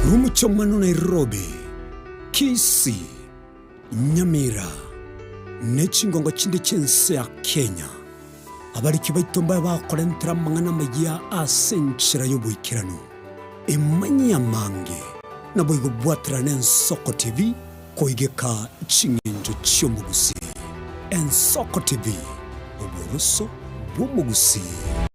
Korwa omochie omwana Nairobi, Kisii, Nyamira, ne chingongo chinde chi'ense ya Kenya, abariki baito mbabe bakorentera amang'ana amayia ase enchera y'oboikeranu. Emanyie amange, naboigo bwaterane Ensoko TV koigeka ching'encho chi'omogusii. Ensoko TV, oboroso bw'omogusii.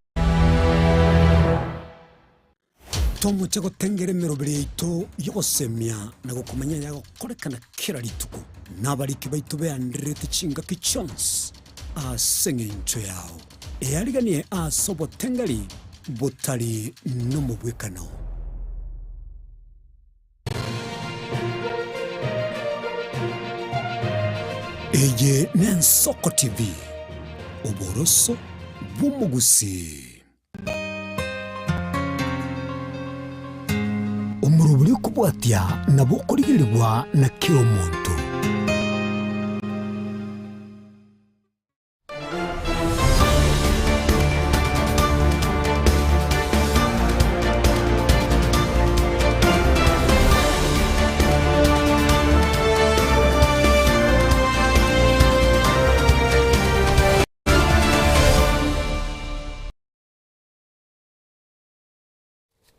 Tomoche gotengera emeroberi yaito y'ogosemia na gokomanya ayagokorekana kera rituko, na abariki baito beandererete chingaki chionsi ase engencho yao. Eariganie ase obotengeri botari nomobwekano. Eye n'Ensoko TV, oboroso bw'omogusii. Omorobori okobwatia nabo okorigerigwa na kera omonto.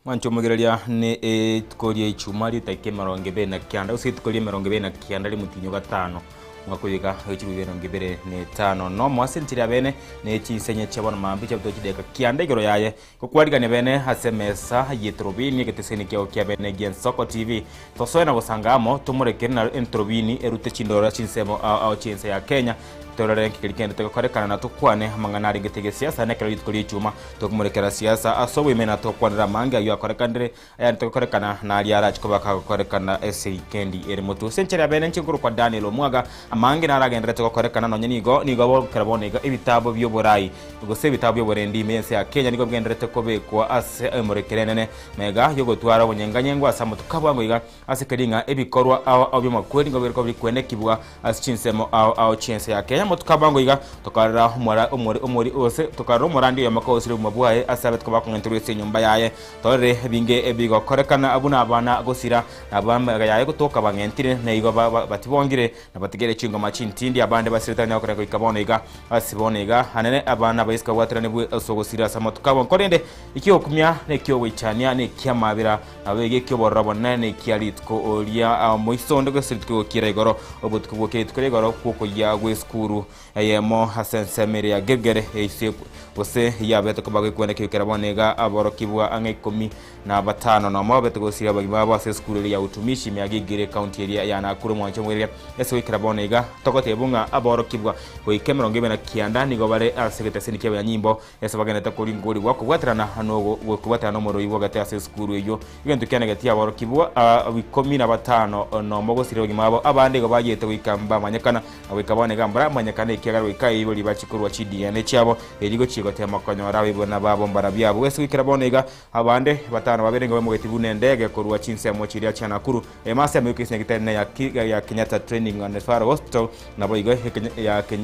Mwanche omogereria ne rituko ria ichuma ri'edaika emerongo ebere na kianda, gose rituko ri'emerongo ebere na kianda ri'omotienyi o gatano, omwaka oyo iga oye chilifu emerongo ebere na etano nomo. Ase enchera ya bene ne chinsenye chia bono mambia chiabete chidaeka kianda igoro yaye, gokwarigania bene ase emesa y'etorobini, egeteseni kiao kia bene gi'Ensoko TV. Tosoe na gosanga amo, tomorekere na entorobini erute chindoro chinsemo ao ao chi'ense ya Kenya, Torore nki keria kende togokorekana na tokwane amang'ana arengete gesiasa nekero rituko ri'echuma tokomorekera siasa ase oboime na tokwanere amange ayio akorekanire ayande togokorekana na aria arache koba kagokorekana ase wikendi ere motwe. Ase enchera ya bene inche nkorokwa Daniel Omwaga amange naragenderete gokorekana nonye nigo nigo bokera bono iga ebitabu bi'oborai gose ebitabu bi'oborendi ime y'ense ya Kenya nigo bigendererete kobekwa ase emorekere enene mega y'ogotwara obonyenganyengwa ase amatuko abwango iga Ase keria ng'a ebikorwa ao ao bi'amakweri nigo biriko bikwenekibwa ase chinsemo ao ao chi'ense ya Kenya. Motuko abango iga tokarora omora omori omori gose tokarora omorandi oyomo kogosire obogima bwaye ase abetiko bakong'enterwa ase enyomba yaye. Torore ebinge ebigokorekana buna abana gosira na abamega yaye gotoka bang'entire na igo ba ba batibongire na batigere chingoma chintindi abande basirete banyare gokoreka goika bono iga. Ase bono iga anene abana abaiseke babwateranigwe ase ogosira ase amatuko abo. Korende ekiogokumia na ekiogoichania na eki'amabera Naboigo eki'obororo obonene na ekia rituko ria moiso onde gose rituko gokiera igoro, obotuko bw'okia rituko ria igoro gw'okoyia gw'esukuru eyemo ase ensemo eria ya Gilgeli eise gose yabete koba gekwenda kegokera bono iga aborokigwa ang'e ikomi na batano nomo babete gosiria abagima babo ase esukuru eria ya Utumishi ime ya Gilgili ekaunti eria ya Nakuru omwancho omoireria ase goikera bono iga togotebwa ng'a aborokigwa goika emerongo ebere na kianda nigo bare ase egeteseni ki'abanyanyimbo Ase bagenderete koringorigwa kobwaterana n'okobwaterana n'omorwoi bw'ogete ase esukuru eyio. Egento kiane getia aborokigwa ikomi na batano nomo gosira obogima bwabo, abande igo bayiete goika mbamanyekana, na goika bono iga mbaramanyekana ekiagera goika abaibori bachie korua chiDNA chiabo, erio gochia gotema konyora abaibori babo mbarabio abwo. Ase goikera bono iga abande batano babere nigo baimogetie buna endege korwa chinsemo chiria chia Nakuru, ime ase emeuko ase nyagetari ya Kenyatta Training and Referral Hospital, naboigo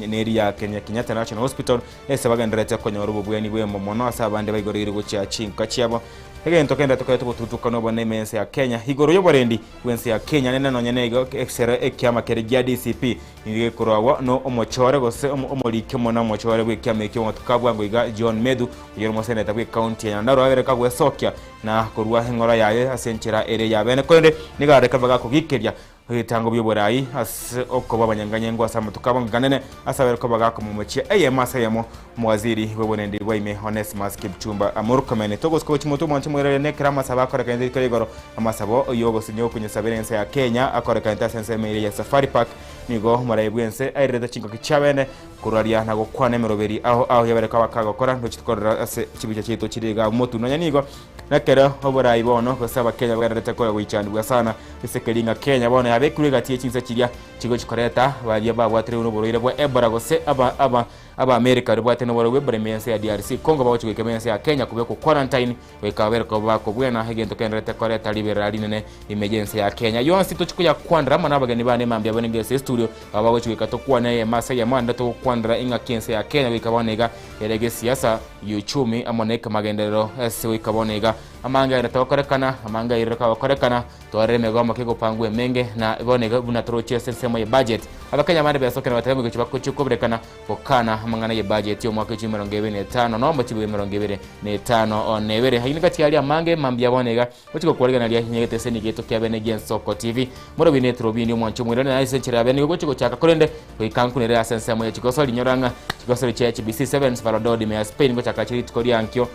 neria ya Kenyatta National Hospital. Ase bagendererete konyora obobweni bw'emo mono ase abande baigoreire gochia chinka chiabo. Egento kende tokorete gotutukana obonene ime y'ense ya Kenya igoro y'oborendi bw'ense ya Kenya nene nonye nigo ekero ekiama keria gia DCP nigo gekorwagwa no omochore gose omoriki omonene omochore bw'ekiama ekio amatuko a bwango iga John Methu oyio ore omoseneta bw'ecounty ya Nyandarua agere kagwesokia na korua eng'ora yaye ase enchera ere ya bene korende nigo areke bagakogikeria Ebitango bi'oboraai ase okoba abanyanganyengwa ase amatuko abo nganene ase abere koba gakomomochia eyemo ase eyemo omowaziri bw'oborendi bwa ime Onesmus Kipchumba Murkomen. Togosika gochia motwe omwancho moirorie nekero amasabo akorekanete riko rigoro amasabo y'ogosinyo okonyesabera ense ya Kenya akorekanete ase ensemo eria ya Safari Park nigo omorai bw'ense airerete chingoki chiabene koraria na gokwana emeroberi ao ao yabere koba kagokora ntochi tokorora ase chibicha chiaito chire iga motwe nonya nigo Nekero oborai bono gose abakenya bagendererete koya goichanigwa sana ase ekeri ng'a Kenya bono yabekirwe egati ye chinse chiria chigochi koreta baria babwatirwe noborwaire bwa Ebola gose aba aba aba America baria babwate noborwaire bwa Ebola ime yense ya DRC Congo bagochi goika ime yense ya Kenya kobekwa quarantine goika babere koba bakobwena egento kegendererete koreta riberera rinene ime yense ya Kenya. Yonsi tochi koyakwanera amo nabageni bane mambia bane ngese estudio aba bagochi goika tokwane eyemo ase eyemo ande togokwanera ing'aki ense ya Kenya goika bono iga ere gesiasa, giuchumi amo nekemagenderero ase goika bono iga. Amange aye togokorekana, amange aye kagokorekana, twarire emegomo kegopangwa emenge na bono iga buna toroche ase ensemo ye budget. Abakenya abande besokire na bateba gochia bagochia koberekana gokana amang'ana ye budget y'omwaka echumi 25 nomo chibuya 25 na 2. Ayio nigo aria amange mambia bono iga gochia gokwarigereria nyegete ase enigeto kia bene gi'Ensoko TV. Morobi ne eturubini omwancho omoirane na ase enchera ya bene nigo gochia gochaka korende goika nkunere ase ensemo ye chigosori nyora ng'a chigosori chia HBC Sevens Valladolid ime ya Spain ngochaka chire rituko riankio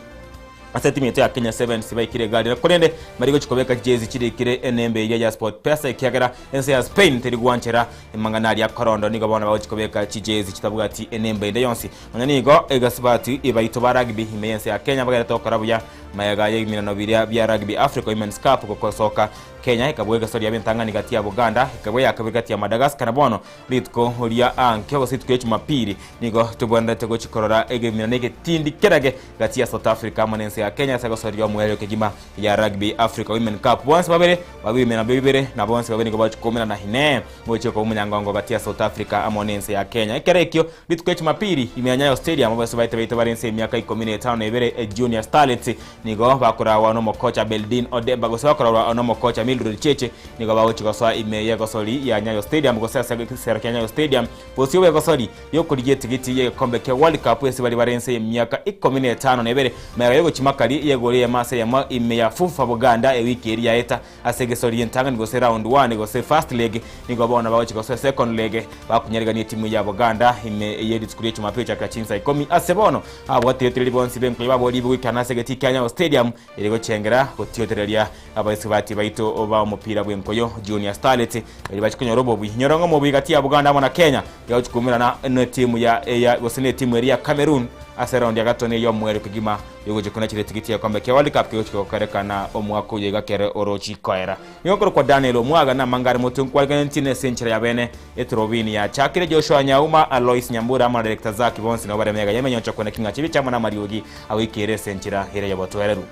Ase etimu yaito ya Kenya Sevens baikire iga riria korende mbari gochia kobeka chijezi chirikire enembe eria ya SportPesa ekiagera ense ya Spain teri gwanchera amang'ana aria akorondo nigo bono bagochia kobeka chijezi chitabwati enembe ende yonsi. Nonya nigo egasubati baito ba rugby ime y'ense ya Kenya bagerete gokora buya magega y'ebiminano biria bia Rugby Africa Women's Cup gokosoka Kenya ekabua egeso riabo entang'ani gati ya Buganda ekabua eyakabere gati ya Madagascar na bono Rituko ria ankio gose rituko ria Jumapili nigo tobwenerete gochia korora egeminano egetindi kerage gati ya South Africa amo nense ya Kenya ase egosoria omoerio kegima ya Rugby Africa Women Cup. Bonsi babere babimina bibere na bonsi babere nigo bagochia koumerana inee gochia koba omonyangongo gati ya South Africa amo nense ya Kenya. Ekero ekio rituko ria Jumapili ime ya Nyayo Stadium abasubati baito baito bare inse emiaka ikomi na etano na ebere Junior Starlets nigo bakoragwa nomokocha Beldine Odemba gose bakoragwa nomokocha Mildred Cheche Nigo bagochia gosoa ime y'egosori ya Nyayo Stadium gose ase egesero kia Nyayo Stadium, bosio bw'egosori y'okorigia etigiti y'egekombe kia World Cup ase baria bare inse y'emiaka ikomi na etano na ebere, magega y'ogochimakari y'egori eyemo ase eyemo ime ya Fufa Buganda ewiki eria yaeta ase egesori y'entang'ani gose round one gose first leg. Nigo bono bagochia gosoa second leg bakunyarigania etimu ya Buganda ime ye rituko ria Jumapili gochakera chinsa ikomi ase bono abwatiretireri bonsi b'enkoyo baborigwe goikana ase egetii kia Nyayo Stadium Ere gochengera gotiotereria abaisubati baito ba omopira bw'enkoyo Junior Starlets erio bache konyora obobui. Nyora ng'a omobui gati ya Buganda amo na Kenya yagochia koumerana netimu ya ya gose netimu eria ya Cameroon ase eraundi ya gatato na ey'omoerio kegima yogochia konachera etigiti y'egekombe kia World Cup kegochia gokorekana omwaka oyo iga kere orochi koera. Nigo nkorokwa Daniel Omwaga na amanga are motwe nkwariganentie nese enchera ya bene eturubini yachakire Joshua Nyauma, Alois Nyambura amo na Director Zacky bonsi nabo bare mega y'emenyoncho kone king'acha ebicha amo namariogi agoikera ase enchera ere y'obotoereru.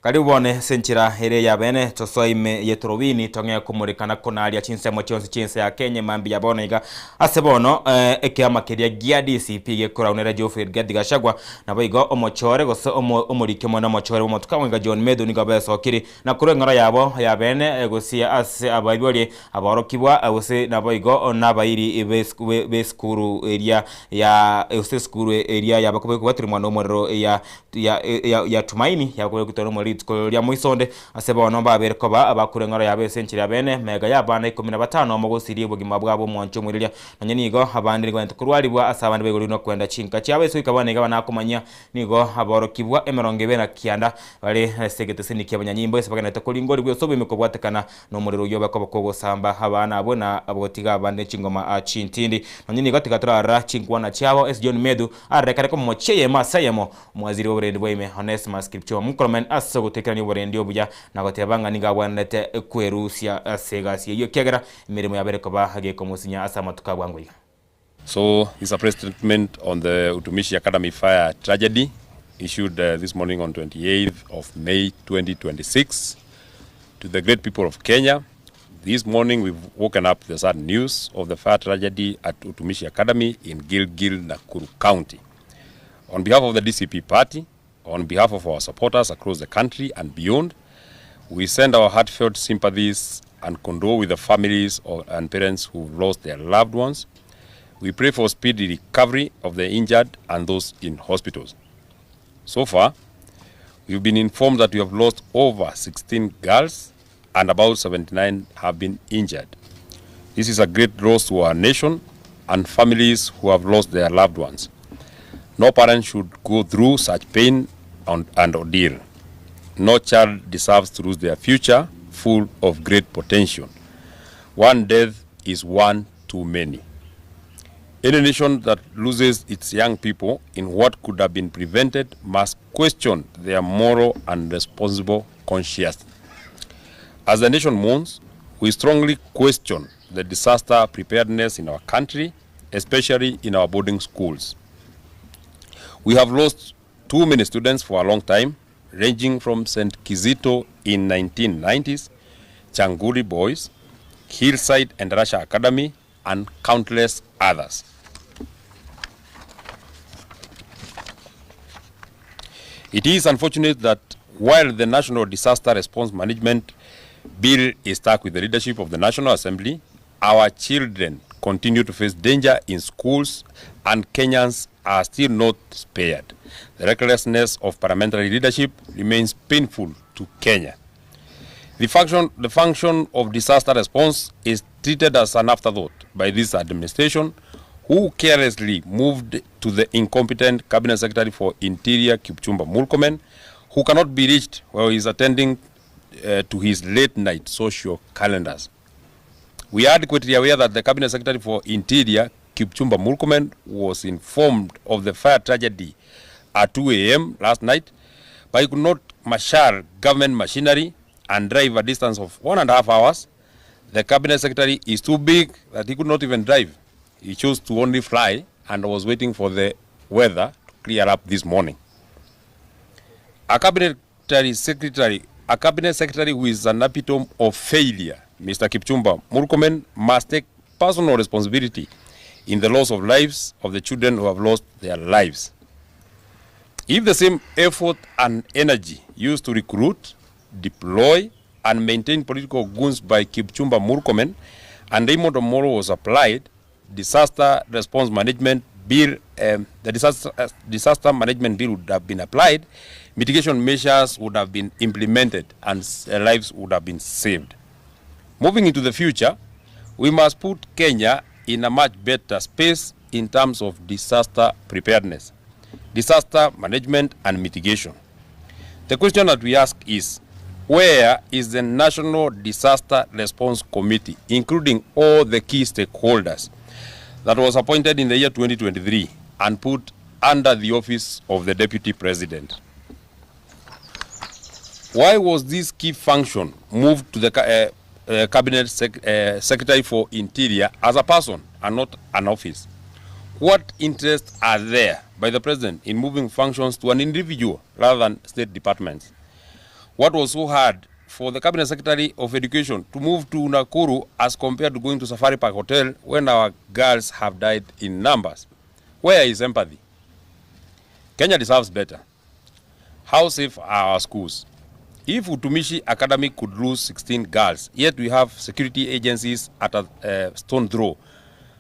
Karibu bono ase enchera ere ey'abeene, tosoe ime y'etorobini, tong'ee komoreka na konaria chinsemo chionsi chi'ense ya Kenya mambia bono iga. Ase bono, ekiama keria gia DCP gekoraunera Geoffrey Rigathi Gachagua, naboigo omochore gose omoriki omonene omochore bw'amatuko amaiga John Methu nigo besokiri na korwa eng'ora yabo y'abeene gosia ase abaibori aborokigwa gose naboigo nabairi b'esukuru eria ya gose esukuru eria y'abakobekwa nomorero ya ya Tumaini yakorekwa nomorero rituko ria moisonde. Ase bono mbabere koba abakure eng'ora yabo ase enchera y'abeene, magega y'abana ikomi na batano omogosirie obogima bwabo omwancho omoiroria. Nonya nigo abande nigo baanchete korwarigwa ase abande baigorigwe nokwenda chinka chiabo ase goika bono iga banakomanyia nigo aborokigwa emerongo ebere na kianda bare ase egeteseni ki'abanyanyimbo ase bagendererete koringorigwa ase oboime kobwatekana Nomorero oyio obe koba kogosamba abana abwo na gotiga abande chingoma chintindi. Nonye nigo tiga torarora chinkwana chiabo ase John Methu arorekane komomochia eyemo ase eyemo omwaziri bw'oborendi bwa ime Onesmus Kipchumba Murkomen ase ogotoikerania oborendi obuya na goteba ng'a nigo abwenerete kwerusia ase egasi eyio ekiagera emeremo yabo ere koba gekomosinya ase amatuko a bwango iga. So it's a press statement on the Utumishi Academy fire tragedy issued uh, this morning on 28th of May 2026 to the great people of Kenya. This morning we've woken up the sad news of the fire tragedy at Utumishi Academy in Gilgil, Nakuru County. On behalf of the DCP party, on behalf of our supporters across the country and beyond, we send our heartfelt sympathies and condole with the families and parents who've lost their loved ones. We pray for speedy recovery of the injured and those in hospitals. So far, we've been informed that we have lost over 16 girls and about 79 have been injured. This is a great loss to our nation and families who have lost their loved ones. No parent should go through such pain and, and ordeal. No child deserves to lose their future full of great potential. One death is one too many. Any nation that loses its young people in what could have been prevented must question their moral and responsible conscience. As the nation mourns, we strongly question the disaster preparedness in our country, especially in our boarding schools. We have lost too many students for a long time, ranging from St. Kizito in 1990s, Changuri Boys, Hillside and Russia Academy, and countless others. It is unfortunate that while the National Disaster Response Management Bill is stuck with the leadership of the National Assembly, our children continue to face danger in schools and Kenyans are still not spared. The recklessness of parliamentary leadership remains painful to Kenya. The function, the function of disaster response is treated as an afterthought by this administration, who carelessly moved to the incompetent Cabinet Secretary for Interior, Kipchumba Murkomen, who cannot be reached while he is attending to his late night social calendars. We are adequately aware that the Cabinet Secretary for Interior, Kipchumba Murkomen, was informed of the fire tragedy at 2 a.m. last night, but he could not marshal government machinery and drive a distance of 1.5 hours. The Cabinet Secretary is too big that he could not even drive. He chose to only fly and was waiting for the weather to clear up this morning. A cabinet secretary, a cabinet secretary who is an epitome of failure, Mr. Kipchumba Murkomen, must take personal responsibility in the loss of lives of the children who have lost their lives. If the same effort and energy used to recruit, deploy, and maintain political goons by Kipchumba Murkomen and Raymond Omolo was applied, disaster response management bill, the disaster management bill would have been applied, mitigation measures would have been implemented, and lives would have been saved. Moving into the future, we must put Kenya in a much better space in terms of disaster preparedness, disaster management, and mitigation. The question that we ask is, where is the National Disaster Response Committee, including all the key stakeholders, that was appointed in the year 2023 and put under the office of the Deputy President? Why was this key function moved to the Cabinet Secretary for Interior as a person and not an office? What interests are there by the President in moving functions to an individual rather than state departments? What was so hard for the Cabinet Secretary of Education to move to Nakuru as compared to going to Safari Park Hotel when our girls have died in numbers? Where is empathy? Kenya deserves better. How safe are our schools? If Utumishi Academy could lose 16 girls, yet we have security agencies at a stone throw,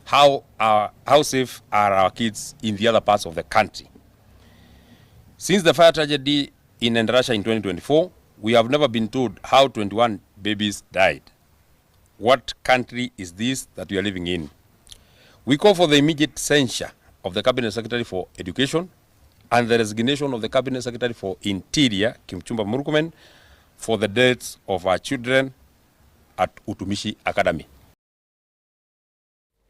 how safe are our kids in the other parts of the country? Since the fire tragedy in Endarasha in 2024, we have never been told how 21 babies died. What country is this that we are living in? We call for the immediate censure of the Cabinet Secretary for Education and the resignation of the Cabinet Secretary for Interior, Kipchumba Murkomen, for the deaths of our children at Utumishi Academy.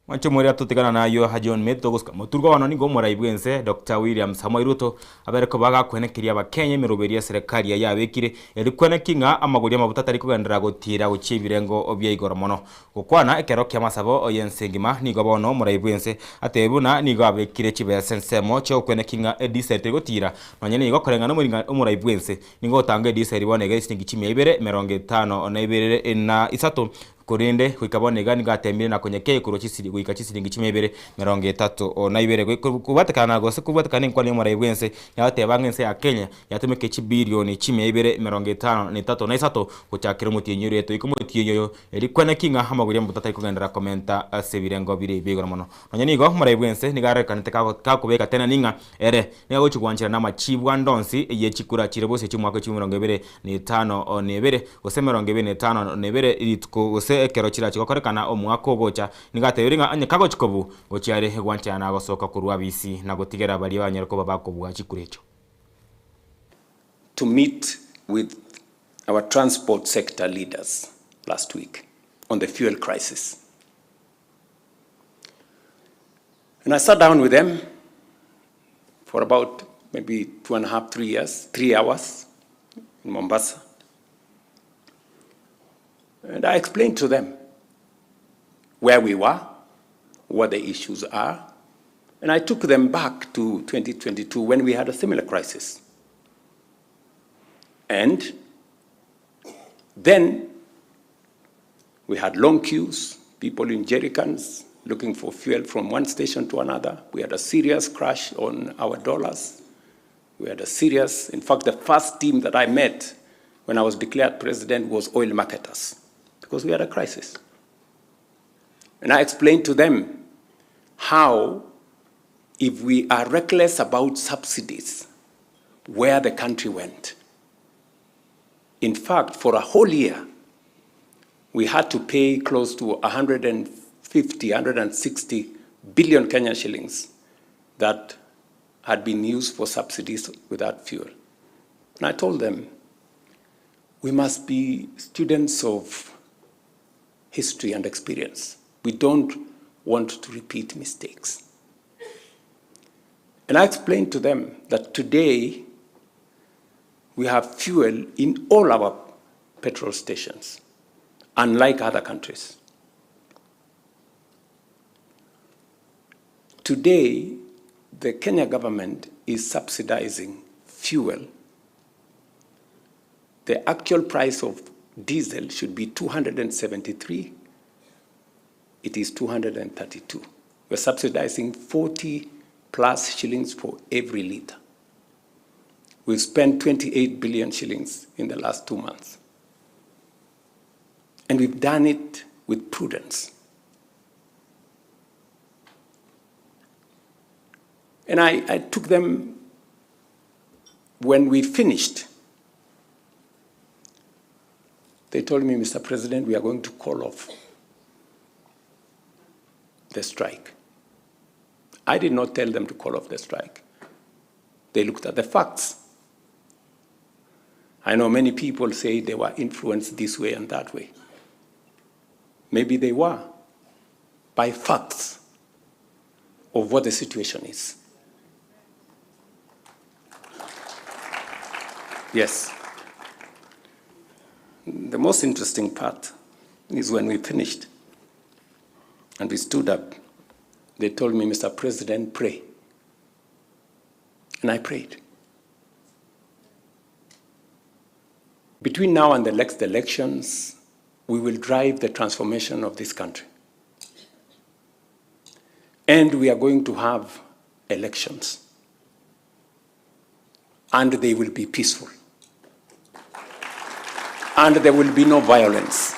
Mwancho mweri atotigana nayo John Meto gosika muturwa wano nigo morai bwense Dr. William Samoei Ruto abereko bagakwenekeria abakenya emiroberio ya serikali yabekire eri kwenekinga amagori amabuta atari kogendera gotira gochia ebirengo bia igoro mono gokwana ekero kia masabo oyensengima nigo bono morai bwense atebuna nigo abekire chibesa ensemo chia okwenekinga edisel gotira nonye nigo koreng'ana omorai bwense nigo otanga edisel bono ege silingi chimia ibere merongo etano na ibere na isato korende goika iga nigo atemire na konyekei korwa chisiri goika chisiringi chimia ibere merongo etato na ibere kobwatekana gose kobwatekana enkwani omorai bwense yabateba ng'a ense ya Kenya yatumeke chibilioni chimia ibere merongo etano na etato na isato gochakera omotienyi oria etoika omotienyi oyo eri kweneki ng'a amagori amabuta atari kogendera komenta ase ebirengo bire bia igoro mono nonya nigo omorai bwense nigo arorekanete kakobeka tena ning'a ere nigo agochi gwanchera na amachibu ande onsi eye chikura chire bose chimwaka chimia mirongo ibere na etano na ibere gose mirongo ibere na etano na ibere rituko gose ekero chirachi gokorekana omwaka ogocha nigatebire ng'a onye kagochikobu gochiare gwanchana na gosoka korwa bisi na gotigera baria banyare koba bakobua chikura echo. To meet with our transport sector leaders last week on the fuel crisis. And I sat down with them for about maybe 2.5, 3 years, 3 hours in Mombasa. And I explained to them where we were, what the issues are, and I took them back to 2022 when we had a similar crisis. And then we had long queues, people in jerrycans looking for fuel from one station to another. We had a serious crash on our dollars. We had a serious, in fact, the first team that I met when I was declared president was oil marketers because we had a crisis. And I explained to them how, if we are reckless about subsidies, where the country went. In fact, for a whole year, we had to pay close to 150, 160 billion Kenyan shillings that had been used for subsidies without fuel. And I told them, we must be students of history and experience. We don't want to repeat mistakes. And I explained to them that today we have fuel in all our petrol stations, unlike other countries. Today, the Kenya government is subsidizing fuel. The actual price of diesel should be 273. It is 232. We're subsidizing 40 plus shillings for every liter. We've spent 28 billion shillings in the last 2 months. And we've done it with prudence. And I took them, when we finished, they told me, Mr. President, we are going to call off the strike. I did not tell them to call off the strike. They looked at the facts. I know many people say they were influenced this way and that way. Maybe they were, by facts of what the situation is. Yes. The most interesting part is when we finished and we stood up, they told me, Mr. President, pray. And I prayed. Between now and the next elections, we will drive the transformation of this country. And we are going to have elections. And they will be peaceful. And there will be no violence.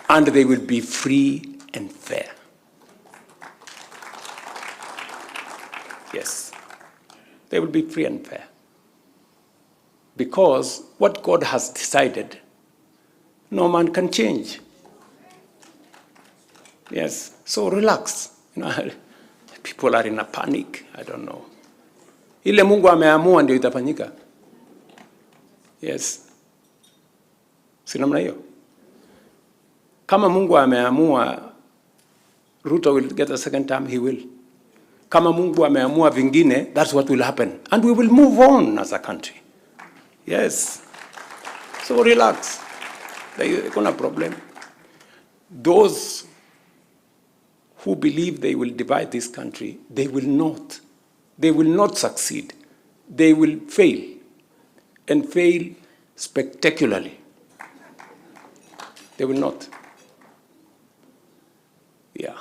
And they will be free and fair. Yes, they will be free and fair. Because what God has decided, no man can change. Yes, so relax. People are in a panic. I don't know. Ile Mungu ameamua ndio itafanyika. Yes. Si namna hiyo? Kama Mungu ameamua Ruto will get a second term, he will. Kama Mungu ameamua vingine, that's what will happen. And we will move on as a country. Yes. So relax. There is no problem. Those who believe they will divide this country, they will not. They will not succeed. They will fail, and fail spectacularly. They will not. Yeah.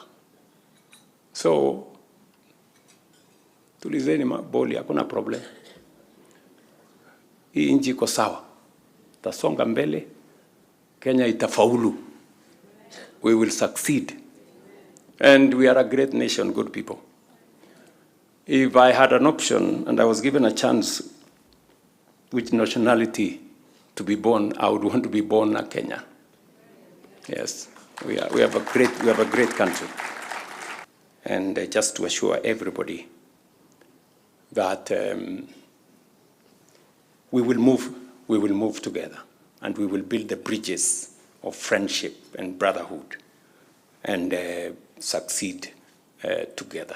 So, tulizeni maboli, hakuna problem. Hii nchi iko sawa. Tasonga mbele, Kenya itafaulu. We will succeed. And we are a great nation, good people. If I had an option and I was given a chance which nationality to be born, I would want to be born a Kenyan. Yes, we have a great country. And just to assure everybody that we will move together, and we will build the bridges of friendship and brotherhood and succeed together.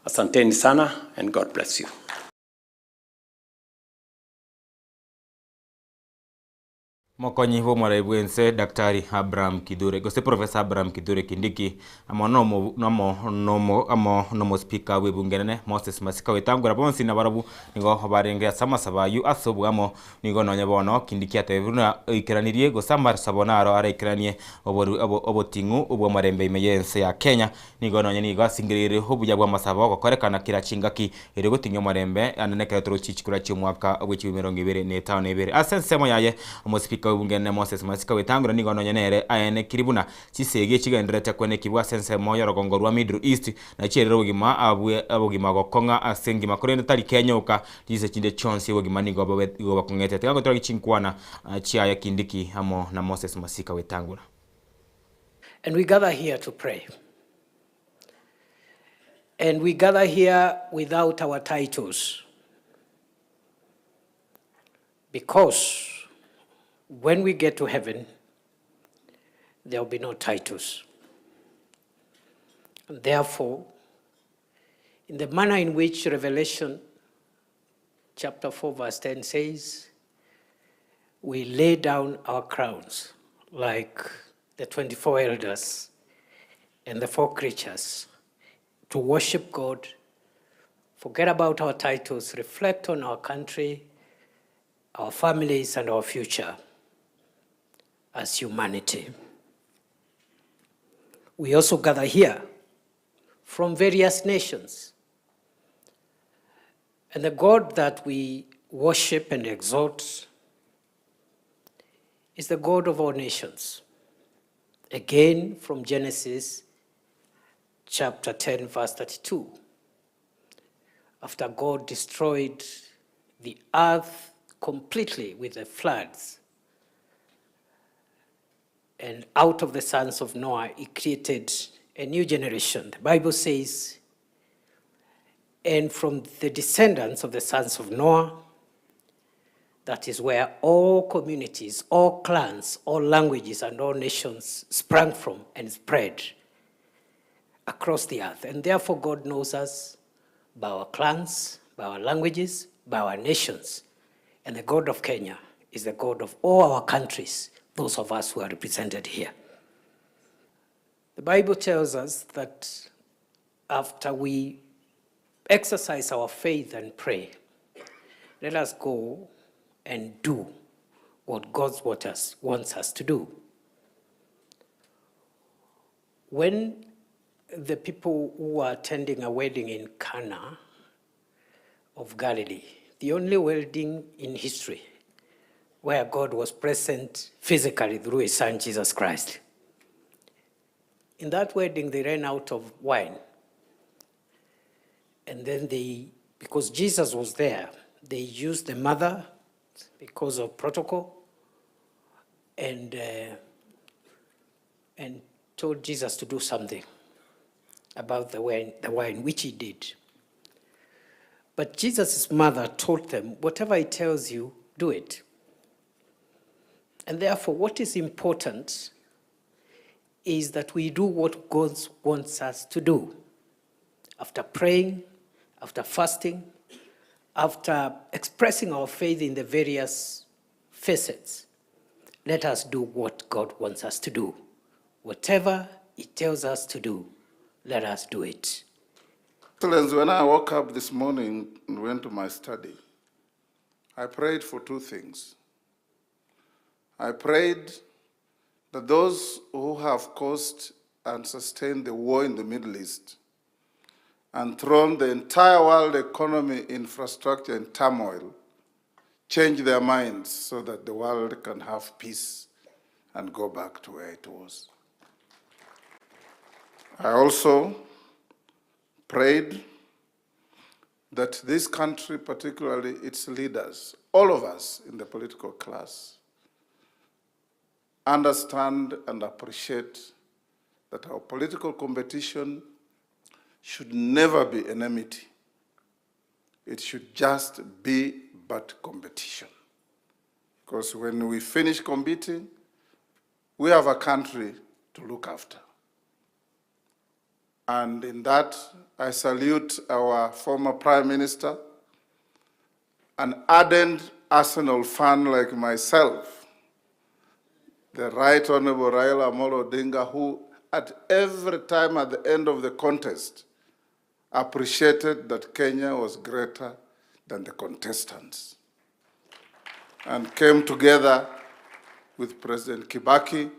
Asanteni sana, and God bless you. Mokonyi bw'omorai bw'ense Daktari Abraham Kithure gose Professor Abraham Kithure Kindiki amo nomo amo nomo amo nomospeaker bw'ebunge enene Moses Masika goetangora bonsi nabarabwo nigo barenge ase amasabo ayio ase oboamo. Nigo nonye bono Kindiki atebire buna oikeranirie gose amasabo naro araikeranie oboru obo oboting'u bw'omorembe ime y'ense ya Kenya. Nigo nonye nigo asingereire obuya bw'amasabo gokorekana kera chingaki erio goting'ia omorembe ande nekero torochie chikura chi'omwaka bwe chilifu 2052. Ase ensemo yaye, omosipika bw'ebunge enene Moses Masika Wetangula nigo nonye nere aenekiri buna chisegi echigendererete kwenekigwa ase ensemo y'orogongo rwa Middle East na chierire obogima bwe obogima gokong'a ase engima korende tari kenyoka chinse chinde chionsi obogima nigo bobe igo bokong'ete. Tiga ngotoragi chinkwana chiaye Kindiki amo na Moses Masika Wetangula. And we gather here to pray. And we gather here without our titles. Because when we get to heaven, there will be no titles. And therefore, in the manner in which Revelation chapter 4, verse 10 says, we lay down our crowns like the 24 elders and the four creatures to worship God, forget about our titles, reflect on our country, our families, and our future as humanity. We also gather here from various nations. And the God that we worship and exalt is the God of all nations. Again, from Genesis chapter 10, verse 32. After God destroyed the earth completely with the floods, and out of the sons of Noah, he created a new generation. The Bible says, and from the descendants of the sons of Noah, that is where all communities, all clans, all languages, and all nations sprang from and spread across the earth. And therefore, God knows us by our clans, by our languages, by our nations. And the God of Kenya is the God of all our countries, those of us who are represented here. The Bible tells us that after we exercise our faith and pray, let us go and do what God wants us to do. When the people who were attending a wedding in Cana of Galilee, the only wedding in history where God was present physically through his son Jesus Christ. In that wedding, they ran out of wine. And then they, because Jesus was there, they used the mother because of protocol and, uh, and told Jesus to do something about the wine, the wine, which he did. But Jesus' mother told them, whatever he tells you, do it. And therefore, what is important is that we do what God wants us to do. After praying, after fasting, after expressing our faith in the various facets, let us do what God wants us to do. Whatever He tells us to do, let us do it. Excellency, when I woke up this morning and went to my study, I prayed for two things. I prayed that those who have caused and sustained the war in the Middle East and thrown the entire world economy infrastructure in turmoil change their minds so that the world can have peace and go back to where it was. I also prayed that this country, particularly its leaders, all of us in the political class, understand and appreciate that our political competition should never be enmity. It should just be but competition. Because when we finish competing, we have a country to look after. And in that, I salute our former Prime Minister, an ardent Arsenal fan like myself. The Right Honorable Raila Amolo Odinga, who at every time at the end of the contest appreciated that Kenya was greater than the contestants and came together with President Kibaki,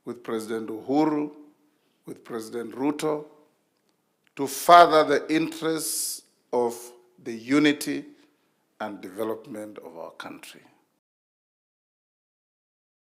with President Uhuru, with President Ruto, to further the interests of the unity and development of our country.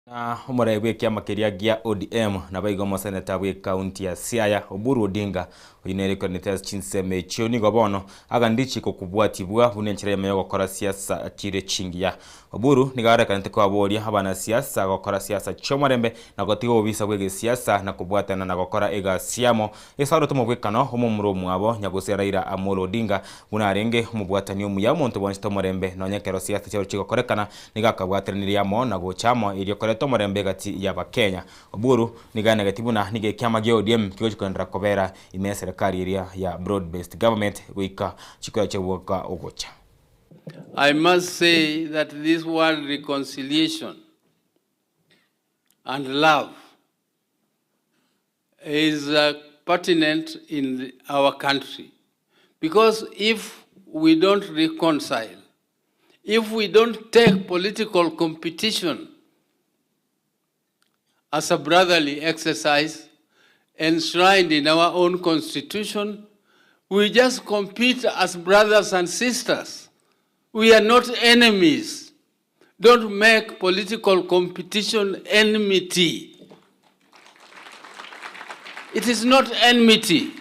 Na omorai bw'ekiama keria gia ODM naboigo omoseneta bw'ekaunti ya Siaya Oburu Odinga oyio nere oikoranete ase chinsemo echio nigo bono aganire richiko kobwatibwa buna enchera eyemo yogokora siasa chire chingiya. Oburu nigo arorekanete kobaboria abanasiasa gokora siasa chi'omorembe na gotiga obobisa bw'egesiasa na kobwatana na gokora egasi amo Esaurete omobwekano omomura omwabo Nyagusi Raila Amolo Odinga buna arenge omobwatani omuya omonto bwanchete omorembe nonya ekero siasa chiabo chigokorekana nigo akabwateranirie amo na gocha amo erio koreta omorembe egati y'Abakenya. Oburu nigo aenegeti buna nigo ekiama gia ODM kigochi koenderera kobera ime y'eserekari eria ya Broad Based Government goika chikura chi'ogwoka ogocha. I must say that this word reconciliation and love is pertinent in our country because if we don't reconcile, if we don't take political competition as a brotherly exercise enshrined in our own constitution, we just compete as brothers and sisters. We are not enemies. Don't make political competition enmity. It is not enmity.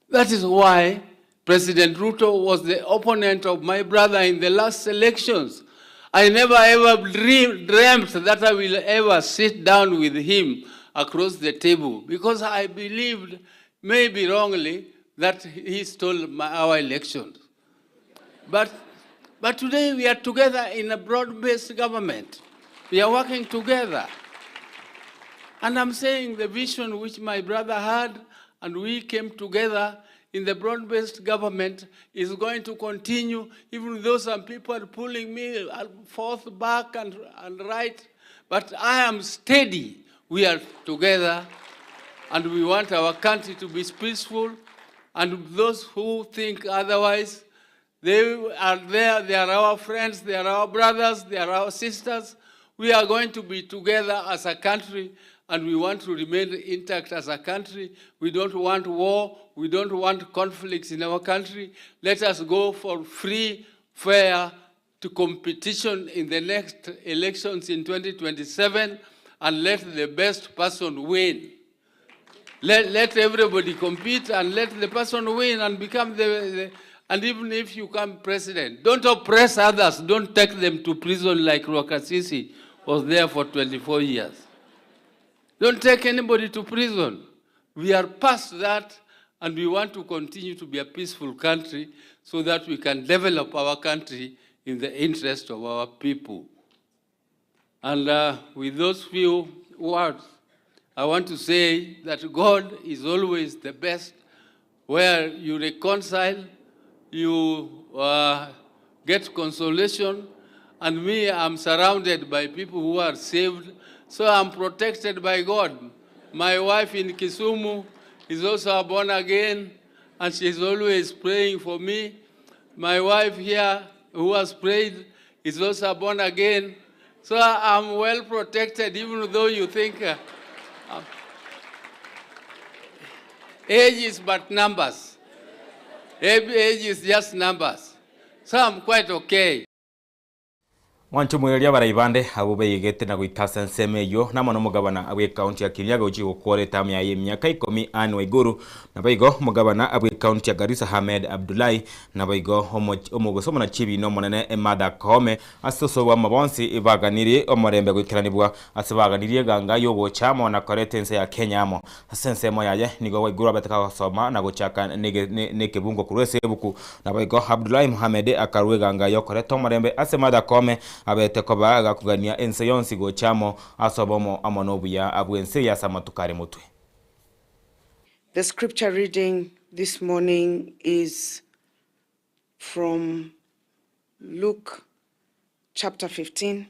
That is why President Ruto was the opponent of my brother in the last elections. I never ever dreamt that I will ever sit down with him across the table because I believed, maybe wrongly, that he stole our elections. But today we are together in a broad-based government. We are working together. And I'm saying the vision which my brother had and we came together in the broad-based government is going to continue, even though some people are pulling me forth, back, and right. But I am steady. We are together, and we want our country to be peaceful. And those who think otherwise, they are there, they are our friends, they are our brothers, they are our sisters. We are going to be together as a country, and we want to remain intact as a country. We don't want war, we don't want conflicts in our country. Let us go for free, fair to competition in the next elections in 2027 and let the best person win. Let everybody compete and let the person win and become the and even if you become president, don't oppress others, don't take them to prison like Rwakasisi was there for 24 years. Don't take anybody to prison. We are past that and we want to continue to be a peaceful country so that we can develop our country in the interest of our people. And with those few words, I want to say that God is always the best where you reconcile, you get consolation, and me, I'm surrounded by people who are saved, so I'm protected by God. My wife in Kisumu is also born again, and she's always praying for me. My wife here, who has prayed, is also born again. So I'm well protected, even though you think age is but numbers. Age is just numbers. So I'm quite okay. Mwanche omoiroria abarai bande abwo beigete na goika ase ensemo eyio, na mono omogabana bw'ekaunti ya Kirinyaga ogochia gokora etamu yaye y'emiaka ikomi Anne Waiguru, naboigo omogabana bw'ekaunti ya Garissa Ahmed Abdullahi, naboigo omogoso omonachibi omonene Martha Koome ase osobwamo bonsi baganirie omorembe goikeranigwa ase baganirie eganga y'ogocha amo na koreta ense ya Kenya amo. Ase ensemo yaye nigo Waiguru abete kagosoma na gochaka nekebungo korwa ase ebuku, naboigo Abdullahi Mohamed akarwa eganga y'okoreta omorembe ase Martha Koome abete koba gakogania ense yonsi gocha amo ase obomo amo nobuya abw'ense eye ase amatuko are motwe. The scripture reading this morning is from Luke chapter 15,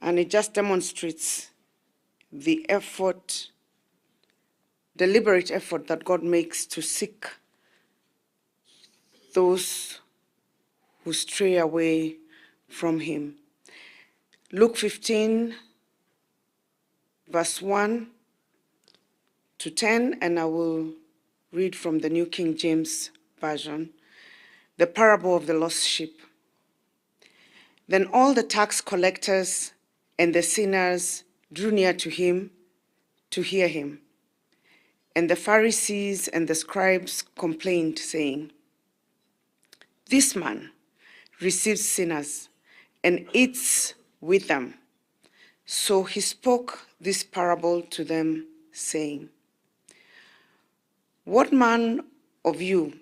And it just demonstrates the effort, deliberate effort that God makes to seek those who stray away from Him. Luke 15, verse 1 to 10, and I will read from the New King James Version, the parable of the lost sheep. Then all the tax collectors and the sinners drew near to him to hear him. And the Pharisees and the scribes complained, saying, This man receives sinners and eats with them. So he spoke this parable to them, saying, What man of you,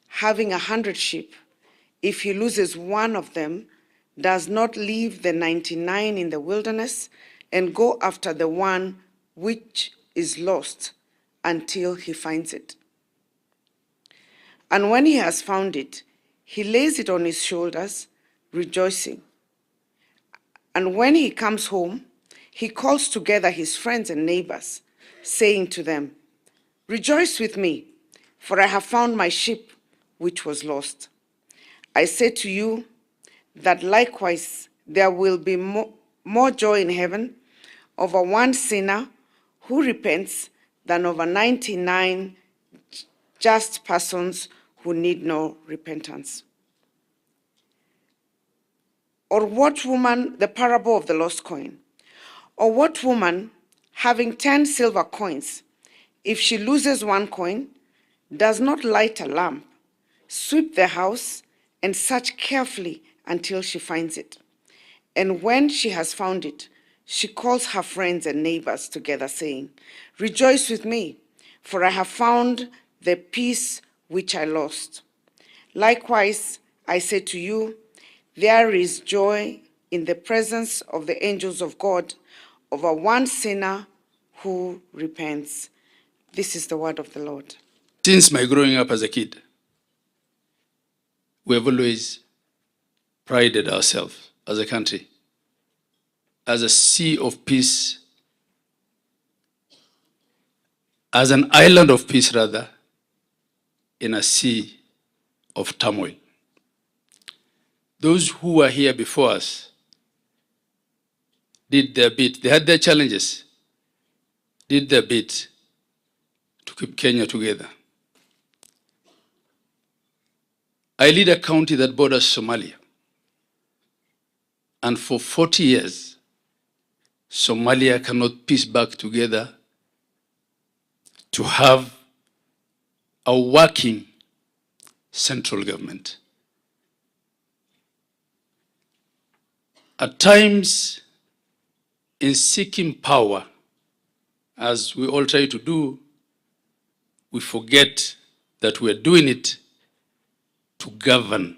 having 100 sheep, if he loses one of them, does not leave the 99 in the wilderness and go after the one which is lost until he finds it? And when he has found it, he lays it on his shoulders, rejoicing. And when he comes home, he calls together his friends and neighbors, saying to them, Rejoice with me, for I have found my sheep which was lost. I say to you that likewise there will be more joy in heaven over one sinner who repents than over 99 just persons who need no repentance. Or what woman, the parable of the lost coin, or what woman, having 10 silver coins, if she loses one coin, does not light a lamp, sweep the house, and search carefully until she finds it? And when she has found it, she calls her friends and neighbors together, saying, Rejoice with me, for I have found the piece which I lost. Likewise, I say to you, there is joy in the presence of the angels of God over one sinner who repents. This is the word of the Lord. Since my growing up as a kid, we have always prided ourselves as a country, as a sea of peace, as an island of peace rather, in a sea of turmoil. Those who were here before us did their bit. They had their challenges, did their bit to keep Kenya together. I lead a county that borders Somalia. And for 40 years, Somalia cannot piece back together to have a working central government. At times, in seeking power, as we all try to do, we forget that we are doing it to govern,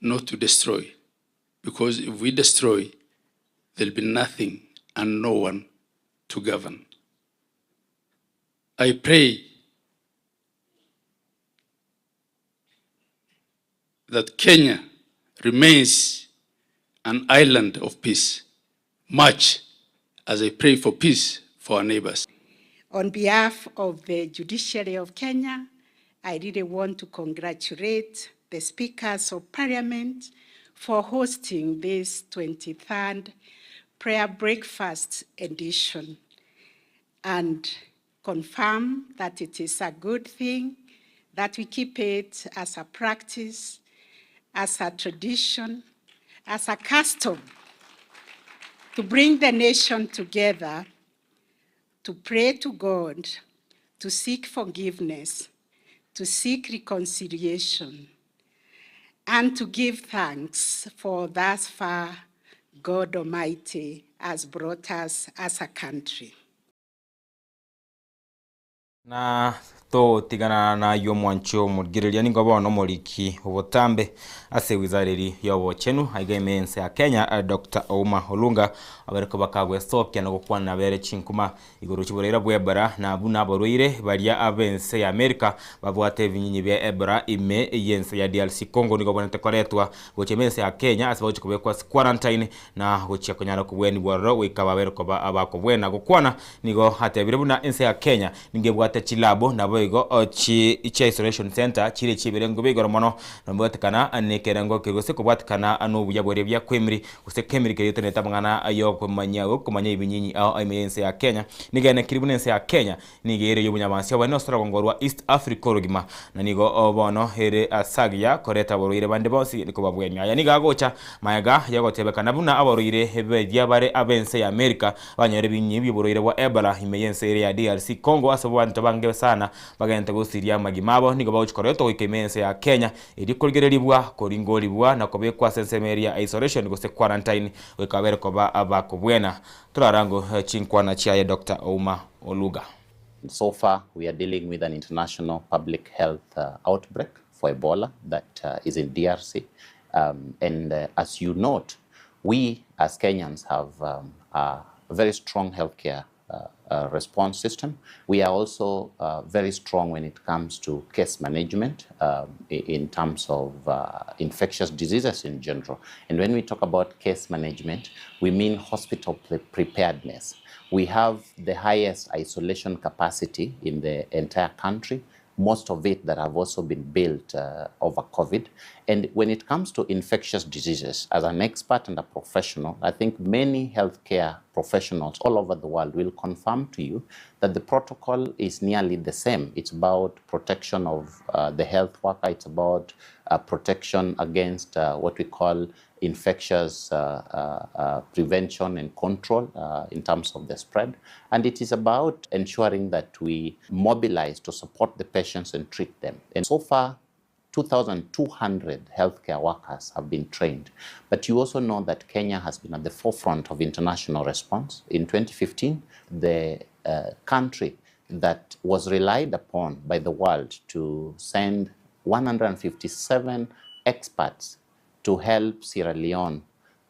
not to destroy. Because if we destroy, there'll be nothing and no one to govern. I pray that Kenya remains an island of peace, much as I pray for peace for our neighbors. On behalf of the judiciary of Kenya, I really want to congratulate the speakers of Parliament for hosting this 23rd prayer breakfast edition and confirm that it is a good thing, that we keep it as a practice, as a tradition, as a custom to bring the nation together, to pray to God, to seek forgiveness, to seek reconciliation, and to give thanks for thus far God Almighty has brought us as a country. Na Totigana nayio omwanchi omorigereria nigo bono omoriki obotambe ase wizara eri y'obochenu aiga ime ense ya Kenya Doctor Ouma Olunga abere koba kagwesokia na gokwana bere chinkuma igoro chiboreira bwa Ebola na buna aborwaire baria ab'ense ya America babwate ebinyinyi bia Ebola ime y'ense ya DRC Congo nigo bonete koretwa gochia ime ense ya Kenya ase bagochia kobekwa ase quarantine na gochia konyara kobwenigwa ororo goika babere koba abakobwena. Gokwana nigo atebire buna ense ya Kenya nigo ebwate chilab naboigo chi chia isolation centre chire chiebirengo bia igoro mono nobwatekana nekerengo keria gose kobwatekana nobuya boria bia KEMRI gose KEMRI keria getenenete amang'ana yokomanya gokomanya ebinyinyi ao ime yense ya Kenya. Nigo enekiri buna ense ya Kenya Nigo ere y'obonyabansi obonene ase orogongo rwa East Africa orogima, na nigo bono ere ase agiya koreta aborwaire bande bonsi kobabwenia. Aya nigo agocha magega y'ogotebekana buna aborwaire beria bare ab'ense ya Amerika banyore ebinyinyi bi'oborwaire bwa Ebola ime y'ense ere ya DRC Congo ase abanto bange sana bagente gosiria amagima abo nigo bagochia koretwa goika ime y'ense ya Kenya erio korigererigwa, koringorigwa na kobekwa ase ensemo eria ya isolation gose quarantine goika babere koba abakobwena. Torarango chinkwana chiaye Doctor Ouma Oluga. So far, we are dealing with an international public health uh, outbreak for Ebola that uh, is in DRC. Um, and uh, as you note, we as Kenyans have um, a very strong healthcare uh, uh, response system. We are also uh, very strong when it comes to case management um, in terms of infectious diseases in general. And when we talk about case management, we mean hospital preparedness. We have the highest isolation capacity in the entire country most of it that have also been built uh, over COVID. And when it comes to infectious diseases, as an expert and a professional, I think many healthcare professionals all over the world will confirm to you that the protocol is nearly the same. It's about protection of uh, the health worker, it's about uh, protection against uh, what we call infectious uh, uh, uh, prevention and control in terms of the spread. And it is about ensuring that we mobilize to support the patients and treat them. And so far, 2,200 healthcare workers have been trained. But you also know that Kenya has been at the forefront of international response. In 2015, the uh, country that was relied upon by the world to send 157 experts to help Sierra Leone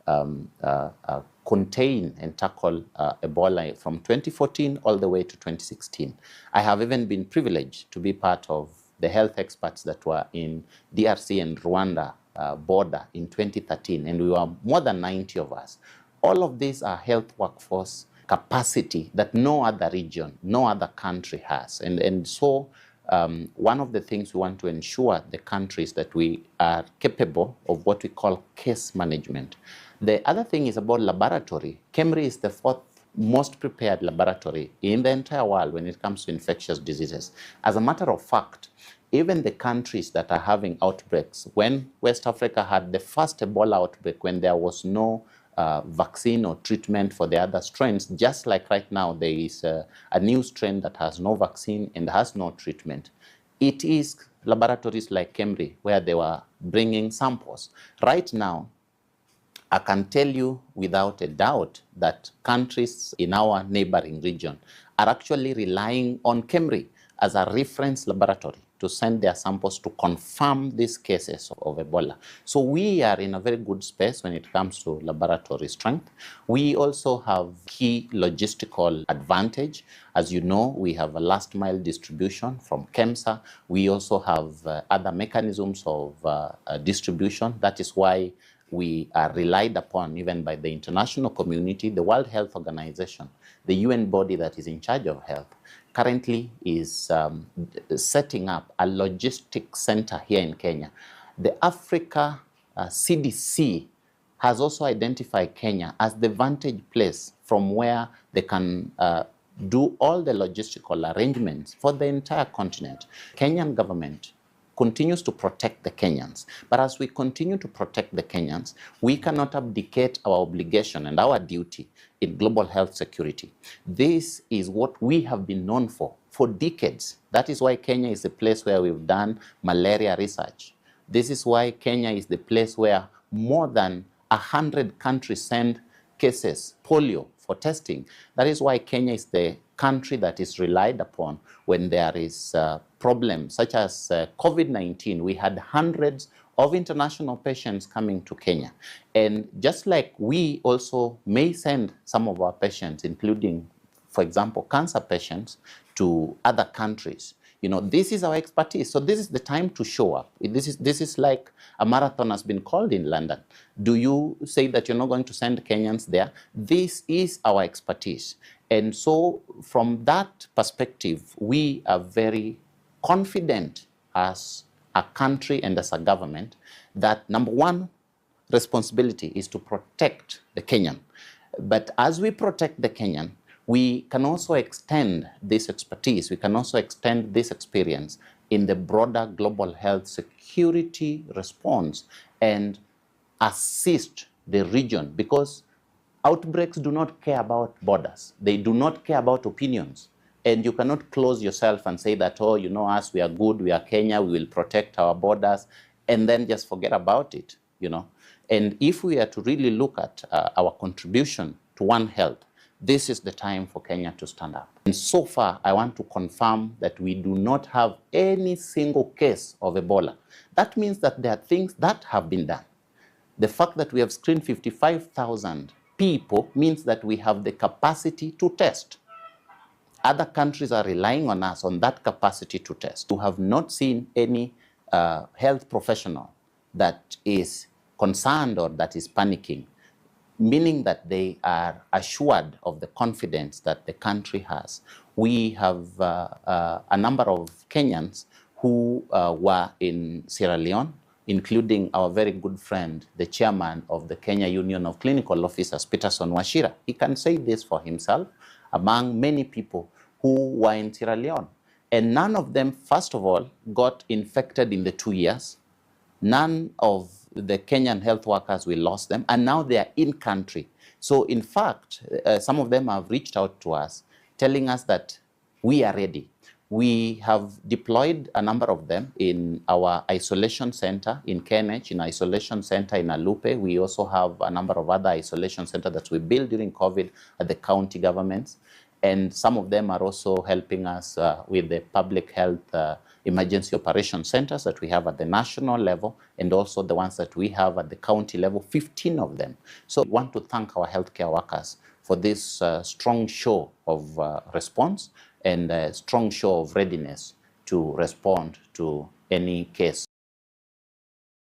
um, uh, uh, contain and tackle uh, Ebola from 2014 all the way to 2016. I have even been privileged to be part of the health experts that were in DRC and Rwanda uh, border in 2013, and we were more than 90 of us. All of these are health workforce capacity that no other region, no other country has. And, and so um, one of the things we want to ensure the country is that we are capable of what we call case management. The other thing is about laboratory. KEMRI is the fourth most prepared laboratory in the entire world when it comes to infectious diseases. As a matter of fact, even the countries that are having outbreaks, when West Africa had the first Ebola outbreak, when there was no uh, vaccine or treatment for the other strains, just like right now there is a, a new strain that has no vaccine and has no treatment. It is laboratories like KEMRI where they were bringing samples. Right now, I can tell you without a doubt that countries in our neighboring region are actually relying on KEMRI as a reference laboratory to send their samples to confirm these cases of Ebola. So we are in a very good space when it comes to laboratory strength. We also have key logistical advantage. As you know, we have a last mile distribution from KEMSA. We also have uh, other mechanisms of uh, uh, distribution. That is why we are relied upon even by the international community, the World Health Organization, the UN body that is in charge of health, currently is um, setting up a logistics center here in Kenya. The Africa uh, CDC has also identified Kenya as the vantage place from where they can uh, do all the logistical arrangements for the entire continent. Kenyan government continues to protect the Kenyans. But as we continue to protect the Kenyans, we cannot abdicate our obligation and our duty in global health security. This is what we have been known for for decades. That is why Kenya is the place where we've done malaria research. This is why Kenya is the place where more than 100 countries send cases, polio, for testing. That is why Kenya is the country that is relied upon when there is uh, problems such as uh, COVID 19, we had hundreds of international patients coming to Kenya. And just like we also may send some of our patients, including, for example, cancer patients, to other countries. You know, this is our expertise. So this is the time to show up. This is, this is like a marathon has been called in London. Do you say that you're not going to send Kenyans there? This is our expertise. And so from that perspective, we are very confident as a country and as a government that number one responsibility is to protect the Kenyan. But as we protect the Kenyan, we can also extend this expertise, we can also extend this experience in the broader global health security response and assist the region because outbreaks do not care about borders. They do not care about opinions. And you cannot close yourself and say that, oh, you know us, we are good, we are Kenya, we will protect our borders, and then just forget about it, you know. And if we are to really look at uh, our contribution to One Health, this is the time for Kenya to stand up. And so far, I want to confirm that we do not have any single case of Ebola. That means that there are things that have been done. The fact that we have screened 55,000 people means that we have the capacity to test. Other countries are relying on us on that capacity to test. We have not seen any uh, health professional that is concerned or that is panicking, meaning that they are assured of the confidence that the country has. We have uh, uh, a number of Kenyans who uh, were in Sierra Leone, including our very good friend, the chairman of the Kenya Union of Clinical Officers, Peterson Wachira. He can say this for himself, among many people who were in Sierra Leone. And none of them, first of all, got infected in the 2 years. None of the Kenyan health workers, we lost them, and now they are in country. So in fact, uh, some of them have reached out to us, telling us that we are ready. We have deployed a number of them in our isolation center in KNH, in isolation center in Alupe. We also have a number of other isolation centers that we built during COVID at the county governments. And some of them are also helping us uh, with the public health uh, emergency operation centers that we have at the national level and also the ones that we have at the county level, 15 of them. So we want to thank our healthcare workers for this uh, strong show of uh, response and a strong show of readiness to respond to any case.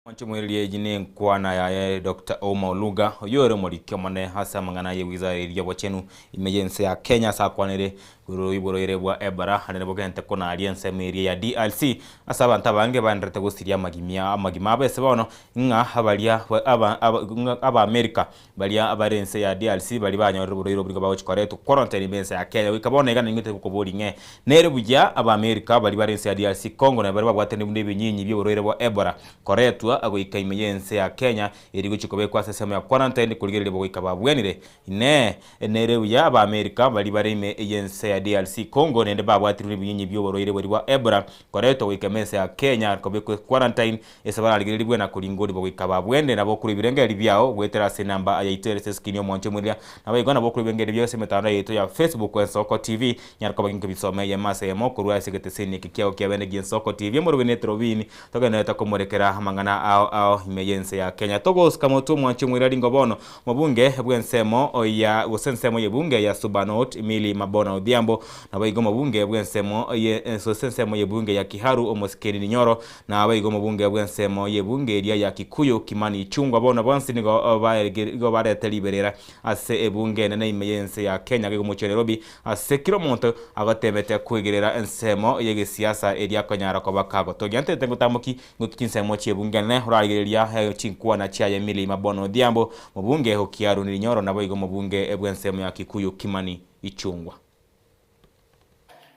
Mwanche moirerie eyi nenkwana yaye Doctor Ouma Oluga, oyio ore omoriki omonene ase amang'ana ye wizara eria y'obochenu ime y'ense ya Kenya ase akwanire igoro y'oborwaire bwa Ebola naende bogente konaria ensemo eria ya DRC ase abanto abange baendererete gosiria amagimia amagima abo ase bono ng'a baria aba aba ng'a Abaamerika baria bare ense ya DRC baria banyorire oborwaire obo nigo bagochi koretwa quarantine ime ense ya Kenya goika bono iga nainwe tari ng'e nere buya Abaamerika baria bare ense ya DRC Congo na baria babwatani buna ebinyinyi bi'oborwaire bwa Ebola koretwa goika ime y'ense ya Kenya erio gochia kobekwa ase ensemo ya quarantine korigereria bogoika babwenire. Inee! Nere buya Abaamerika baria bare ime y'ense ya DRC Congo naende babwatirwe nebinyinyi bi'oborwaire boria bwa Ebola koretwa goika ime ense ya Kenya kobekwa quarantine ase bararigererigwe na koringorigwa goika babwene nabo okorwa ebirengererio biao goetera ase enamba yaito ere ase escreen y'omwancho omoria Naboigo nabo okorwa ebirengererio biao ase emetandao yaito ya Facebook Ensoko TV nyara koba ginkobisoma eyemo ase eyemo korwa ase egeteseni eke kiao kia bene gi'Ensoko TV omorwani netrobini togendererete komorekera amang'ana ao ao ime y'ense ya Kenya Togosuka motwe omwancho omoirari ingo bono Mobunge bw'ensemo ya gose ensemo y'ebunge ya Subanot Milly Mabona Odhiambo naboigo omobunge bw'ensemo ye gose ensemo y'ebunge ya Kiharu Omosikeni Nyoro naboigo omobunge bw'ensemo y'ebunge eria ya Kikuyu Kimani Ichung'wa bono bonsi nigo nigo barete riberera ase ebunge enene ime y'ense ya Kenya gegomochia Nairobi ase kera omonto agotemete kwegerera ensemo y'egesiasa eria akonyara koba kagotogia. Ntete ngotamoki Ngoki chinsemo chi'ebunge enene orarigereria chinkwana chiaye Milly Mabono Odhiambo, mobunge o Kiaru Rinyoro naboigo omobunge bw'ensemo ya Kikuyu Kimani Ichung'wa.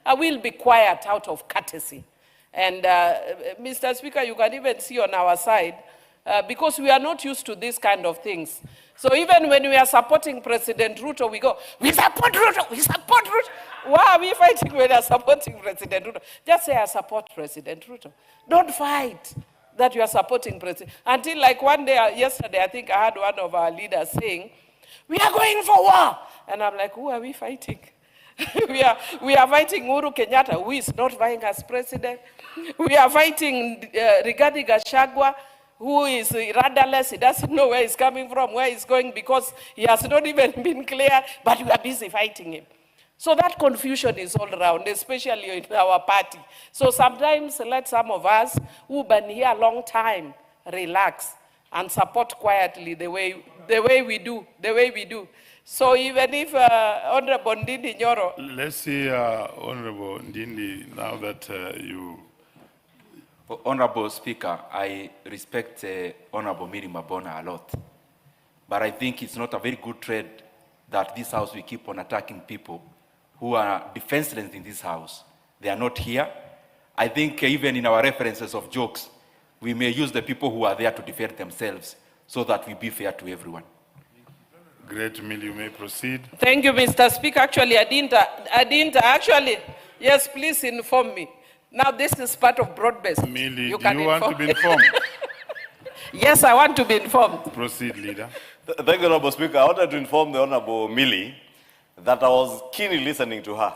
I will be quiet out of courtesy. And uh, Mr. Speaker, you can even see on our side, uh, because we are not used to this kind of things. So even when we are supporting President Ruto, we go, we support Ruto, we support Ruto. Why are we fighting when we are supporting President Ruto? Just say, I support President Ruto. Don't fight that you are supporting President. Until like one day, uh, yesterday, I think I had one of our leaders saying, we are going for war. And I'm like, who are we fighting? We are, we are fighting Uhuru Kenyatta, who is not vying as president. We are fighting Rigathi Gachagua, who is rudderless. He doesn't know where he's coming from, where he's going, because he has not even been clear, but we are busy fighting him. So that confusion is all around, especially in our party. So sometimes let some of us who've been here a long time relax and support quietly the way we do, the way we do. So even if Honorable Ndindi Nyoro... Let's see, Honorable Ndindi, now that you... Honorable Speaker, I respect Honorable Millie Mabona a lot. But I think it's not a very good trend that this house we keep on attacking people who are defenseless in this house. They are not here. I think even in our references of jokes, we may use the people who are there to defend themselves so that we be fair to everyone. Great, Millie, you may proceed. Thank you, Mr. Speaker. Actually, I didn't, I didn't actually, yes, please inform me. Now, this is part of broad-based. Millie, You do can you want to inform be informed? Yes, I want to be informed. Proceed, Leader. Thank you, Honorable Speaker. I wanted to inform the Honorable Millie that I was keenly listening to her,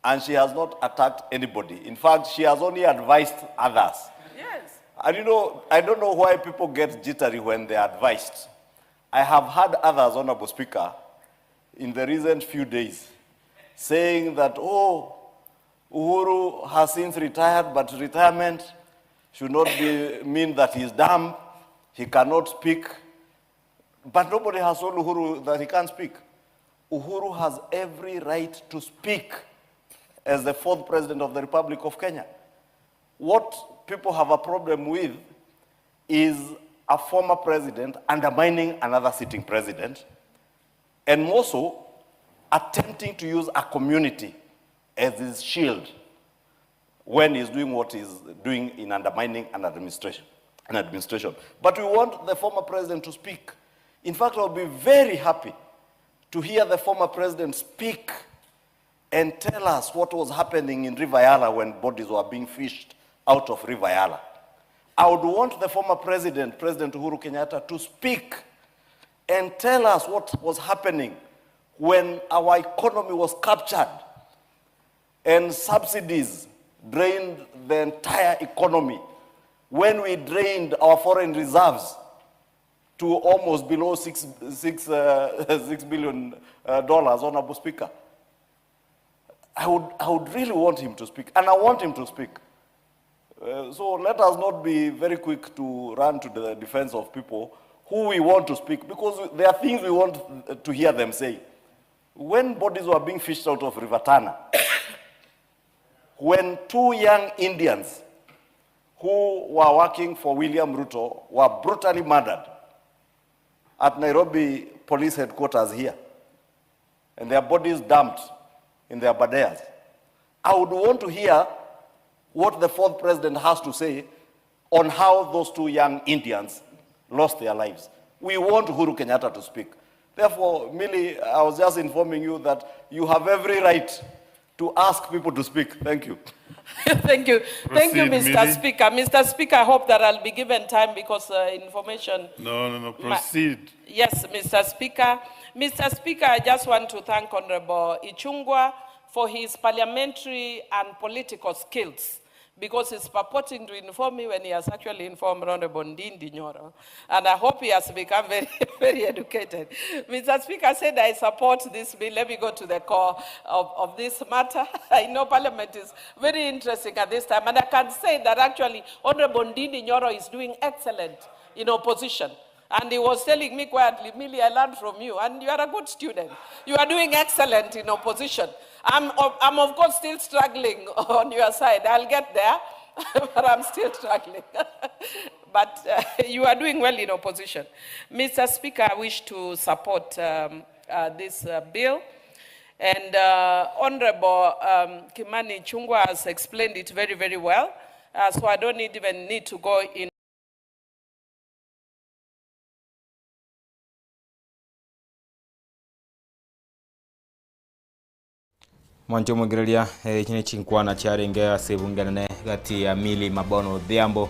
and she has not attacked anybody. In fact, she has only advised others. Yes. And I don't know why people get jittery when they are advised. I have heard others, Honorable Speaker, in the recent few days, saying that, oh, Uhuru has since retired, but retirement should not mean that he's dumb, he cannot speak. But nobody has told Uhuru that he can't speak. Uhuru has every right to speak as the fourth president of the Republic of Kenya. What people have a problem with is a former president undermining another sitting president, and more so, attempting to use a community as his shield when he's doing what he's doing in undermining an administration. An administration. But we want the former president to speak. In fact, I'll be very happy to hear the former president speak and tell us what was happening in River Yala when bodies were being fished out of River Yala. I would want the former president, President Uhuru Kenyatta, to speak and tell us what was happening when our economy was captured and subsidies drained the entire economy, when we drained our foreign reserves to almost below six billion, dollars, Honorable Speaker. I would really want him to speak, and I want him to speak. So let us not be very quick to run to the defense of people who we want to speak, because there are things we want to hear them say. When bodies were being fished out of River Tana, when two young Indians who were working for William Ruto were brutally murdered at Nairobi police headquarters here, and their bodies dumped in their Aberdares, I would want to hear what the fourth president has to say on how those two young Indians lost their lives. We want Uhuru Kenyatta to speak. Therefore, Millie, I was just informing you that you have every right to ask people to speak. Thank you. Thank you. Thank you, Proceed, Mr. Millie. Speaker. Mr. Speaker, I hope that I'll be given time because information... No, no, no. Proceed. Yes, Mr. Speaker. Mr. Speaker, I just want to thank Honorable Ichung'wah for his parliamentary and political skills, because he's purporting to inform me when he has actually informed Honorable Ndindi Nyoro. And I hope he has become very, very educated. Mr. Speaker, I said I support this bill. Let me go to the core of this matter. I know Parliament is very interesting at this time. And I can say that actually Honorable Ndindi Nyoro is doing excellent in opposition. And he was telling me quietly, Millie, I learned from you, and you are a good student. You are doing excellent in opposition. I'm of course still struggling on your side. I'll get there, but I'm still struggling. But you are doing well in opposition. Mr. Speaker, I wish to support this bill. And Honorable Kimani Ichung'wah has explained it very, very well. So I don't even need to go in. Mwancho mwegereria, chine chinkwana chiarenge ase ebunge gati ya Millie Mabono Odhiambo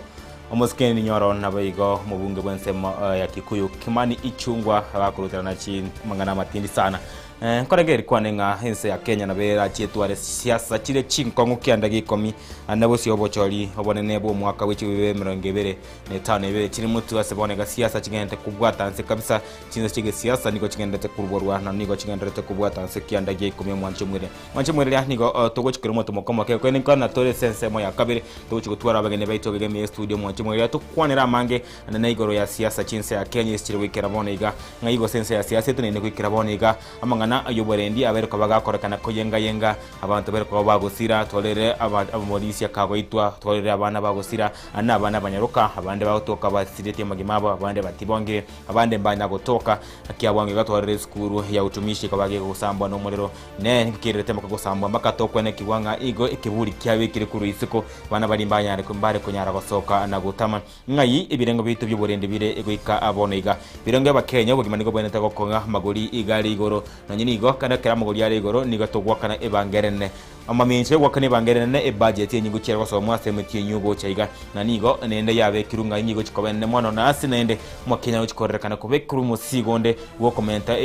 omosikeni Nyoro nabo igo omobunge bw'ensemo ya Kikuyu Kimani Ichung'wah bakoruterana chimang'ana amatindi sana. Nkorengereria kwane ng'a ense ya Kenya nabo erachie etware siasa chire chinkong'u kianda gia ikomi na bosio obochori obonene bw'omwaka bwe chibibe 25 ebere chire motwe ase bono iga siasa chigenderete kobwata nse kabisa. Chinse chia egesiasa nigo chigenderete koruborwa na nigo chigenderete kobwata nse kianda gia ikomi omwanche omwere. Mwanche omwere nigo togochia kera omonto moka omoke korende nkwana tore ase ensemo ya kabere togochia gotwara abageni baito iga ime y'estudio mwanche omwere tokwanere amange na igoro ya siasa chinse ya Kenya ase chire goikera bono iga. Ng'ai gose ense ya siasa eteneine goikera bono iga? Amang'ana ay'oborendi abeire koba gakorekana koyenga-yenga, abanto babeire koba bagosira, twarorire abamorisia kagoitwa, twarorire abana bagosira, na abana abanyaroka, abande bagotoka basiretie amagima abo, abande batibongire, abande mbanya gotoka. Kiabwango iga twarorire esukuru ya utumishi koba gegosambwa nomorero, ne nkererete mpaka gosambwa mpaka tokwenekigwa ng'a igo ekeburi kiabekire korwa isiko, abana baria mbanyare mbare konyara gosoka na gotama. Ng'ai ebirengo biaito bi'oborende bire goika bono iga? Ebirengo bi'Abakenya obogima nigo bwenerete gokong'a amagori iga are igoro. Nonye nigo kare ekero amagori are igoro nigo togoakana ebanga erenene. Amamincha y'ogoakana ebanga erenene ebudget enyingo chiare gosomwa ase emetienyi ogocha iga. Na nigo naende yabekirwe ng'ai nigo chikoba enene mono na ase naende Omokenya agochi korerekana kobekerwa omosigo onde bw'okomenta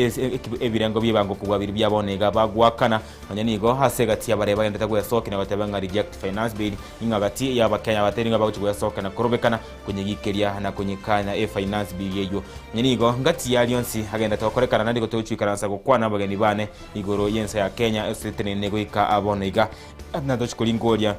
ebirengo bi'ebango kobua biria bia bono iga bagoakana. Nonya nigo ase egati y'abaria bagenderete gwesokia na goteba ng'a reject finance bill Ing'a gati y'Abakenya abateri nigo bagochia gwesoka na korobekana, konyegikeria na konyekanya efinance bill eyio. Onye nigo ngati ya rionsi agenderete gokorekana naende igo togochia goikaransa gokwana abageni bane igoro y'ense ya Kenya ase etenene goika bono iga. Na tochia koringoria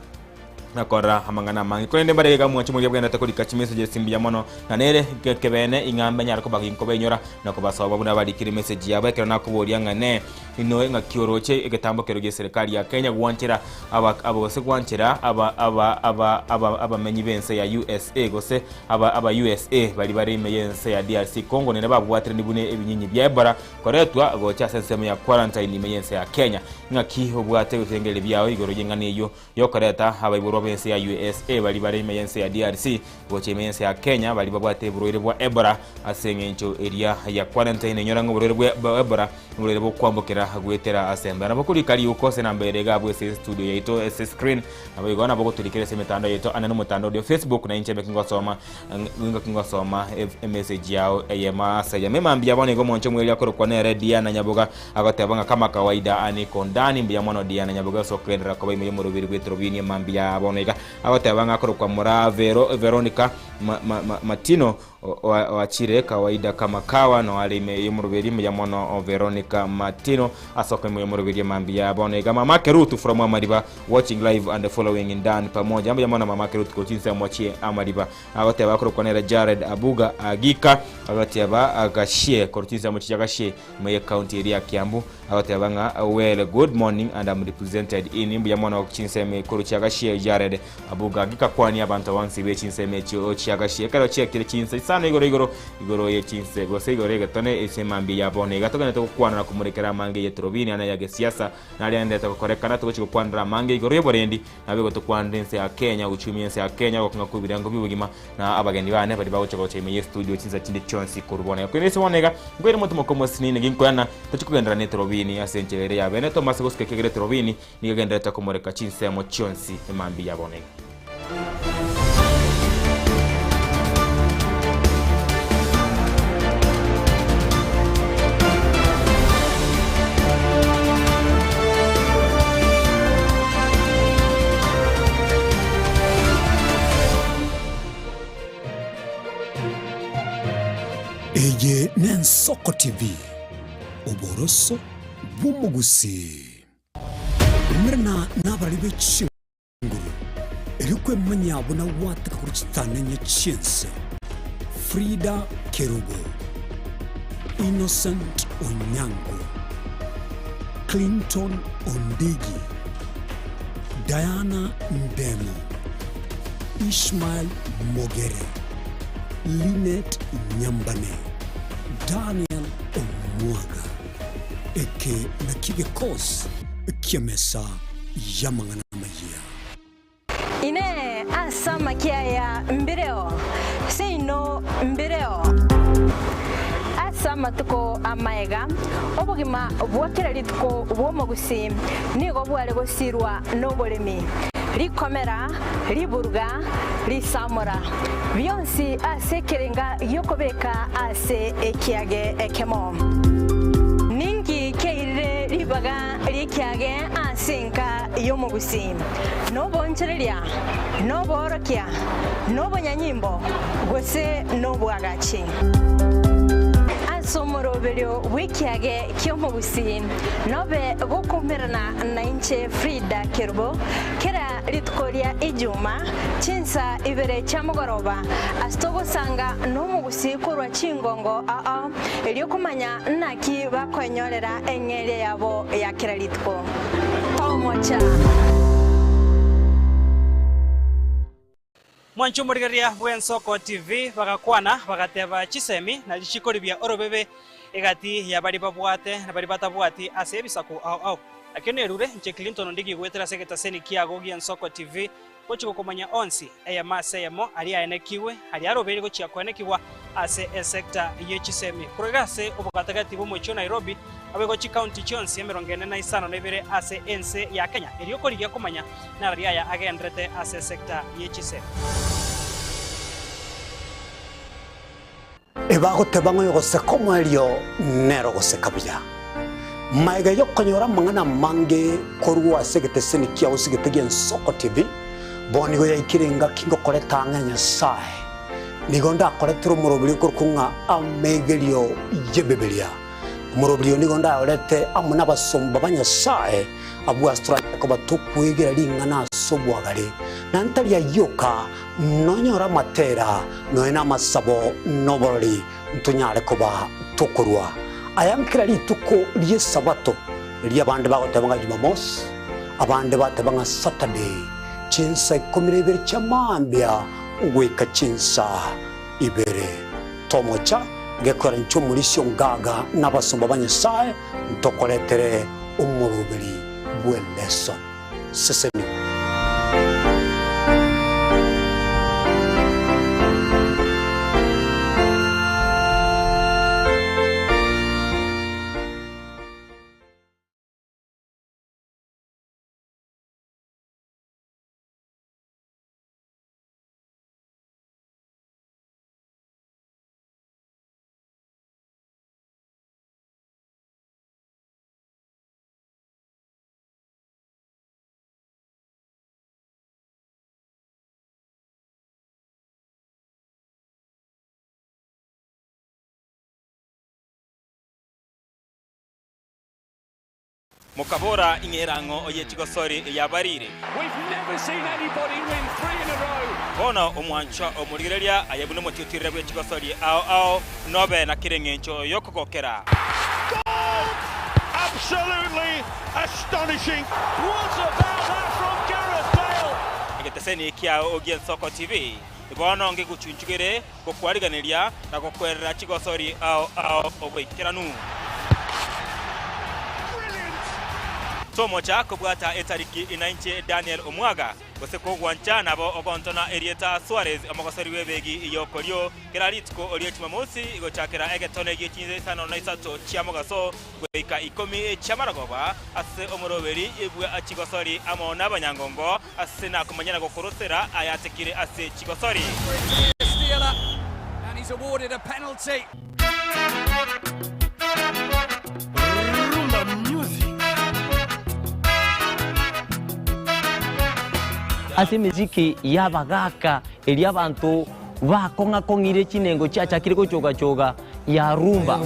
na korora amang'ana amange. Korende mbare iga mwanche moria bwenerete korika chimessages mbuya mono na nere ekebeene ing'a mbanyare koba ginkobainyora na kobasoba buna barikire emessage yabo ekero nakoboria ng'a nee Inwe ng'aki oroche egetambo keria gi'eserekari ya Kenya gwanchera aba aba gose gwanchera aba aba aba aba abamenyi b'ense ya usa gose aba aba usa baria bare ime y'ense ya DRC Congo nere babwaterani buna ebinyinyi bia Ebola koretwa gocha ase ensemo ya quarantine ime y'ense ya Kenya. Ng'aki obwate ebirengererio biao igoro y'eng'ana eyio yokoreta abaiborwa b'ense ya usa baria bare ime y'ense ya DRC gocha ime y'ense ya Kenya baria babwate oborwaire bwa Ebola ase eng'encho eria ya quarantine inyora ng'a oborwaire bwa Ebola noborwaire bokwambokera goetera ase embeo. Nabo korika riuko ase enamba ere iga abwo ase estudio yaito ase screen nabo igo nabo gotorikera ase emetandao yaito ande nomotandao oria o Facebook na inche mbeke ngosoma ngaki ngosoma emessage yao eyemo ase eyemo. Emambia bono igo omonche omweria akorokwa nere Diana Nyaboga Agoteba ng'a kama kawaida aniko ndani mbuya mono Diana Nyaboga ase okogenderera koba ime y'omoroberi bw'etorobini emambia bono iga. Agoteba ng'a akorokwa Moraa Vero Veronica ma, ma, ma, Matino oachire kawaida kama kawa no are ime y'omoroberi mbuya mono Veronica Matino ase okoba ime y'omoroberi emambia bono iga. Mama Kerutu from Amariba watching live and following Ndani pamoja mbuya mono Mama Kerutu korwa chinsemo chie Amariba. Agoteba akorokwa nere Jared Abuga Agika agoteba Gachie korwa chinsemo chia Gachie Ime ye county eria ya Kiambu agoteba ng'a well good morning and am represented in mbuya mono chinsemo ekoro chia Gachie Jared Abuga gikakwania abanto bonsi be chinsemo echio chia Gachie ekero chiakire chinsa isano igoro igoro igoro ye chinse gose igoro egetone ase mambia ya bono iga togenderete gokwana na komorekera amange ye torobini ane ya gesiasa naria agenderete gokorekana togochia gokwanera amange igoro yoborendi Nabo igo tokwanire ense ya Kenya, uchumi ense ya Kenya, ogokong'a kw'ebirengo bi'obogima, na abageni bane baria bagocha gocha ime y'estudio chinsa chinde chionsi korwa bono iga. Korende ase bono iga, nkoire omotomoko omosinini ginkoyana, tochie kogenderera netorobini ase enchera ere ya bene, tomase gosuka ekiagera etorobini nigo egendererete komoreka chinsemo chionsi emambia ya bono iga. Eye n'Ensoko TV, oboroso bw'omogusii. Umerana nabarari be chinguru, erio kwemanyia buna gwateka korwa chitanenye chi'ense. Frida Kerubo, Innocent Onyango, Clinton Ondigi, Diana Ndemo, Ishmael Mogere, Linet Nyambane, Daniel Omwaga. Eke nakio gekosi ki'emesa y'amang'ana amayia. Inee! Ase amakia aya mbireo? Seino mbireo. Ase amatuko amaega, obogima bwa kera rituko bw'omogusii nigo bware gosirwa noboremi, rikomera, riburuga, risamora, bionsi ase ekerenga gi'okobeka ase ekiage ekemo. Ninki keirire? Ribaga ri'ekiage ase enka y'omogusii, noboonchoreria, noboorokia, nobonyanyimbo, gose nobwagachi. Ase omoroberio bw'ekiage ki'omogusii nobe gokoumerana nainche Frida Kerubo kera rituko ria Ijuma chinsa ibere chia mogoroba ase togosanga nomogusii korwa chingongo ao erio komanya Naki bakoenyorera eng'eria yabo ya kera rituko? Tomocha! Mwanche omorigereria bw'Ensoko TV bagakwana bagateba chisemi na richiko ribia orobebe egati ya baria babwate na baria batabwati ase ebisaku ao ao. Nakio nerure inche Clinton Ondigi goetera ase egetaseni kiago gi'Ensoko TV Gochia gokomanya onsi, eyemo ase eyemo, aria aenekigwe, aria arobeire gochia koenekigwa ase esecta ye chisemi. Korwa iga ase obogatagati bw'omochie o Nairobi, naboigo chikaunti chionsi emerongo ene na isano na ibere ase ense ya Kenya, erio korigia komanya narari aya agenderete ase esecta ye chisemi. Ebagoteba ng'a oyogoseka omoerio nere ogoseka buya. Magega y'okonyora amang'ana amange korwa ase egeteseni kiao ase egete gi'Ensoko TV, bono nigo yaikire engaki ngokoreta ang'e a Nyasae. Nigo ndakoretere omoroberi okorokwa ng'a Amegerio y'Ebibilia. Omoroberi oyo nigo ndayorete amo nabasomba ba Nyasae abwo ase toranyare koba tokwegera ring'ana ase obwagare, na ntari ayio oka, Nonyore amatera, nonya namasabo, na oborori, ntonyare koba tokorua aya nkera rituko ri'Esabato, riria abande bagoteba ng'a Jumamosi, abande bateba ng'a Saturday, chinsa ikomi na ibere chia mambia goika chinsa ibere. Tomocha gekora inche omorisia o ngaga na abasomba ba Nyasae ntokoretere omoroberi bw'eleso. Seseni. Mokabora, Ing'e erang'o ye chigosori yabarire. Bono omwanchwa omorigereria aye buna omotiotirere bwe chigosori ao ao, nobe na kera engencho y'okogokera. Egeteseni kiao gi'Ensoko TV bono ngegochunchugere gokwariganeria na gokwerera chigosori ao ao oboikeranu. Tomocha kobwata etariki inainche Daniel Omwaga, gose kogwancha nabo ogontona erieta Suarez omogosori bw'ebegi y'okorio kera rituko rie Jumamosi gochakera egetone gie chinsa isano na isato chia mogaso goika ikomi chi'amarogoba ase omoroberi bwa chigosori amo nabanyangongo ase nakomanya na gokorosera ayatekire ase chigosori. Ase emesiki y'abagaaka eria abanto bakong'a-kong'ire chinengo chiachakire gochoga-choga ya rumba.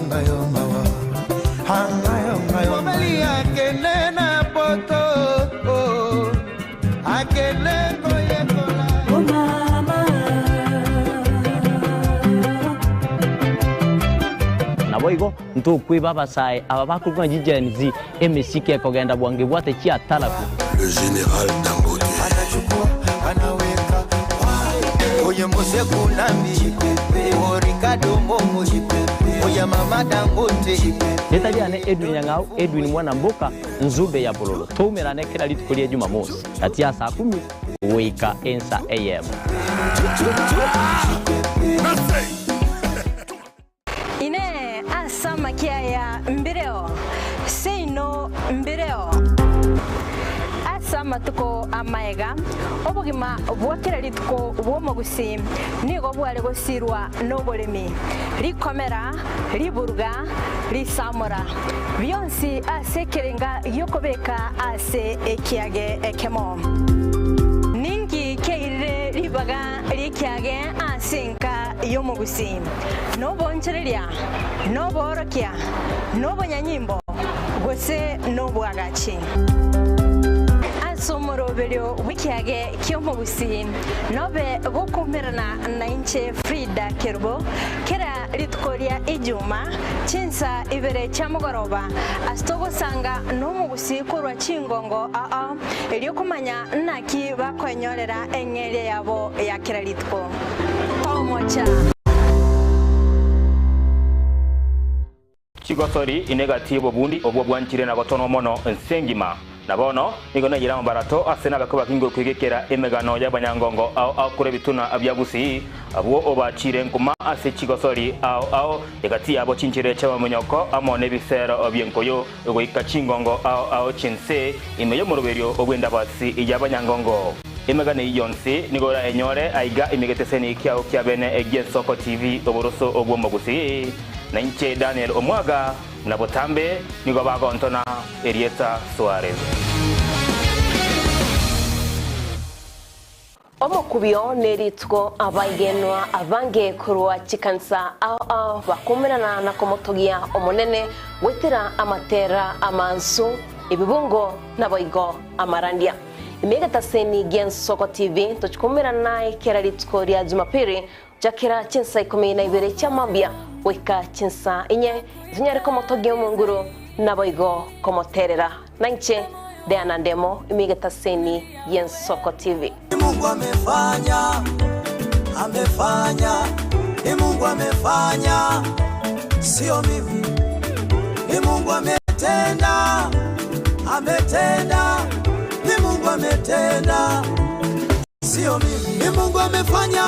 Naboigo ntokweba abasae aba bakorokwa ng'a Gen Z, emesiki ekogenda bwango ebwate chiatarabu. Le general Dangote. Rieta riane Edwin Nyang'au, Edwin Mwana Mboka, Nzube ya Bololo. Toumerane kera rituko ria Jumamosi, gati ya saa kumi goika ensa eyemo. Inee! Ase amakia aya mbireo? Seino mbireo. Ase. amatuko amaega, obogima bwa kera rituko bw'omogusii nigo bware gosirwa noboremi, rikomera, riburuga, risamora, bionsi ase ekerenga gi'okobeka ase ekiage ekemo. Ninki kiairire ribaga ri'ekiage ase enka y'omogusii? Noboonchoreria, noboorokia, nobonyanyimbo, gose nobwagachi? Ase omoroberio bw'ekiage ki'omogusii, nobe gokoumerana nainche Frida Kerubo, kera rituko ria Ijuma, chinsa ibere chia mogoroba, ase togosanga nomogusii korwa chingongo ao, erio komanya naki bakoenyorera eng'eria yabo ya kera rituko. Omocha. Chigosori ine egati y'obobundi obwo bwanchire na gotonwa mono ense engima. Na bono nigo naiyire amabarato ase nabakwe bakinge okwegekera emegano y'abanyangongo ao ao korwa ebituna bia Gusii, abwo obachiire nkuma ase chigosori ao ao, egati yabo chinchera chi'amaminyoko amo nebisero bi'enkoyo, goika chingongo ao ao chi'ense ime y'omoroberio bw'endabasi y'abanyangongo. Emegano eyio yonsi nigo orayenyore aiga ime geteseni kiao kia bene gi'Ensoko TV oboroso bw'omogusii. Na inche Daniel Omwaga, na botambe nigo bagontona erieta Suarez. Omokubio nerituko abaigenwa abange korwa chikanisa ao ao bakoumerana na komotogia Omonene goetera amatera amansu, ebibungo naboigo amarandia. Ime egetaseni gi'Ensoko TV tochikoumerana naye kera rituko ria Jumapili Chakera chinsa ikomi na ibere chia mambia goika chinsa inye, tonyare komotogia Omonguru, naboigo komoterera. Nainche Diana Ndemo, ime egetaseni gi'Ensoko TV. Ni Mungu amefanya, amefanya, ni Mungu amefanya, sio mimi. Ni Mungu ametenda, ametenda, ni Mungu ametenda, sio mimi. Ni Mungu amefanya.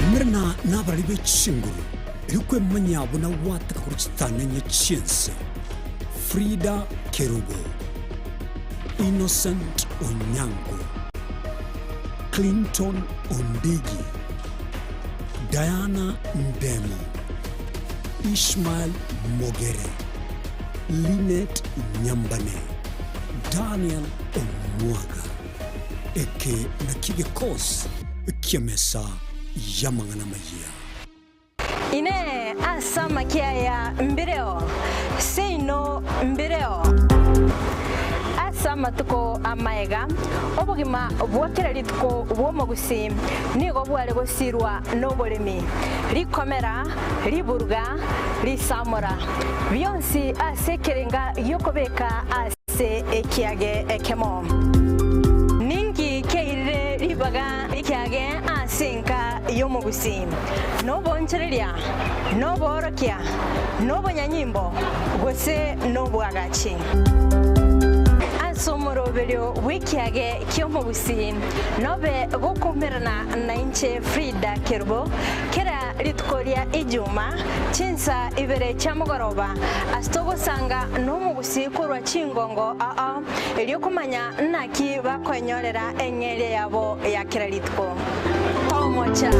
Umerana nabarari be chinguru, erio kwemanya buna gwataka korwa chitanenye chi'ense. Frida Kerubo, Innocent Onyango, Clinton Ondigi, Diana Ndemo, Ishmael Mogere, Linet Nyambane, Daniel Omwaga. Eke nakio gekosi ki'emesa y'amang'ana amayia. Inee! Ase amakia aya mbireo? Seino mbireo. Ase amatuko amaega, obogima bwa kera rituko bw'omogusii nigo bware gosirwa noboremi, rikomera, riburuga, risamora, bionsi ase ekerenga gi'okobeka ase ekiage ekemo. Ninki kiairire ribaga rikiage ase enka y'omogusii? Noboonchoreria, noboorokia, nobonyanyimbo, gose nobwagachi? Ase omoroberio bw'ekiage ki'omogusii nobe gokoumerana nainche Frida Kerubo kera rituko ria Ijuma chinsa ibere chia mogoroba ase togosanga nomogusii korwa chingongo ao erio komanya naki bakoenyorera eng'eria yabo ya kera rituko. Omocha.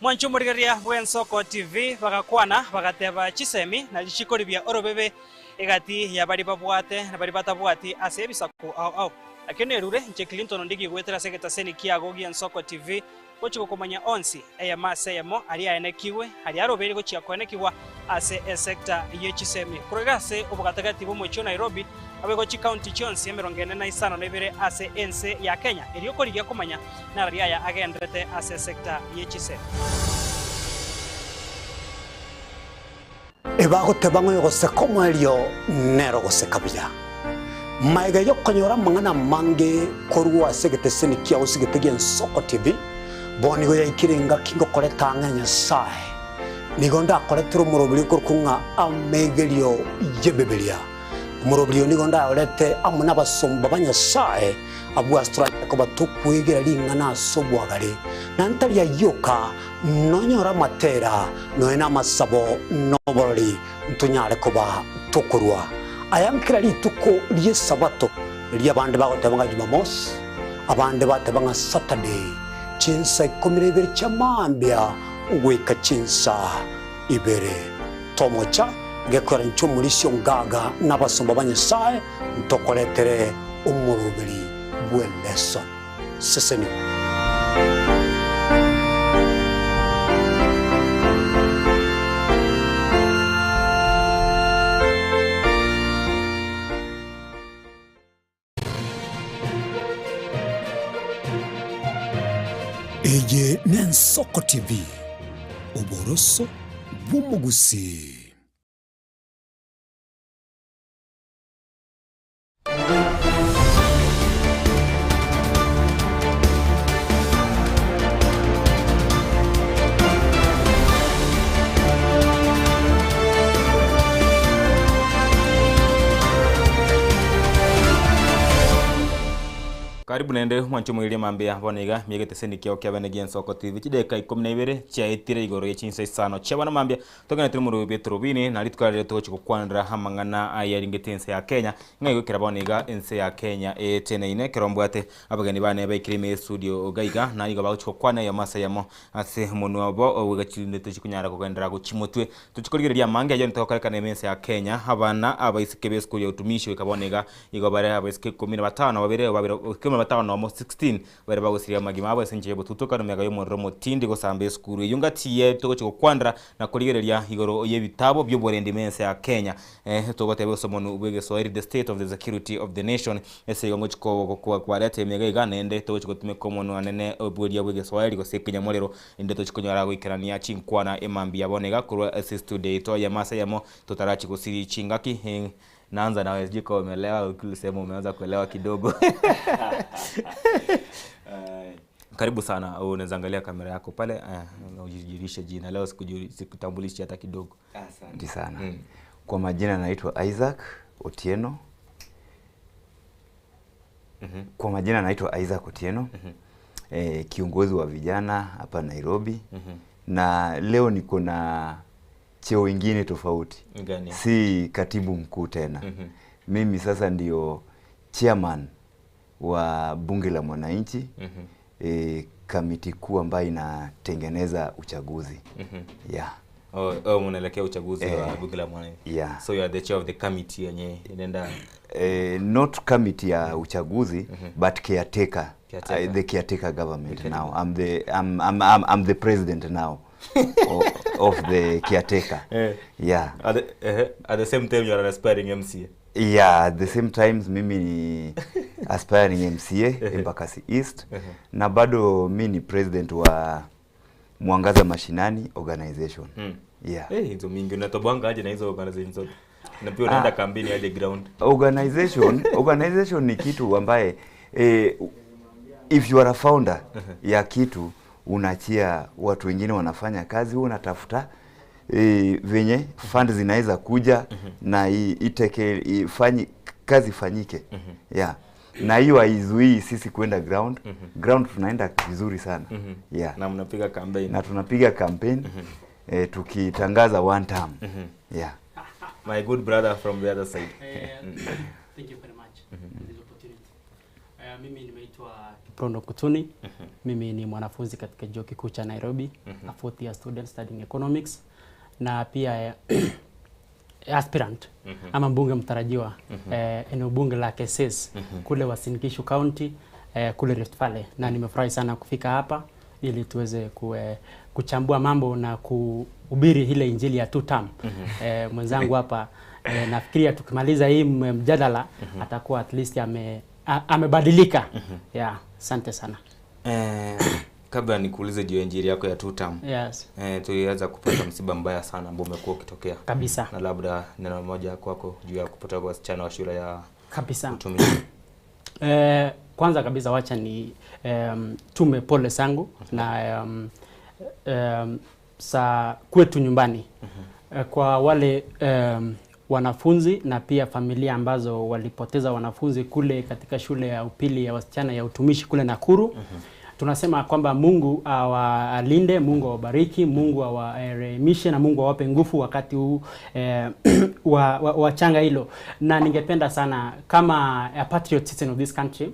Mwanche omorigereria bw'Ensoko TV bagakwana bagateba chisemi na richiko ribia orobebe egati ya baria babwate na baria batabwati ase ebisaku ao ao. Nakio nerure inche Clinton Ondigi goetera ase egetaseni kiago gi'Ensoko TV gochia gokomanya onsi eyemo ase eyemo aria aenekigwe aria arobeire gochia koenekigwa ase esecta ye chisemi korwa iga ase obogatagati bw'omochie o Nairobi naboigo chikaunti chionsi emerongo ene na isano na ibere ase ense ya Kenya erio korigia komanya narari aya agenderete ase esecta ye chisemi. Ebagoteba ng'a oyogoseka omoerio nere ogoseka buya. Magega y'okonyora amang'ana amange korwa ase egeteseni kiao gose gi'Ensoko TV, bono nigo yaikire engaki ngokoreta ang'e Nyasae. Nigo ndakoretere omoroberio okorokwa ng'a Amegerio y'Ebibilia. Omoroberio oyo nigo ndayorete amo nabasomba ba Nyasae, abwo ase toranyare koba tokwegera ring'ana ase obwagare, na ntari ayio oka, Nonyore amatera, nonya namasabo, na oborori, ntonyare koba tokorua. Aya nkera rituko ri'Esabato, riria abande bagoteba ng'a Jumamosi, abande bateba ng'a Saturday, chinsa ikomi na ibere chia mambia goika chinsa ibere. Tomocha gekoera inche omorisia ongaga na abasomba ba Nyasae ntokoretere omoroberi bw'eleson. Sesenigwa. Eye n'Ensoko TV, oboroso bw'omogusii. Karibu naende mwanche omoirerie mambia bono iga miegeteseni kiao kia bene gi'ensoko TV chidakika ikomi na ibere chiaetire igoro ye chinsa isano chia bono mambia Togende tore morobio bw'etorobini, na rituko riria togochia gokwanera amang'ana ayaringete ense ya Kenya, ng'a igo ekero bono iga ense ya Kenya eteneine, ekero mbwate abageni bane baikire ime y'estudio iga iga, na igo bagochia gokwana eyemo ase eyemo ase omonwa obo ogoika chirinde tochia konyara kogenderera gochia motwe. Tochia korigereria amange ayio ntogokorekana ime ense ya Kenya, abana abaiseke b'esukuru ya utumishi goika bono iga igo bare abaiseke ikomi na batano babere babere ikomi na batano nomo, 16, Baria bagosiria amagima abo ase enchera y'obotutuka nomega y'omorero omotindi gosamba esukuru eyio ngati ye togochia gokwanera na korigereria igoro y'ebitabo bi'oborendi ime ense ya Kenya. Eh, togoteba ase omonwe bw'egeswahili the state of the security of the nation ase igo ngochia ko kwareta emega iga naende togochia gotumeka omonwe anene bweria bw'egeswahili gose ekenyamorero inde tochia konyora goikerania chinkwana emambia bono iga korwa ase estudio yaito eyemo ase eyemo totarachia gosiria chingaki eh, Naanza nawe sijui kama umeelewa ukilisema umeanza kuelewa kidogo. Karibu sana, unaweza angalia kamera yako pale uh, ujijulishe jina. Leo sikutambulishi hata kidogo. Asante sana. Mm. Kwa majina naitwa Isaac Otieno. Mm -hmm. Kwa majina naitwa Isaac Otieno. Mm -hmm. Eh, kiongozi wa vijana hapa Nairobi. Mm -hmm. Na leo niko na cheo ingine tofauti. Gani? Si katibu mkuu tena. Mm -hmm. Mimi sasa ndio chairman wa bunge la mwananchi. Mm -hmm. E, kamiti kuu ambayo inatengeneza uchaguzi. Mm -hmm. Yeah. Oh, oh, mnaelekea uchaguzi eh, wa bunge la mwananchi. Yeah. So you are the chair of the committee yenye inaenda eh, not committee ya uchaguzi mm -hmm. but caretaker. Caretaker. The caretaker government The now. I'm the I'm, I'm, I'm, I'm the president now of, of the caretaker. Eh. Yeah. At the, eh, at the same time you are an aspiring MCA. Yeah, at the same times mimi ni aspiring MCA Embakasi East na bado mi ni president wa Mwangaza Mashinani organization. Mm. Yeah. Eh, hizo mingi unatobanga aje na hizo organization zote? Na pia unaenda Ah. kambini aje ground. Organization, organization ni kitu ambaye eh, if you are a founder ya kitu unaachia watu wengine wanafanya kazi, wewe unatafuta e, venye fund zinaweza kuja na iteke ifanyi, kazi ifanyike. Yeah. Na hiyo haizuii sisi kwenda ground. Ground tunaenda vizuri sana. Yeah. Na mnapiga campaign. Na tunapiga campaign eh, tukitangaza one term. Yeah. My good brother from the other side. Thank you very much for this opportunity. Mimi nimeitwa Kiprono Kutuni. Mimi ni mwanafunzi katika chuo kikuu cha Nairobi, a fourth year student studying economics na pia aspirant ama mbunge mtarajiwa eneo bunge la Keses kule Uasin Gishu County kule Rift Valley, na nimefurahi sana kufika hapa ili tuweze kuchambua mambo na kuhubiri ile injili ya two term. Mwenzangu hapa nafikiria tukimaliza hii mjadala atakuwa at least amebadilika. Yeah, asante sana. Kabla nikuulize juu ya injili yako ya two term. Yes. Tuliweza kupata msiba mbaya sana ambao umekuwa ukitokea. Kabisa. Na labda neno moja kwako juu ya kupotea kwa wasichana wa shule ya Kabisa. utumishi. Kwanza kabisa wacha ni tume pole zangu na sa kwetu nyumbani kwa wale wanafunzi na pia familia ambazo walipoteza wanafunzi kule katika shule ya upili ya wasichana ya utumishi kule Nakuru. Tunasema kwamba Mungu awalinde, Mungu awabariki, Mungu awarehemishe na Mungu awape nguvu wakati huu eh, wa, wa, wa changa hilo, na ningependa sana kama a patriot citizen of this country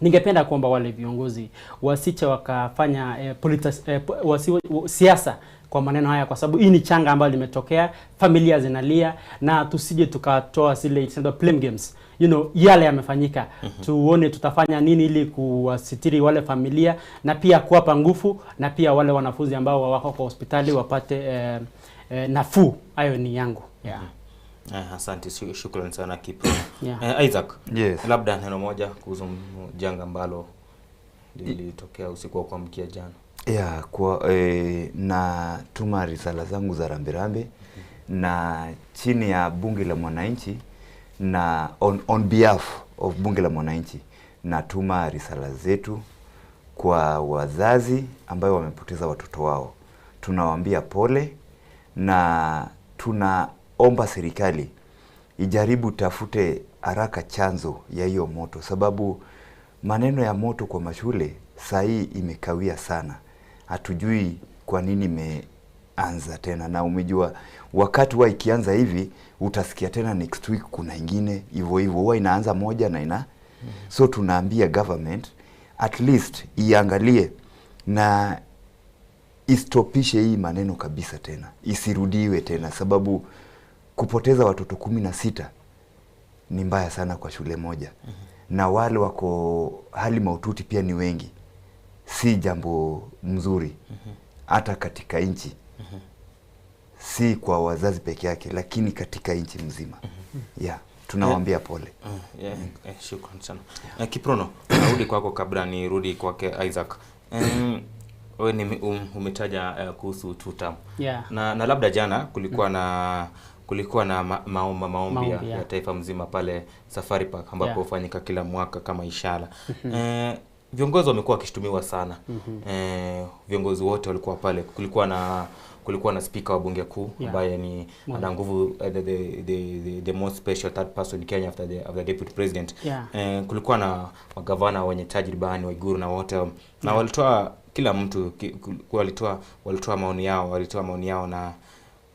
ningependa kuomba wale viongozi wasiche wakafanya eh, politis, eh, wasi, siasa kwa maneno haya, kwa sababu hii ni changa ambayo limetokea, familia zinalia, na tusije tukatoa zile it's blame games you know, yale yamefanyika. Tuone tutafanya nini ili kuwasitiri wale familia na pia kuwapa nguvu na pia wale wanafunzi ambao wako kwa hospitali wapate eh, eh, nafuu. Hayo ni yangu yeah. Eh, asante, shukrani sana Kiprono. Yeah. Eh, Isaac, Yes. labda neno moja kuhusu janga ambalo lilitokea usiku wa kuamkia jana. Yeah, kwa, eh, natuma risala zangu za rambirambi na chini ya bunge la mwananchi na on, on behalf of bunge la mwananchi natuma risala zetu kwa wazazi ambayo wamepoteza watoto wao. Tunawaambia pole na tunaomba serikali ijaribu tafute haraka chanzo ya hiyo moto, sababu maneno ya moto kwa mashule saa hii imekawia sana, hatujui kwa nini imeanza tena. Na umejua wakati huwa ikianza hivi utasikia tena next week kuna ingine hivyo hivyo, huwa inaanza moja na ina so tunaambia government at least iangalie na istopishe hii maneno kabisa tena, isirudiwe tena, sababu kupoteza watoto 16 ni mbaya sana kwa shule moja. Na wale wako hali mahututi pia ni wengi, si jambo mzuri hata katika nchi, si kwa wazazi peke yake, lakini katika nchi mzima. Yeah, tunawaambia pole. Yeah, shukran sana. Kiprono, narudi kwako kabla nirudi kwake Isaac. Wewe ni umetaja kuhusu two term. Yeah. Na labda jana kulikuwa na kulikuwa na maombi Maombi, ya yeah. taifa mzima pale Safari Park ambapo Yeah. hufanyika kila mwaka kama ishara. Viongozi wamekuwa wakishutumiwa sana. Viongozi wote walikuwa pale. Kulikuwa na kulikuwa na speaker wa bunge kuu Yeah. ambaye ni ana nguvu the most special third person in Kenya after the deputy president. Yeah. Kulikuwa na magavana wenye tajriba ni Waiguru na wote na Yeah. walitoa kila mtu walitoa maoni yao, walitoa maoni yao na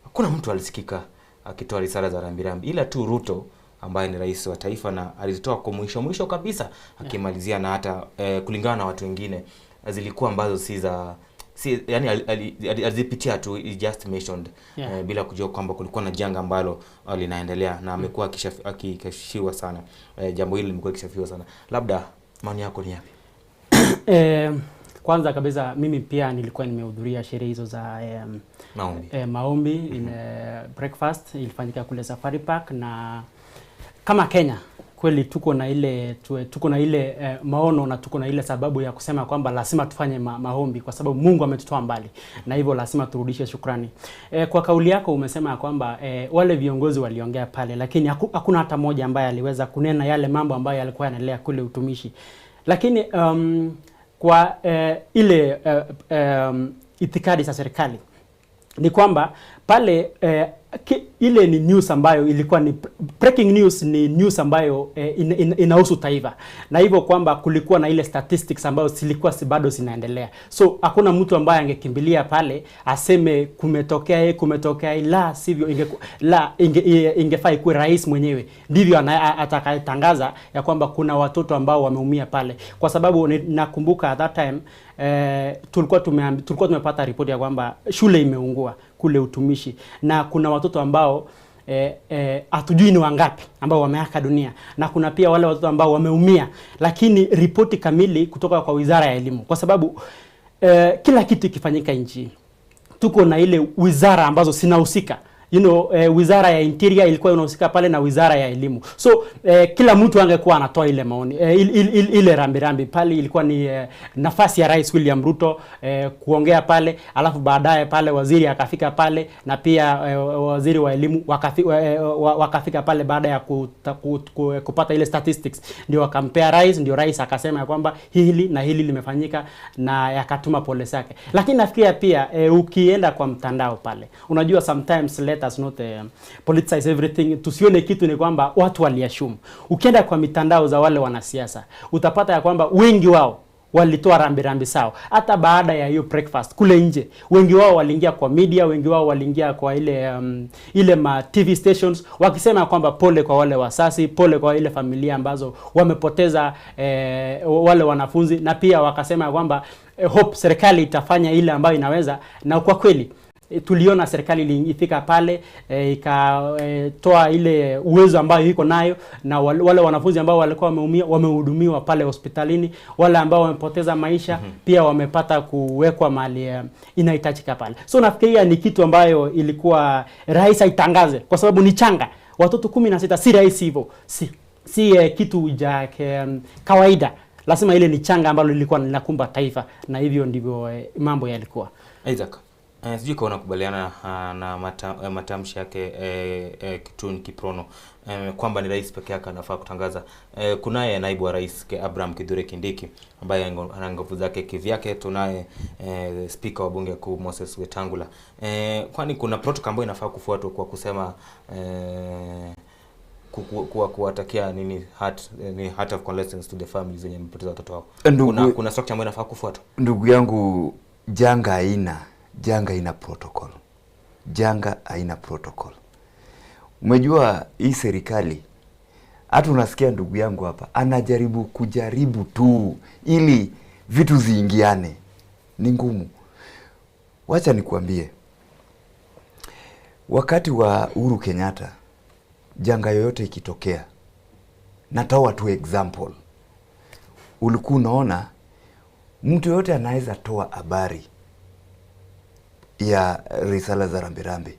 hakuna mtu alisikika akitoa risala za rambirambi ila tu Ruto ambaye ni rais wa taifa na alizitoa kwa mwisho mwisho kabisa akimalizia na hata kulingana na watu wengine zilikuwa ambazo si za si yani alizipitia tu, he just mentioned Yeah. bila kujua kwamba kulikuwa na janga ambalo linaendelea na amekuwa akikashifiwa sana. Jambo hili limekuwa likishafiwa sana. Labda maoni yako ni yapi? Kwanza kabisa mimi pia nilikuwa nimehudhuria sherehe hizo za Maombi. Maombi in breakfast ilifanyika kule Safari Park, na kama Kenya kweli tuko na ile tuko na ile maono na tuko na ile sababu ya kusema kwamba lazima tufanye maombi kwa sababu Mungu ametutoa mbali na hivyo lazima turudishe shukrani. Kwa kauli yako umesema kwamba wale viongozi waliongea pale, lakini hakuna hata mmoja ambaye aliweza kunena yale mambo ambayo yalikuwa yanaendelea kule utumishi. Lakini kwa ile itikadi za serikali ni kwamba pale ile ni news ambayo ilikuwa ni breaking news, ni news ambayo inahusu taifa, na hivyo kwamba kulikuwa na ile statistics ambayo zilikuwa bado zinaendelea, so hakuna mtu ambaye angekimbilia pale aseme kumetokea hii, kumetokea hii, la sivyo ingefaa ikuwe rais mwenyewe ndivyo atakayetangaza ya kwamba kuna watoto ambao wameumia pale, kwa sababu nakumbuka at that time tulikuwa tumepata ripoti ya kwamba shule imeungua kule utumishi na kuna watoto ambao hatujui ni wangapi ambao wameaga dunia, na kuna pia wale watoto ambao wameumia, lakini ripoti kamili kutoka kwa Wizara ya Elimu, kwa sababu kila kitu ikifanyika nchi tuko na ile wizara ambazo zinahusika. You know, wizara ya interior ilikuwa inahusika pale na wizara ya elimu, so kila mtu angekuwa anatoa ile maoni ile rambirambi pale. Ilikuwa ni nafasi ya Rais William Ruto kuongea pale, alafu baadaye pale waziri akafika pale na pia waziri wa elimu wakafika pale baada ya kupata ile statistics, ndio wakampea rais, ndio rais akasema ya kwamba hili na hili limefanyika na yakatuma pole zake. Lakini nafikiria pia ukienda kwa mtandao pale, unajua sometimes let us not politicize everything, tusione kitu ni kwamba watu waliassume. Ukienda kwa mitandao za wale wanasiasa utapata ya kwamba wengi wao Walitoa rambirambi zao hata baada ya hiyo breakfast kule nje. Wengi wao waliingia kwa media, wengi wao waliingia kwa ile ile ma TV stations wakisema kwamba pole kwa wale wasasi, pole kwa ile familia ambazo wamepoteza wale wanafunzi, na pia wakasema kwamba hope serikali itafanya ile ambayo inaweza, na kwa kweli tuliona serikali ilifika pale ikatoa ile uwezo ambayo iko nayo, na wale wanafunzi ambao walikuwa wameumia wamehudumiwa pale hospitalini, wale ambao wamepoteza maisha pia wamepata kuwekwa mahali inahitajika pale. So nafikiria ni kitu ambayo ilikuwa rais aitangaze kwa sababu ni changa, watoto 16 si rahisi hivyo, si kitu cha kawaida. Lazima ile ni changa ambalo lilikuwa linakumba taifa, na hivyo ndivyo mambo yalikuwa. Isaac, sijui kama unakubaliana na matamshi yake Kitun Kiprono kwamba ni rais peke yake anafaa kutangaza. Kunaye naibu wa rais Abraham Kithure Kindiki ambaye ana nguvu zake kivyake. Tunaye spika wa bunge kuu Moses Wetangula. Kwani kuna protocol ambayo inafaa kufuatwa kwa kusema kuwatakia nini ni heart of condolences to the families wenye wamepoteza watoto wao. Kuna structure ambayo inafaa kufuatwa. Ndugu yangu, janga haina protocol. Janga haina protocol. Umejua hii serikali, hata unasikia ndugu yangu hapa anajaribu kujaribu tu ili vitu ziingiane, ni ngumu. Wacha nikuambie, wakati wa Uhuru Kenyatta janga yoyote ikitokea, natoa tu example, ulikuwa unaona mtu yoyote anaweza toa habari ya risala za rambirambi,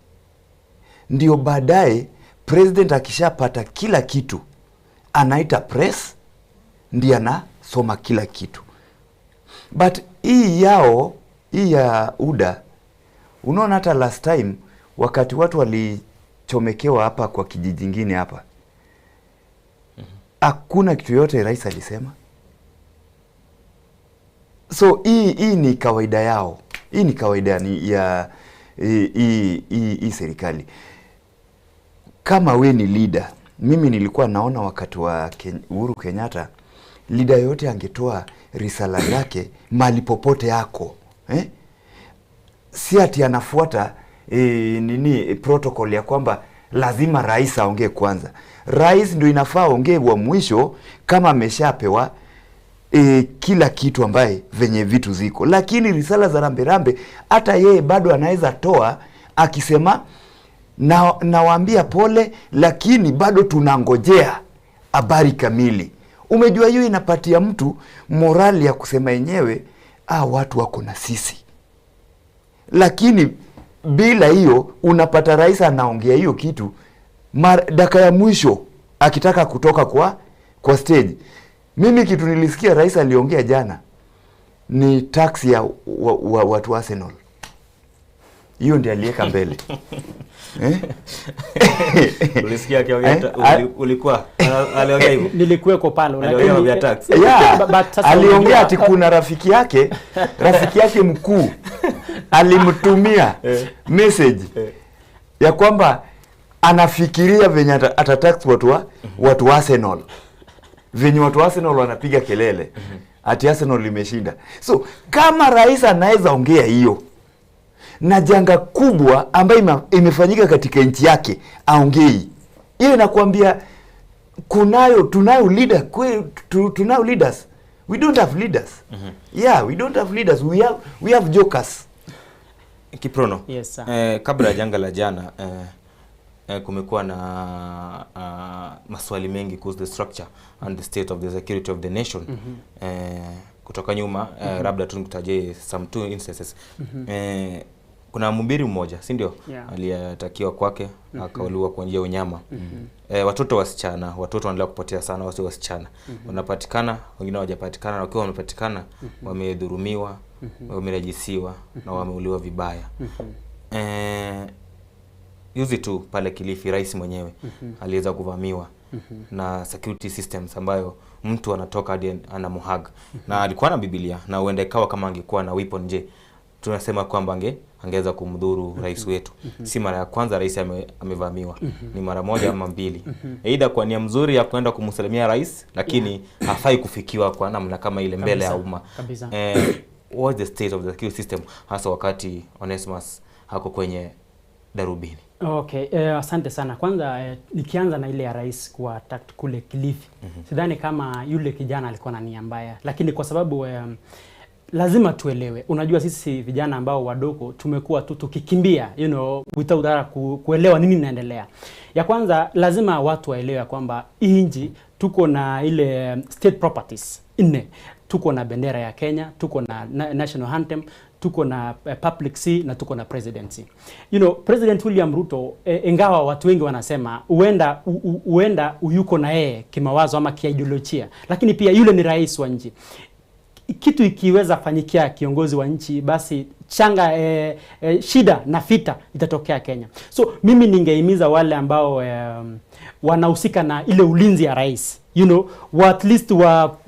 ndio baadaye president akishapata kila kitu anaita press, ndiye anasoma kila kitu. But hii yao, hii ya UDA, unaona hata last time wakati watu walichomekewa hapa kwa kijiji kingine hapa, hakuna kitu yote rais alisema. So hii ni kawaida yao. Hii ni kawaida ni ya hii serikali. Kama we ni leader, mimi nilikuwa naona wakati wa Uhuru Kenyatta, leader yote angetoa risala yake mahali popote yako, Si ati anafuata nini protocol ya kwamba lazima rais aongee kwanza. Rais ndio inafaa aongee wa mwisho kama ameshapewa kila kitu ambaye venye vitu ziko. Lakini risala za rambirambi hata yeye bado anaweza toa akisema nawaambia pole, lakini bado tunangojea habari kamili. Umejua hiyo inapatia mtu morali ya kusema yenyewe, watu wako na sisi. Lakini bila hiyo unapata rais anaongea hiyo kitu dakika ya mwisho akitaka kutoka kwa stage. Mimi kitu nilisikia rais aliongea jana ni tax ya watu wa Arsenal. Hiyo ndiyo aliweka mbele. Ulisikia akiongea ulikuwa aliongea hivyo? Nilikuweko pale, Aliongea lakini mambo ya tax. But sasa Aliongea unajua ati kuna rafiki yake mkuu alimtumia message ya kwamba anafikiria venye atatax watu wa Arsenal. Venye watu wa Arsenal wanapiga kelele ati Arsenal imeshinda. So kama rais anaweza ongea hiyo na janga kubwa ambayo imefanyika katika nchi yake aongei, ile inakuambia tunayo leader, tunayo leaders. We don't have leaders. Yeah, we don't have leaders. We have jokers. Kiprono. Yes, sir. Kabla ya janga la jana kumekuwa na maswali mengi kuhusu the structure and the state of the security of the nation. Kutoka nyuma labda tu nikutajie some two instances. Kuna mhubiri mmoja, si ndio? Aliyetakiwa kwake, akauliwa kwa njia ya unyama. Watoto wasichana, watoto wanaendelea kupotea sana, wasio wasichana. Wanapatikana, wengine hawajapatikana, na wakiwa wamepatikana, wamedhulumiwa, wamerejisiwa na wameuliwa vibaya. Juzi tu pale Kilifi rais mwenyewe aliweza kuvamiwa na security systems ambayo mtu anatoka hadi anamuhag. Na alikuwa na Biblia, na huenda ikawa kama angekuwa na weapon, je, Tunasema kwamba ange angeweza kumdhuru rais wetu. Si mara ya kwanza rais ame, amevamiwa. Ni mara moja ama mbili. Aidha kwa nia mzuri ya kwenda kumsalimia rais, lakini hafai kufikiwa kwa namna kama ile mbele ya Kabisa, umma. kabisa. Eh, what's the state of the security system hasa wakati Onesmus hako kwenye darubini? Okay, asante sana. Kwanza nikianza na ile ya rais kuwa attacked kule Kilifi. Sidhani kama yule kijana alikuwa na nia mbaya, lakini kwa sababu lazima tuelewe. Unajua sisi vijana ambao wadogo tumekuwa tu tukikimbia without hata kuelewa nini inaendelea. Ya kwanza lazima watu waelewe ya kwamba hii nchi tuko na ile state properties nne. Tuko na bendera ya Kenya, tuko na national anthem, tuko na public see na tuko na presidency. President William Ruto ingawa watu wengi wanasema huenda huenda uyuko na yeye kimawazo ama kiideolojia, lakini pia yule ni rais wa nchi. Kitu ikiweza fanyikia kiongozi wa nchi, basi changa shida na vita itatokea Kenya. So mimi ningehimiza wale ambao wanahusika na ile ulinzi ya rais, wa at least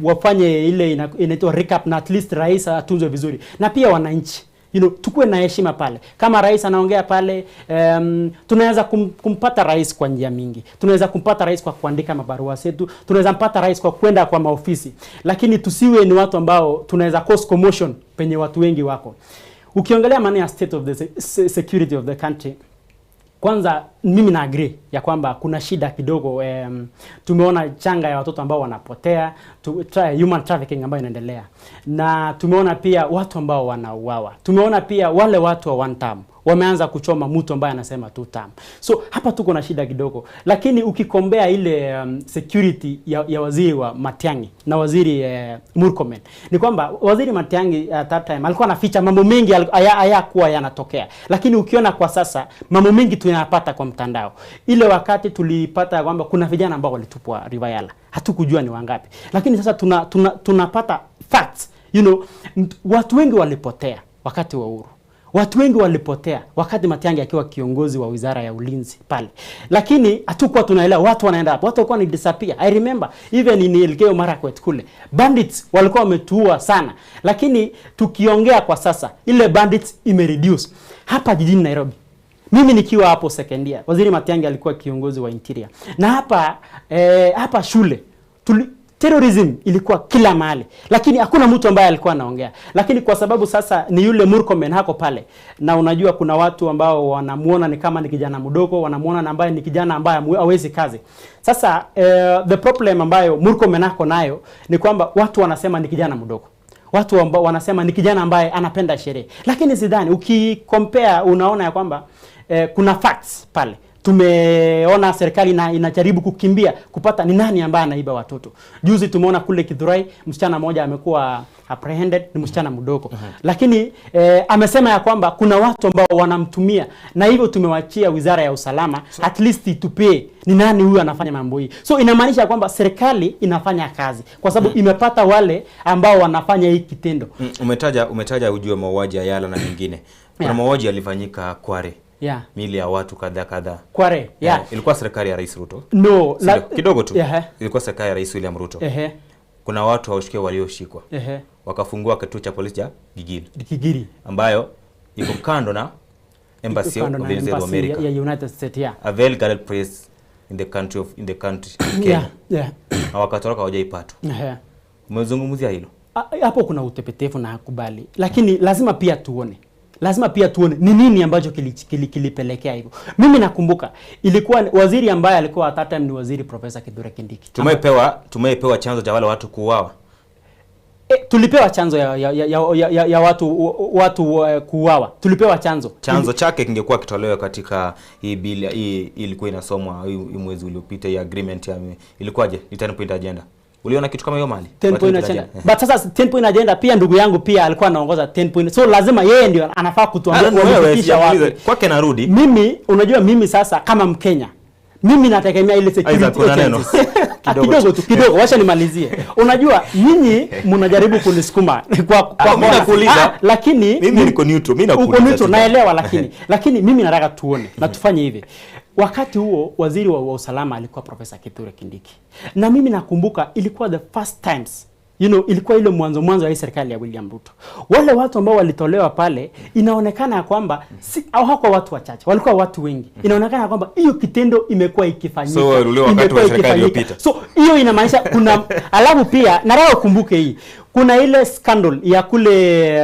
wafanye ile inaitwa recap, na at least rais atunzwe vizuri, na pia wananchi tukuwe na heshima pale. Kama rais anaongea pale, tunaweza kumpata rais kwa njia mingi. Tunaweza kumpata rais kwa kuandika mabarua zetu, tunaweza mpata rais kwa kwenda kwa maofisi, lakini tusiwe ni watu ambao tunaweza cause commotion penye watu wengi wako. Ukiongelea maana ya state of the security of the country, kwanza mimi na agree ya kwamba kuna shida kidogo. Tumeona changa ya watoto ambao wanapotea, human trafficking ambayo inaendelea, na tumeona pia watu ambao wanauawa. Tumeona pia wale watu wa one term wameanza kuchoma mtu ambaye anasema two term. So hapa tuko na shida kidogo, lakini ukikombea ile security ya waziri wa Matiang'i na waziri Murkomen, ni kwamba waziri Matiang'i at that time alikuwa anaficha mambo mengi hayakuwa yanatokea, lakini ukiona kwa sasa mambo mengi tunayapata kwa mtandao. Ile wakati tulipata kwamba kuna vijana ambao walitupwa River Yala, hatukujua ni wangapi, lakini sasa tunapata facts. Watu wengi walipotea wakati wa uhuru. Watu wengi walipotea wakati Matiang'i akiwa kiongozi wa wizara ya ulinzi pale, lakini hatukuwa tunaelewa watu wanaenda wapi. Watu walikuwa ni disappear. I remember even in Elgeyo Marakwet kule bandits walikuwa wametuua sana, lakini tukiongea kwa sasa ile bandits imereduce. Hapa jijini Nairobi, mimi nikiwa hapo second year, Waziri Matiang'i alikuwa kiongozi wa interior, na hapa shule terrorism ilikuwa kila mahali, lakini hakuna mtu ambaye alikuwa anaongea. Lakini kwa sababu sasa ni yule Murkomen hako pale, na unajua kuna watu ambao wanamuona ni kama ni kijana mdogo, wanamuona na ambaye ni kijana ambaye hawezi kazi. Sasa the problem ambayo Murkomen hako nayo ni kwamba watu wanasema ni kijana mdogo. Watu ambao wanasema ni kijana ambaye anapenda sherehe. Lakini sidhani, ukicompare unaona ya kwamba kuna facts pale. Tumeona serikali inajaribu kukimbia kupata ni nani ambaye anaiba watoto. Juzi tumeona kule Githurai msichana mmoja amekuwa apprehended, ni msichana mdogo. Lakini amesema ya kwamba kuna watu ambao wanamtumia, na hivyo tumewachia Wizara ya Usalama at least itupie ni nani huyu anafanya mambo hii. So inamaanisha kwamba serikali inafanya kazi kwa sababu imepata wale ambao wanafanya hii kitendo. Umetaja ujue mauaji ya Yala na mengine. Kuna mauaji yalifanyika Kware. Miili ya watu kadhaa kadhaa. Kware, yeah. Ilikuwa serikali ya Rais Ruto. No, Sio, la kidogo tu. Ilikuwa serikali ya Rais William Ruto. Kuna watu haushikiwa walioshikwa. Wakafungua kituo cha polisi cha Gigiri. Gigiri. Ambayo iko kando na Embassy Iko kando of na the United States of Embassy America. ya United States, yeah. A very guarded place in the country of, in the country, Kenya. Na wakatoroka hawajaipatwa. Umezungumzia hilo? Hapo kuna utepetevu na hakubali. Lakini lazima pia tuone. Lazima pia tuone ni nini ambacho kilipelekea hivyo. Mimi nakumbuka ilikuwa waziri ambaye alikuwa at that time ni waziri Professor Kithure Kindiki. Tumepewa chanzo cha wale watu kuuawa. Tulipewa chanzo ya watu kuuawa. Tulipewa chanzo. Chanzo chake kingekuwa kitolewe katika hii bill, hii ilikuwa inasomwa hii mwezi uliopita, hii agreement ya ilikuwaje? Ni 10 point agenda. Uliona kitu kama hiyo mali? 10 Watu point wengi agenda. wanajenga. But sasa 10 point agenda pia ndugu yangu pia alikuwa anaongoza 10 point. So lazima yeye ndio anafaa kutuambia Wewe walifikisha sijamuuliza. wapi. Kwake narudi. Mimi unajua mimi sasa kama Mkenya mimi nategemea ile security Isaac, kuna neno. agencies. Kidogo Kidogo tu. tu, kidogo, wacha nimalizie. Unajua nyinyi mnajaribu kunisukuma kwa Mimi kona. nakuuliza. Lakini mimi niko neutral, mimi Uko nakuuliza neutral, tu. naelewa, lakini mimi nataka tuone na tufanye hivi. Wakati huo waziri wa usalama alikuwa Professor Kithure Kindiki. Na mimi nakumbuka ilikuwa the first times You know, ilikuwa ile mwanzo mwanzo ya hii serikali ya William Ruto. Wale watu ambao walitolewa pale, inaonekana ya kwamba si au hawakuwa watu wachache, walikuwa watu wengi. Inaonekana ya kwamba hiyo kitendo imekuwa ikifanyika. So, waliuliwa wakati Imekuwa wa serikali ikifanyika. iliyopita. So hiyo inamaanisha kuna alafu pia nataka ukumbuke hii kuna ile scandal ya kule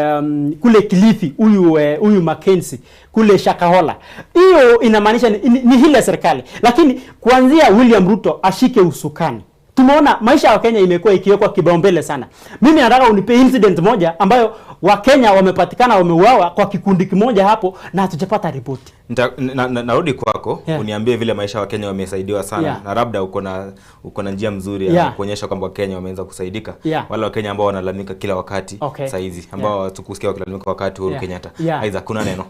kule Kilifi huyu huyu Mackenzie kule Shakahola. Hiyo inamaanisha ni, ni, ni ile serikali, lakini kuanzia William Ruto ashike usukani tumeona maisha ya Wakenya imekuwa ikiwekwa kipaumbele sana. Mimi nataka unipe incident moja ambayo Wakenya wamepatikana wameuawa kwa kikundi kimoja hapo na hatujapata ripoti. Narudi kwako Yeah. uniambie vile maisha wa Kenya wamesaidiwa sana Yeah. na labda uko na njia mzuri ya Yeah. kuonyesha kwamba Wakenya wameweza kusaidika Yeah. wale Wakenya ambao wanalalamika kila wakati Okay. saizi ambao Yeah. hatukusikia wakilalamika wakati Uhuru Yeah. Kenyatta. Yeah. Aidha kuna neno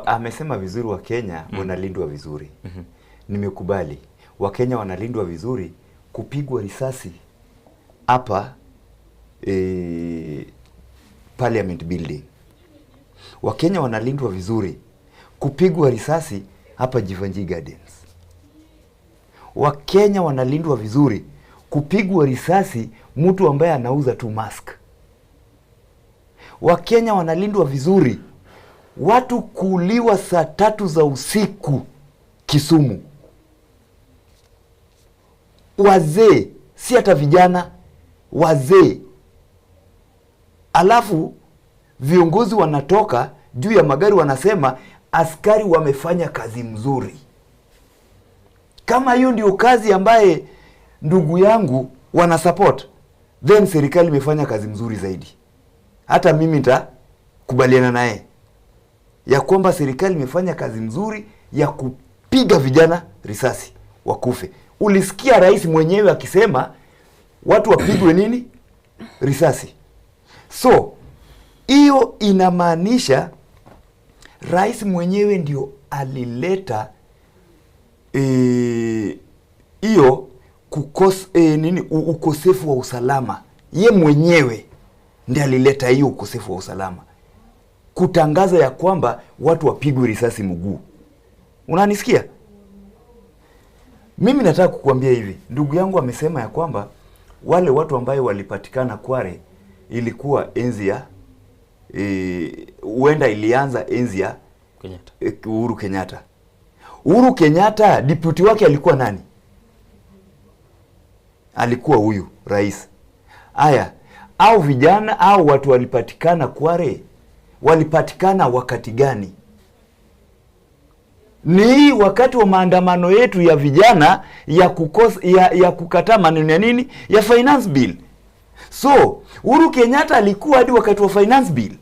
Amesema vizuri Wakenya wanalindwa vizuri. Nimekubali. Wakenya wanalindwa vizuri kupigwa risasi hapa Parliament building. Wakenya wanalindwa vizuri kupigwa risasi hapa Jeevanjee Gardens. Wakenya wanalindwa vizuri kupigwa risasi mtu ambaye anauza tu mask. Wakenya wanalindwa vizuri watu kuuliwa saa 3 za usiku Kisumu. Wazee, si hata vijana, wazee. Alafu viongozi wanatoka juu ya magari wanasema askari wamefanya kazi mzuri. Kama hiyo ndio kazi ambaye ndugu yangu wana support, then serikali imefanya kazi mzuri zaidi. Hata mimi nitakubaliana naye ya kwamba serikali imefanya kazi mzuri ya kupiga vijana risasi wakufe. Ulisikia rais mwenyewe akisema watu wapigwe nini? Risasi. So hiyo inamaanisha rais mwenyewe ndio alileta hiyo nini, ukosefu wa usalama. Ye mwenyewe ndiye alileta hiyo ukosefu wa usalama, kutangaza ya kwamba watu wapigwe risasi mguu. Unanisikia? Mimi nataka kukuambia hivi, ndugu yangu amesema ya kwamba wale watu ambaye walipatikana Kware ilikuwa enzi ya huenda ilianza enzi ya Kenyatta. Uhuru Kenyatta. Uhuru Kenyatta deputy wake alikuwa nani? Alikuwa huyu rais. Aya, au vijana au watu walipatikana Kware walipatikana wakati gani? Ni wakati wa maandamano yetu ya vijana ya kukataa maneno ya nini? Ya finance bill. So, Uhuru Kenyatta alikuwa hadi wakati wa finance bill.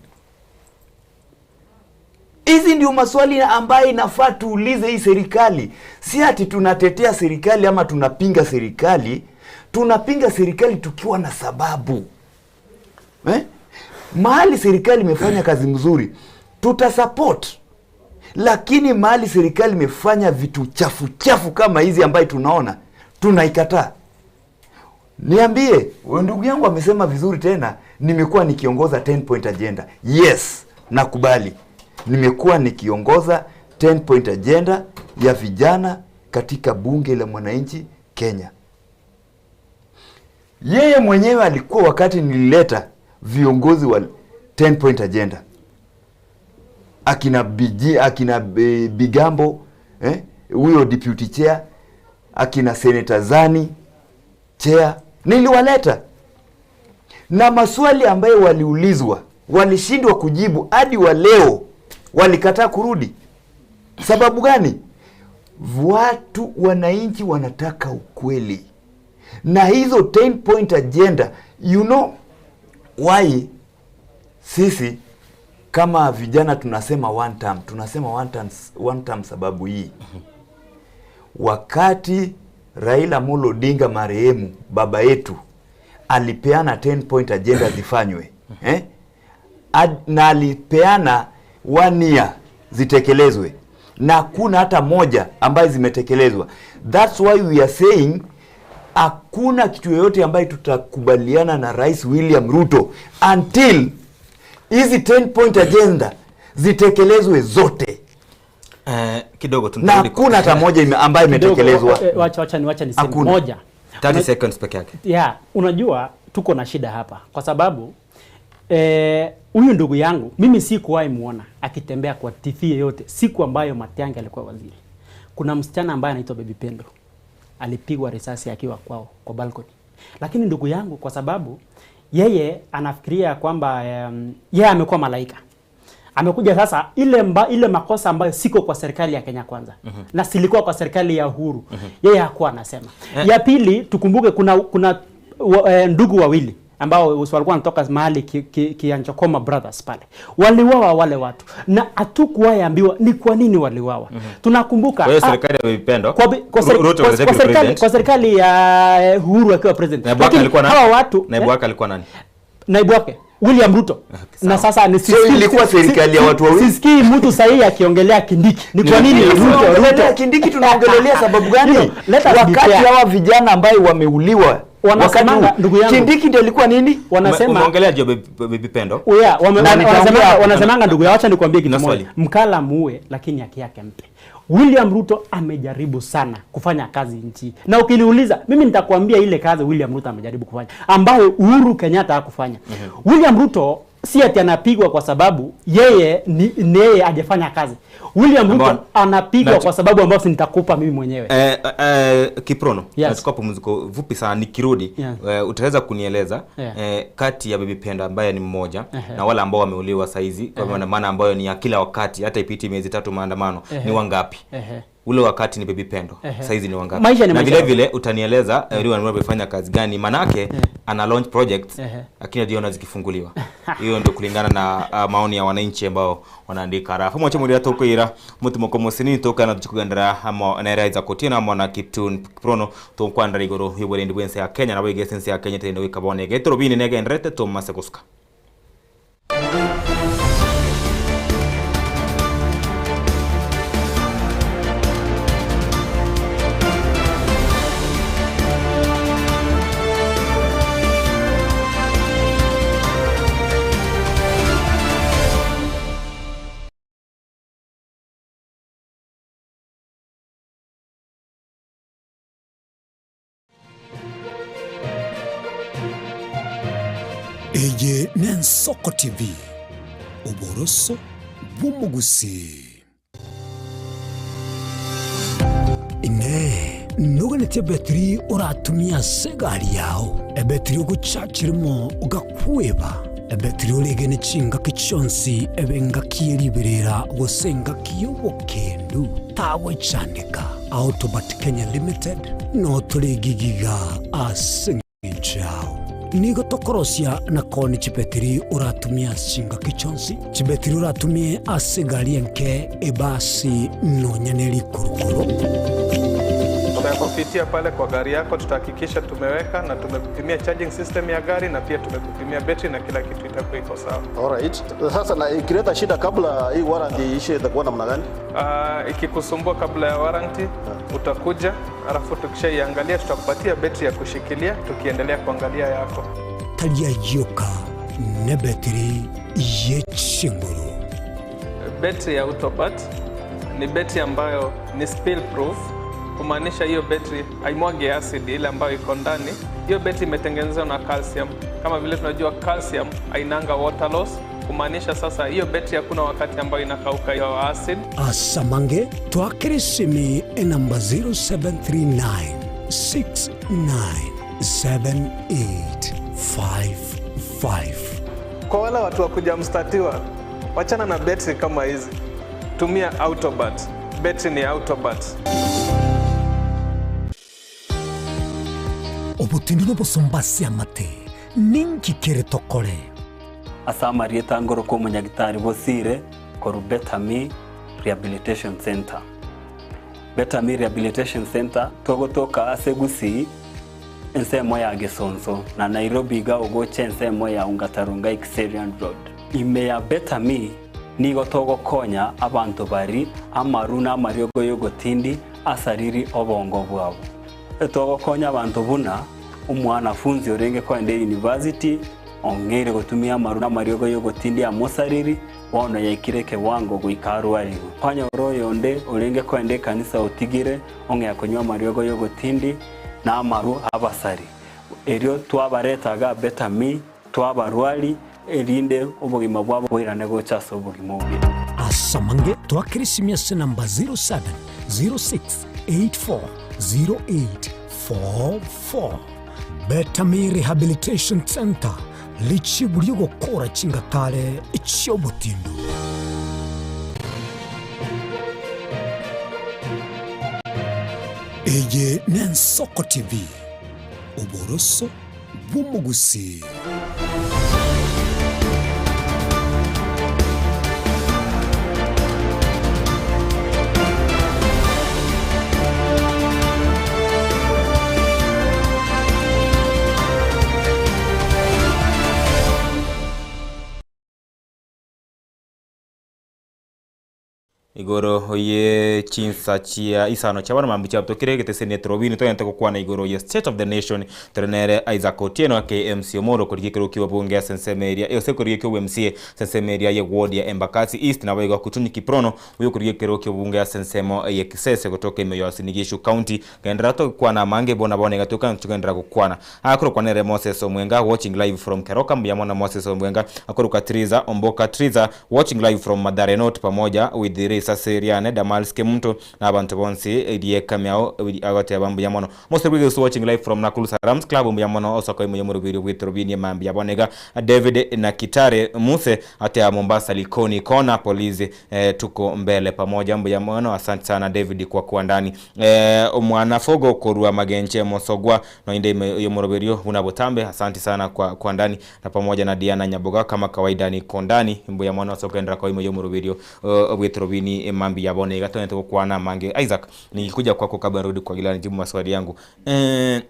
Hizi ndio maswali ambayo inafaa tuulize hii serikali. Si ati tunatetea serikali ama tunapinga serikali. Tunapinga serikali tukiwa na sababu. Mahali serikali imefanya kazi mzuri, tutasupport. Lakini mahali serikali imefanya vitu chafu chafu kama hizi ambayo tunaona, tunaikataa. Niambie, ndugu yangu amesema vizuri tena, nimekuwa nikiongoza 10 point agenda. Yes, nakubali. Nimekuwa nikiongoza 10 point agenda ya vijana katika bunge la mwananchi Kenya. Yeye mwenyewe alikuwa wakati nilileta viongozi wa 10 point agenda. Akina BG, akina Bigambo, huyo deputy chair, akina Senator Zani chair, niliwaleta. Na maswali ambayo waliulizwa, walishindwa kujibu hadi wa leo, walikataa kurudi. Sababu gani? Watu wananchi wanataka ukweli. Na hizo 10 point agenda, you know why sisi kama vijana tunasema one term, tunasema one term, one term sababu hii. Wakati Raila Amolo Odinga marehemu baba yetu alipeana 10 point agenda zifanywe, Na alipeana 1 year zitekelezwe, na hakuna hata moja ambayo zimetekelezwa. That's why we are saying hakuna kitu yoyote ambayo tutakubaliana na Rais William Ruto until hizi 10 point agenda zitekelezwe zote. Kidogo tu Na nitarudi kwa- hakuna hata moja ambayo Kidogo, imetekelezwa. wacha niseme Hakuna. moja. 30 seconds peke yake. Yeah, unajua tuko na shida hapa kwa sababu eh, huyu ndugu yangu mimi sikuwahi muona akitembea kwa TV yeyote siku ambayo Matiang'i alikuwa waziri. Kuna msichana ambaye anaitwa Baby Pendo alipigwa risasi akiwa kwao kwa balcony, lakini ndugu yangu kwa sababu yeye anafikiria kwamba yeye amekuwa malaika amekuja sasa ile mba, ile makosa ambayo siko kwa serikali ya Kenya Kwanza na silikuwa kwa serikali ya Uhuru yeye hakuwa anasema. Ya pili tukumbuke kuna kuna wa, ndugu wawili ambao walikuwa wanatoka mahali Kianjokoma Brothers pale waliwawa wale watu na hatukuwahi ambiwa ni kwa nini waliwawa. Tunakumbuka Kwa hiyo ah, serikali ya Baby Pendo, kwa, bi- kwa, seri- Ruto kwa, was kwa deputy serikali president. kwa serikali ya Uhuru akiwa president, Naibu wake lakini alikuwa nani? hawa watu Naibu wake alikuwa nani? naibu wake William Ruto na sasa ni So ilikuwa serikali ya watu wawili? Sisikii mtu sahihi akiongelea Kindiki. Ni kwa nini Ruto Tunaongelelea Ruto Kindiki, tunaongelelea sababu gani? You know, let us be Wakati fair. hawa vijana ambaye wameuliwa wakati Wanasemanga, huu, ndugu yangu. Kindiki ndio alikuwa nini? Wanasema Umeongelea juu ya Baby Pendo. Yeah, wame, Na wana- nitaongea wanasemanga, hapo. wanasemanga ndugu yao, acha nikwambie kitu Na moja. swali. Mkala muue lakini haki yake mpe. William Ruto amejaribu sana kufanya kazi nchi. Na ukiniuliza mimi nitakwambia ile kazi William Ruto amejaribu kufanya ambayo Uhuru Kenyatta hakufanya. William Ruto si ati anapigwa kwa sababu yeye ni, ni yeye hajafanya kazi. William Ruto Ambao- anapigwa na- kwa sababu ambayo si nitakupa mimi mwenyewe. Kiprono, Yes. nachukua pumziko fupi sana nikirudi, Yeah. utaweza kunieleza Yeah. kati ya Baby Pendo ambaye ni mmoja Ehe. na wale ambao wameuliwa saizi kwa Ehe. maandamano ambayo ni ya kila wakati, hata ipiti miezi tatu maandamano, Ehe. ni wangapi? Ehe. Ule wakati ni Baby Pendo, Ehe. saizi ni wangapi? Maisha ni na maisha. vile vile utanieleza mm. Ridwan amefanya kazi gani, manake ana launch projects Ehe. lakini hajaona zikifunguliwa. Hiyo ndio kulingana na maoni ya wananchi ambao wanaandika rafu mwache mulira tukwira mutimoko musini tukana tuchikugendera amo na Eliza Kotina amo na Kiptun Kiprono tukwandara iguru y'oburendi bw'ense ya Kenya nabo igese ense ya Kenya tende gwikaboneke etorobini negenderete tumase gusuka. Eye n'Ensoko TV, oboroso bw'omogusii. Inee! Noganetie ebetiri oratumie ase egari yao, ebetiri ogochachirimo ogakweba, ebetiri oregene chingaki chionsi ebe engaki ye riberera gose engaki y'obokendu? Tagochandeka. Autobat Kenya Limited no tore gigiga ase engencho yao. Nigo tokorosia na koni chibetiri oratumie ase chingaki chionsi, chibetiri oratumie ase egari enke, ebasi, nonya ne rikurukuru. Tutakupitia pale kwa gari yako, tutahakikisha tumeweka na tumekupimia charging system ya gari na pia tumekupimia betri na kila kitu itakuwa iko sawa. Alright. Sasa na ikileta shida kabla hii warranty iishe itakuwa namna gani? Ikikusumbua kabla ya warranty utakuja, alafu tukishaiangalia tutakupatia betri ya kushikilia tukiendelea kuangalia yako. Taria yoka nebetiri yechinguru. Betri ya Autobat ni betri ambayo ni spill proof, kumaanisha hiyo betri haimwagi acid ile ambayo iko ndani. Hiyo betri imetengenezwa na calcium. Kama vile tunajua calcium hainanga water loss, kumaanisha sasa hiyo betri hakuna wakati ambayo inakauka hiyo acid. Asamange twakere simi enamba 0739 697855. Kwa wale watu wa kuja mstatiwa, wachana na betri kama hizi, tumia Autobat. Betri ni Autobat. Obotindi n'obosomba ase amate ninki kere tokore? Ase amarieta ngoro omonyagitari bosire koru Betami Rehabilitation Center. Betami Rehabilitation Center togotoka ase Gusii ensemo ya Gesonso na Nairobi iga ogocha ensemo ya Ungatarunga Kiserian Road. Ime ya Betami nigo togokonya abanto bari amaru na amariogo yogotindi asariri obongo bwabo. Togokonya abanto buna omwanafunzi orenge koenda university ong'eire gotumia amaru na amariogo yogotindi amosariri bono yaikire kewango goika arwariwe. Kwanyora oyonde orenge koenda ekanisa otigire ong'ea konywa amariogo yogotindi na amaru abasari. Erio twabareta iga Better Me, twabarwari, erinde obogima bwabo boirane gocha ase obogima obuya. Ase amange twakera esimi ase namba 0706840844. Better Me Rehabilitation Centre, richibu ri'ogokora chingatare chi'obotindu. Eye n'Ensoko TV, oboroso bw'omogusii. Igoro ye chinsa chia isano chia bono mambia chiabutokire egeteseni etorobini togente gokwana igoro ye state of the nation tore nere Isaac Otieno aka MC Omoro korigia ekerogo kia obunge ase ensemo eria gose korigia ekia obo-MCA ase ensemo eria ye ward ya Embakasi East naboigo Kuchunyi Kiprono oyo okorigia ekerogo kia obunge ase ensemo ye Kisese gotoka ime ya Uasin Gishu County Genderera togokwana amange bono bono iga toka togenderera gokwana. Akorokwa nere Moses Omwenga watching live from Keroka mbuya mono Moses Omwenga. Akorokwa Triza Omboka Triza watching live from Mathare North pamoja with risasi riane Damals Kemunto na abanto bonsi riekamiao agoteba mbuya mono. Mose Bwegeusu watching live from Nakuru Sarams Club mbuya mono osoko ime yomoroberio bw'etorobini mambia bono iga. David Nakitare Muse ateba Mombasa Likoni Corner Police eh, tuko mbele pamoja mbuya mono asante sana David kwa kuwa ndani eh, omwana fogo korwa magenche mosogwa noinde ime yomoroberio buna botambe asante sana kwa, kwa ndani na pamoja na Diana Nyaboga kama kawaida niko ndani mbuya mono ase okoendera kwa ime yomoroberio uh, bwetorobini emambi yabone iga tonete gokwana amange Isaac nikikuja kwako kabla nirudi kwa Gilani jibu maswali yangu eh,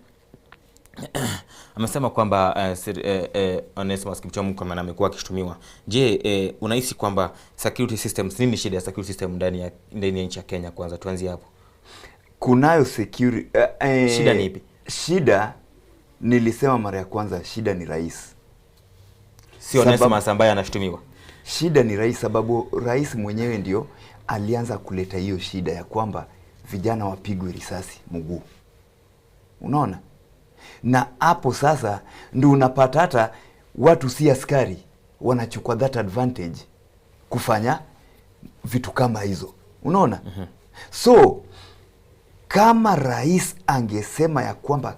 amesema kwamba uh, sir, uh, uh, Onesmus Kipchumba Murkomen amekuwa akishutumiwa. Je, uh, unahisi kwamba security systems, nini shida ya security system ndani ya ndani ya nchi ya Kenya? Kwanza tuanzie hapo. Kunayo security Shida ni ipi? Shida nilisema mara ya kwanza, shida ni rais, Sio Onesmus ambaye anashutumiwa. Shida ni rais, sababu rais mwenyewe ndio alianza kuleta hiyo shida ya kwamba vijana wapigwe risasi mguu, unaona. Na hapo sasa ndio unapata hata watu si askari wanachukua that advantage kufanya vitu kama hizo, unaona. So kama rais angesema ya kwamba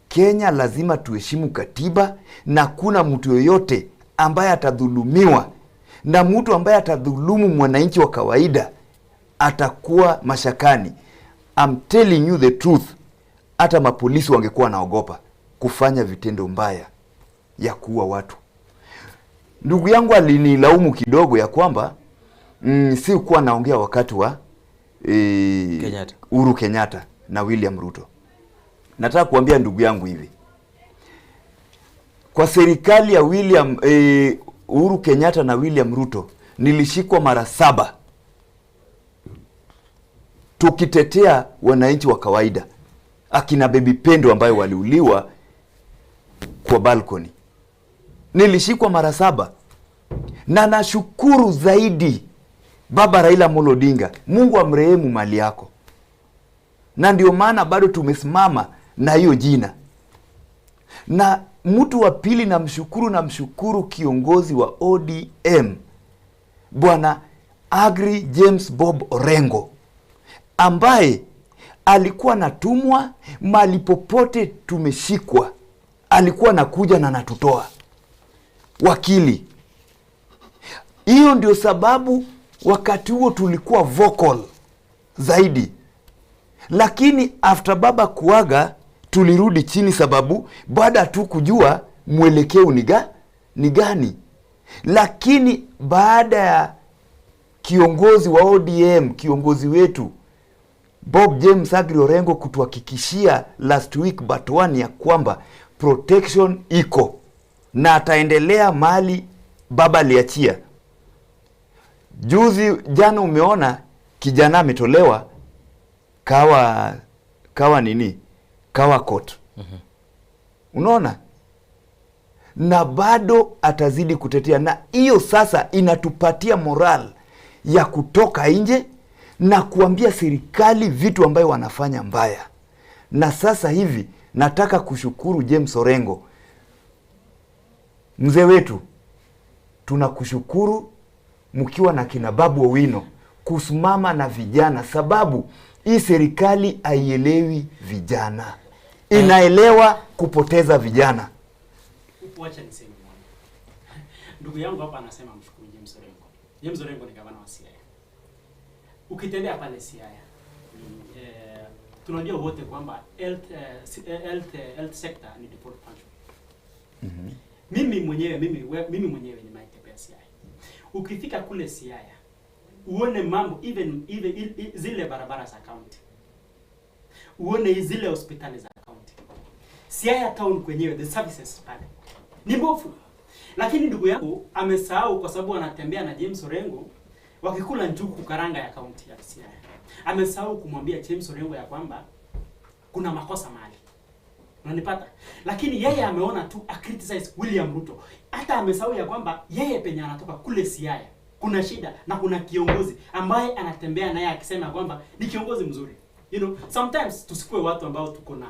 Kenya lazima tuheshimu katiba na kuna mtu yoyote ambaye atadhulumiwa, na mtu ambaye atadhulumu mwananchi wa kawaida atakuwa mashakani. I'm telling you the truth, hata mapolisi wangekuwa wanaogopa kufanya vitendo mbaya ya kuua watu. Ndugu yangu alinilaumu kidogo ya kwamba si kuwa naongea wakati wa Kenyatta. Uhuru Kenyatta na William Ruto. Nataka kuambia ndugu yangu hivi, kwa serikali ya William Uhuru Kenyatta na William Ruto nilishikwa mara 7 tukitetea wananchi wa kawaida, akina Baby Pendo ambayo waliuliwa kwa balcony. Nilishikwa mara 7 na nashukuru zaidi Baba Raila Amolo Odinga, Mungu amrehemu mali yako. Na ndio maana bado tumesimama na hiyo jina. Na mtu wa pili namshukuru, namshukuru kiongozi wa ODM Bwana Agri James Bob Orengo, ambaye alikuwa anatumwa mali popote tumeshikwa, alikuwa anakuja na anatutoa wakili. Hiyo ndio sababu wakati huo tulikuwa vocal zaidi, lakini after baba kuaga tulirudi chini, sababu baada tu kujua mwelekeo ni gani. Lakini baada ya kiongozi wa ODM, kiongozi wetu Bob James Agri Orengo kutuhakikishia last week but one ya kwamba protection iko na ataendelea mali baba aliachia. Juzi jana umeona kijana ametolewa kawa, kawa nini? Kawa court. Unaona? Na bado atazidi kutetea, na hiyo sasa inatupatia moral ya kutoka nje na kuambia serikali vitu ambayo wanafanya mbaya. Na sasa hivi nataka kushukuru James Orengo, mzee wetu, tunakushukuru mkiwa na kina Babu Owino kusimama na vijana, sababu hii serikali haielewi vijana, inaelewa kupoteza vijana. Wacha niseme moja. Ndugu yangu hapa anasema mshukuru James Orengo. James Orengo ni gavana wa Siaya. Ukitembea pale Siaya, tunajua wote kwamba health, health, health sector ni default function. Mimi mwenyewe mimi, we, mimi mwenyewe nimetembea Siaya. Ukifika kule Siaya uone mambo even, even il, il, zile barabara za county, uone zile hospitali za county. Siaya town kwenyewe the services pale ni mbovu, lakini ndugu yangu amesahau kwa sababu anatembea na James Orengo wakikula njuku karanga ya county ya Siaya. Amesahau kumwambia James Orengo ya kwamba kuna makosa mahali. Unanipata? Lakini yeye ameona tu a criticize William Ruto. Hata amesahau ya kwamba yeye penye anatoka kule Siaya kuna shida na kuna kiongozi ambaye anatembea naye akisema kwamba ni kiongozi mzuri. You know, sometimes tusikue watu ambao tuko na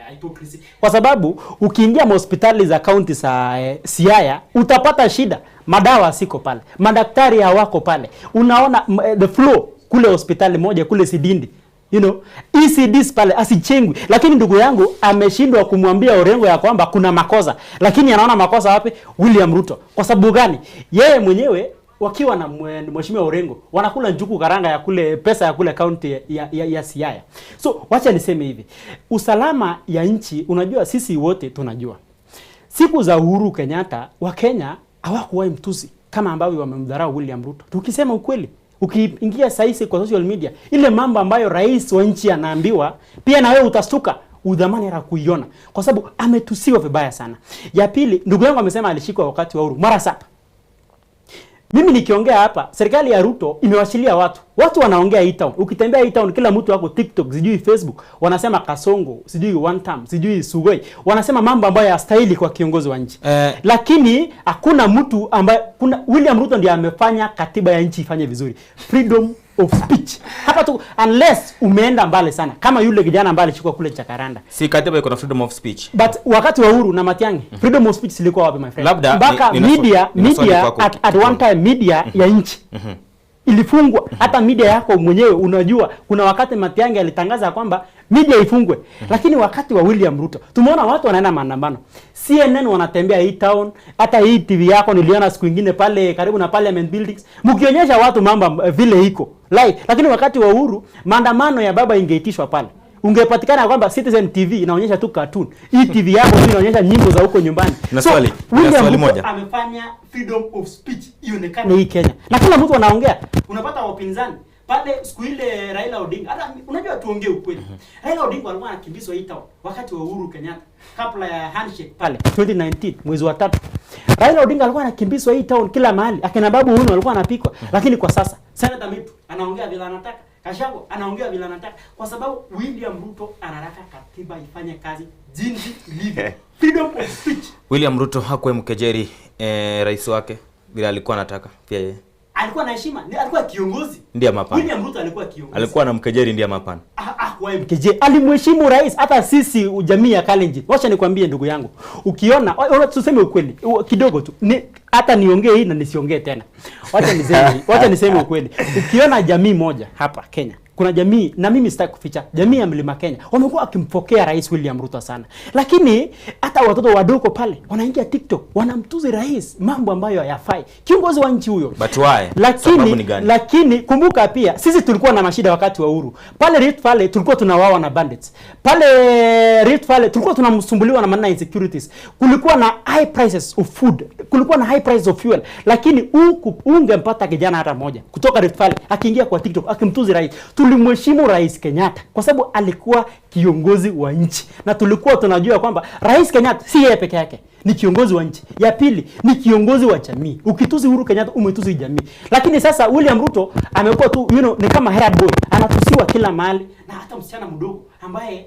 hypocrisy. Kwa sababu ukiingia hospitali za county za Siaya utapata shida. Madawa siko pale, madaktari hawako pale. Unaona the flow kule hospitali moja kule Sidindi. You know, ECDs pale asichengwi. Lakini ndugu yangu ameshindwa kumwambia Orengo ya kwamba kuna makosa. Lakini anaona makosa wapi? William Ruto. Kwa sababu gani? Yeye mwenyewe wakiwa na mheshimiwa Orengo wanakula njuku karanga ya kule pesa ya kule county ya Siaya. So wacha niseme hivi. Usalama ya nchi, unajua sisi wote tunajua. Siku za Uhuru Kenyatta wa Kenya hawakuwahi mtusi kama ambavyo wamemdharau William Ruto. Tukisema ukweli, ukiingia saisi kwa social media, ile mambo ambayo rais wa nchi anaambiwa, pia na wewe utastuka, udhamani hata kuiona, kwa sababu ametusiwa vibaya sana. Ya pili, ndugu yangu amesema alishikwa wakati wa Uhuru mara 7. Mimi nikiongea hapa, serikali ya Ruto imewashilia watu. Watu wanaongea hii town. Ukitembea hii town, kila mtu wako TikTok, sijui Facebook, wanasema Kasongo, sijui one term, sijui Sugoi. Wanasema mambo ambayo hayastahili kwa kiongozi wa nchi. Lakini hakuna mtu ambaye kuna William Ruto ndiye amefanya katiba ya nchi ifanye vizuri. Freedom of speech. Hapa tu unless umeenda mbali sana kama yule kijana ambaye alishikwa kule Jacaranda. Si katiba iko na freedom of speech. But wakati wa Uhuru na Matiang'i, freedom of speech ilikuwa wapi my friend? Labda mpaka nina swali media kwako at one time media ya nchi ilifungwa. Hata media yako mwenyewe unajua kuna wakati Matiang'i alitangaza kwamba media ifungwe. Lakini wakati wa William Ruto tumeona watu wanaenda maandamano. CNN wanatembea hii town, hata hii TV yako niliona siku nyingine pale karibu na Parliament buildings mkionyesha watu mambo vile iko live. Lakini wakati wa Uhuru maandamano ya baba ingeitishwa pale, ungepatikana kwamba Citizen TV inaonyesha tu cartoon, hii TV yako tu inaonyesha nyimbo za huko nyumbani. Na So, William swali Ruto moja. amefanya freedom of speech ionekane hii Kenya, na kila mtu anaongea. Unapata wapinzani pale siku ile Raila Odinga, hata unajua tuongee ukweli. Raila Odinga alikuwa anakimbizwa hii town wakati wa Uhuru Kenyatta kabla ya handshake pale 2019 mwezi wa 3. Raila Odinga alikuwa anakimbizwa hii town kila mahali, akina Babu Owino alikuwa anapikwa. Lakini kwa sasa Senator Mitu anaongea vile anataka, Gachagua anaongea vile anataka, kwa sababu William Ruto anataka katiba ifanye kazi jinsi ilivyo. Freedom of speech. William Ruto hakuwa mkejeri rais wake vile alikuwa anataka pia yeye. Alikuwa na heshima, alikuwa kiongozi. Ndiye mapana. William Ruto alikuwa kiongozi. Alikuwa na mkejeri ndiye mapana. Kwa mkejeri. Alimheshimu rais, hata sisi jamii ya Kalenjin. Wacha nikwambie ndugu yangu. Ukiona, tuseme ukweli, kidogo tu. Ni, hata niongee hii na nisiongee tena. Wacha niseme, wacha niseme ukweli. Ukiona jamii moja hapa Kenya, kuna jamii, na mimi sitaki kuficha, jamii ya Mlima Kenya wamekuwa wakimpokea Rais William Ruto sana. Lakini hata watoto wadogo pale wanaingia TikTok, wanamtuzi rais mambo ambayo hayafai. Kiongozi wa nchi huyo. But why? Lakini Sababu ni gani? kumbuka pia sisi tulikuwa na mashida wakati wa Uhuru. Pale Rift Valley tulikuwa tunawawa na bandits. Pale Rift Valley tulikuwa tunasumbuliwa na maneno ya insecurities. Kulikuwa na high prices of food, kulikuwa na high prices of fuel. Lakini huku ungempata kijana hata mmoja kutoka Rift Valley akiingia kwa TikTok akimtuzi rais. Tulimheshimu Rais Kenyatta kwa sababu alikuwa kiongozi wa nchi, na tulikuwa tunajua kwamba Rais Kenyatta si yeye peke yake, ni kiongozi wa nchi. Ya pili ni kiongozi wa jamii. Ukitusi Uhuru Kenyatta umetusi jamii. Lakini sasa William Ruto amekuwa tu, ni kama herald boy, anatusiwa kila mahali, na hata msichana mdogo ambaye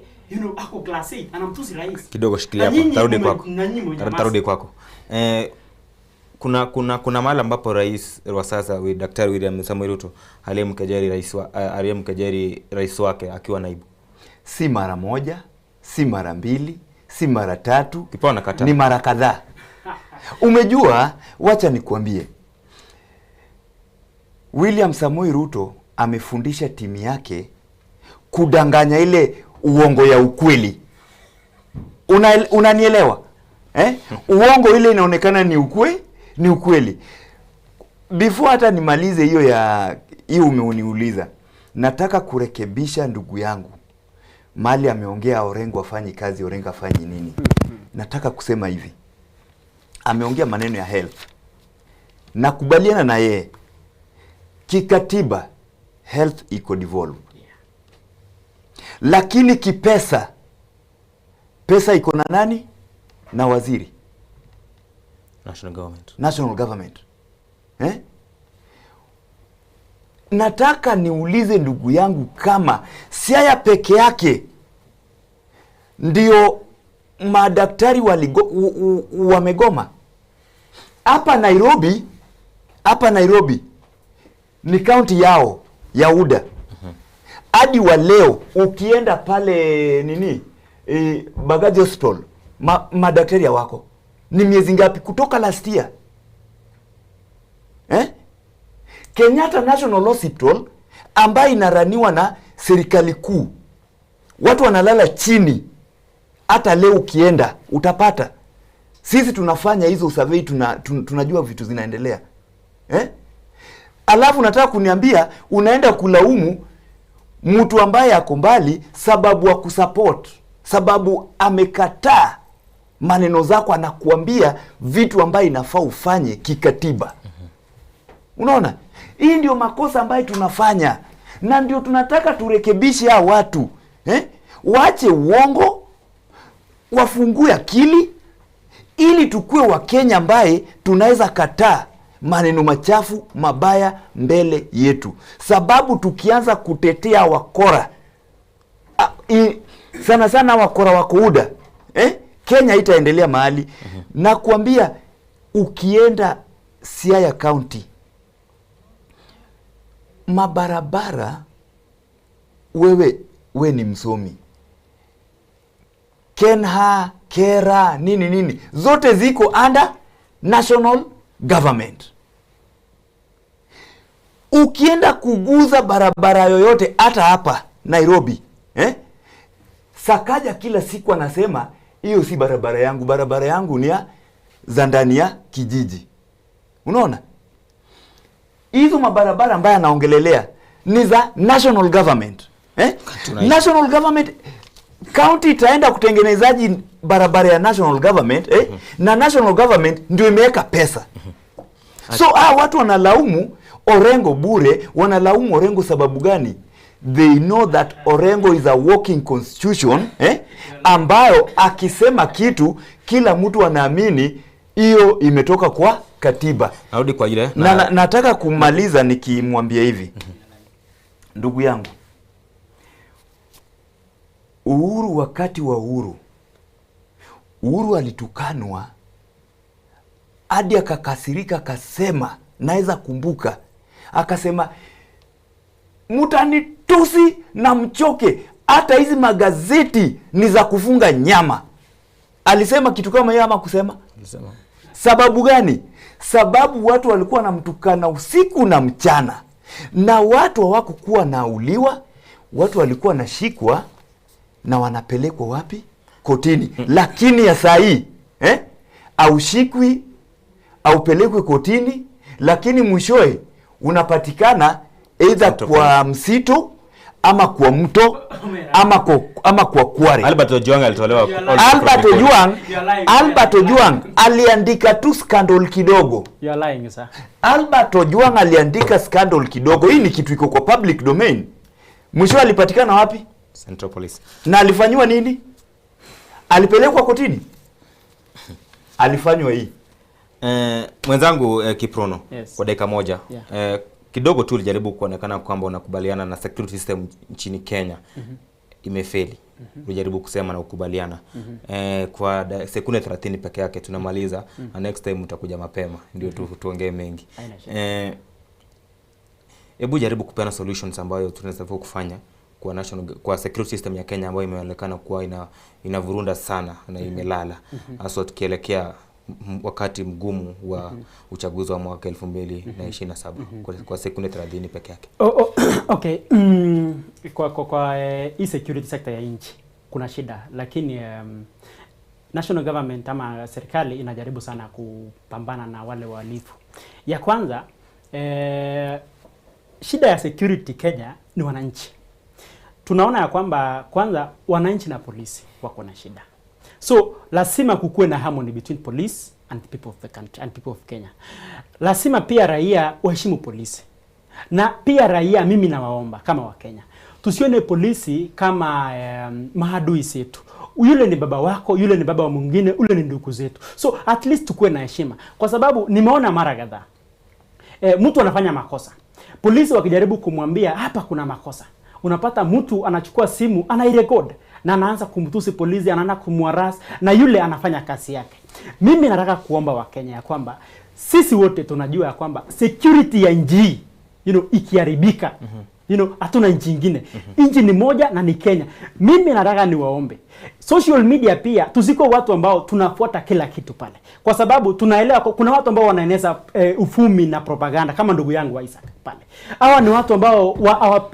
ako class 8 anamtusi rais. Kidogo shikilia Na hapo, nyinyi tarudi kwako. na nyinyi mwenye Tarudi mask. kwako. Kuna mahali ambapo rais wa sasa Daktari William Samoei Ruto aliyemkejeli rais wa aliyemkejeli rais wake akiwa naibu. Si mara moja, si mara mbili, si mara tatu, ni mara kadhaa. Umejua, wacha nikuambie, William Samoei Ruto amefundisha timu yake kudanganya ile uongo ya ukweli. Unanielewa? Eh? Uongo ile inaonekana ni ukwe, ni ukweli. Before hata nimalize hiyo ya hiyo umeuniuliza, nataka kurekebisha ndugu yangu mali ameongea Orengo afanyi kazi, Orengo afanyi nini. Nataka kusema hivi, ameongea maneno ya health, nakubaliana na yeye kikatiba, health iko devolved, lakini kipesa, pesa iko na nani? Na waziri National government. National government. Eh? Nataka niulize ndugu yangu kama Siaya peke yake ndio madaktari waligo, u, u, wamegoma. Hapa Nairobi, hapa Nairobi ni kaunti yao ya UDA. Hadi wa leo ukienda pale nini e, Mbagathi Hospital madaktari hawako. Ni miezi ngapi kutoka last year? Eh? Kenyatta National Hospital ambayo inaraniwa na serikali kuu, watu wanalala chini. Hata leo ukienda utapata. Sisi tunafanya hizo survey, tunajua vitu zinaendelea eh? Alafu nataka kuniambia unaenda kulaumu mtu ambaye ako mbali sababu wa kusupport, sababu amekataa maneno zako, anakuambia vitu ambayo inafaa ufanye kikatiba. Unaona, hii ndio makosa ambayo tunafanya na ndio tunataka turekebishe hao watu eh? Waache uongo, wafungue akili ili tukue Wakenya ambaye tunaweza kataa maneno machafu mabaya mbele yetu, sababu tukianza kutetea wakora sana sana wakora wako UDA eh? Kenya itaendelea mahali. Na kuambia ukienda Siaya County mabarabara, wewe we ni msomi, Kenha, Kera, nini nini zote ziko under national government. Ukienda kuguza barabara yoyote hata hapa Nairobi eh? Sakaja kila siku anasema hiyo si barabara yangu, barabara yangu ni ya za ndani ya kijiji. Unaona hizo mabarabara ambayo anaongelelea ni za national government eh? National government county itaenda kutengenezaji barabara ya national government eh? Na national government ndio imeweka pesa. So watu wanalaumu Orengo bure, wanalaumu Orengo sababu gani? They know that Orengo is a walking constitution eh? Ambayo akisema kitu kila mtu anaamini hiyo imetoka kwa katiba. Narudi kwa ile na nataka kumaliza nikimwambia hivi. Ndugu yangu, Uhuru, wakati wa Uhuru, Uhuru alitukanwa hadi akakasirika, akasema, naweza kumbuka, akasema mtanitusi na mchoke, hata hizi magazeti ni za kufunga nyama. Alisema kitu kama hiyo ama kusema? Alisema. Sababu gani? Sababu watu walikuwa wanamtukana usiku na mchana, na watu hawakukuwa nauliwa, watu walikuwa wanashikwa na wanapelekwa wapi? Kotini. Lakini ya saa hii haushikwi, haupelekwi kotini, lakini mwishowe unapatikana either kwa msitu ama kwa mto ama kwa kware. Albert Ojwang alitolewa Albert Ojwang aliandika tu scandal kidogo. You are lying, sir. Albert Ojwang aliandika scandal kidogo. Hii ni kitu iko kwa public domain. Mwisho alipatikana wapi? Central Police. Na alifanywa nini? Alipelekwa kotini? Alifanywa hii. Mwenzangu Kiprono, Yes. kwa dakika moja. Yeah. Kidogo tu ulijaribu kuonekana kwamba unakubaliana na security system nchini Kenya. Imefeli. Ulijaribu kusema na kukubaliana. Kwa sekunde 30 peke yake tunamaliza. Na next time utakuja mapema ndio tuongee mengi. Haina shida. Hebu jaribu kupeana solutions ambayo tunaweza kufanya kwa national kwa security system ya Kenya ambayo imeonekana kuwa ina inavurunda sana na imelala haswa tukielekea wakati mgumu wa uchaguzi wa mwaka 2027 kwa sekunde 30 peke yake. Oh, oh, okay. Kwa hii security sector ya nchi kuna shida, lakini national government ama serikali inajaribu sana kupambana na wale wahalifu. Ya kwanza, shida ya security Kenya ni wananchi. Tunaona ya kwamba kwanza wananchi na polisi wako na shida. So lazima kukuwe na harmony between police and the people of the country and people of Kenya. Lazima pia raia waheshimu polisi. Na pia raia, mimi nawaomba kama Wakenya, tusione polisi kama maadui zetu. Yule ni baba wako, yule ni baba wa mwingine, yule ni ndugu zetu. So at least tukuwe na heshima, kwa sababu nimeona mara kadhaa mtu anafanya makosa, polisi wakijaribu kumwambia hapa kuna makosa, unapata mtu anachukua simu anairekod na anaanza kumtusi polisi, anaanza kumwaras, na yule anafanya kazi yake. Mimi nataka kuomba Wakenya ya kwamba sisi wote tunajua ya kwamba security ya nchi hii, ikiharibika, hatuna nchi nyingine. Nchi ni moja na ni Kenya. Mimi nataka niwaombe social media pia tusiko watu ambao tunafuata kila kitu pale, kwa sababu tunaelewa kuna watu ambao wanaeneza ufumi na propaganda kama ndugu yangu Isaac pale. Hawa ni watu ambao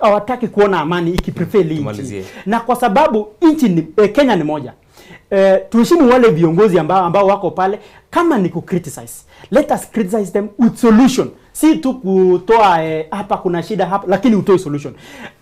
hawataki kuona amani ikiprevail nchi. Tumalizie. Na kwa sababu nchi ni Kenya ni moja. Tuheshimu wale viongozi ambao wako pale. Kama ni ku-criticize, let us criticize them with solution. Si tu kutoa hapa kuna shida hapa, lakini utoe solution.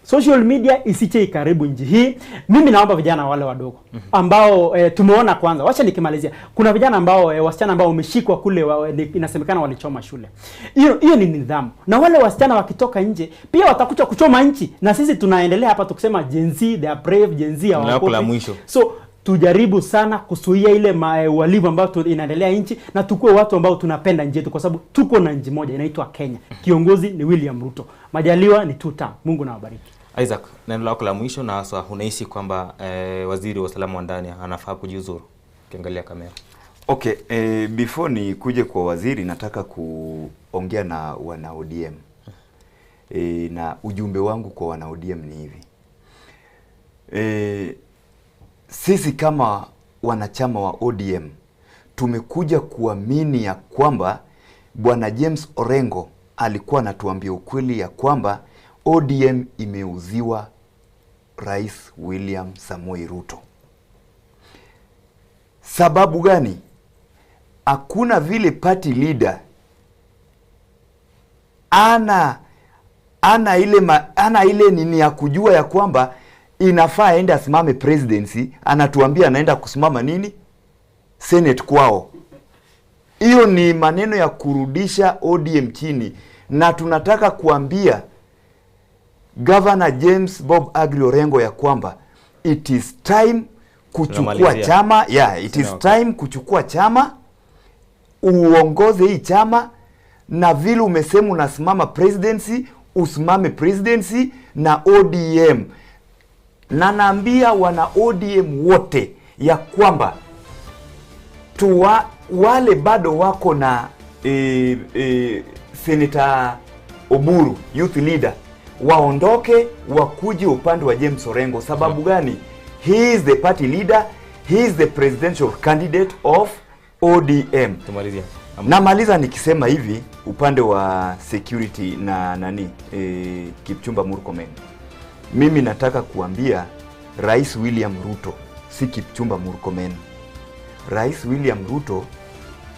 Social media isiche ikaribu nchi hii. Mimi naomba vijana wale wadogo ambao tumeona kwanza, wacha nikimalizia, kuna vijana ambao wasichana ambao wameshikwa kule inasemekana walichoma shule. Hiyo ni nidhamu. Na wale wasichana wakitoka nje pia watakuja kuchoma nchi, na sisi tunaendelea hapa tukisema Gen Z they are brave, Gen Z Lako la hawaogopi. mwisho. So tujaribu sana kuzuia ile uhalifu ambao inaendelea nchi, na tukue watu ambao tunapenda nchi yetu, kwa sababu tuko na nchi moja inaitwa Kenya. Kiongozi ni William Ruto, Majaliwa ni two term. Mungu na wabariki. Isaac, neno lako la mwisho, na haswa unahisi kwamba waziri wa usalama wa ndani anafaa kujiuzuru? Ukiangalia kamera. Before ni kuje kwa waziri, nataka kuongea na wana ODM. Na ujumbe wangu kwa wana ODM ni hivi. Sisi kama wanachama wa ODM tumekuja kuamini ya kwamba Bwana James Orengo alikuwa anatuambia ukweli ya kwamba ODM imeuziwa Rais William Samoei Ruto. Sababu gani? Hakuna vile party leader ana ile nini ya kujua ya kwamba inafaa aende asimame presidency, anatuambia anaenda kusimama nini? Senate kwao. Hiyo ni maneno ya kurudisha ODM chini, na tunataka kuambia Governor James Bob Agri Orengo ya kwamba it is time kuchukua Tunamalizia. chama, yeah, it is Sawa. time kuchukua chama, uongoze hii chama, na vile umesema unasimama presidency, usimame presidency na ODM. Na naambia wana ODM wote ya kwamba wale bado wako na Senator Oburu, youth leader, waondoke wakuje upande wa James Orengo. Sababu gani? He is the party leader, he is the presidential candidate of ODM. Tumalizia. Namaliza nikisema hivi upande wa security na Kipchumba Murkomen. Mimi nataka kuambia Rais William Ruto, si Kipchumba Murkomen. Rais William Ruto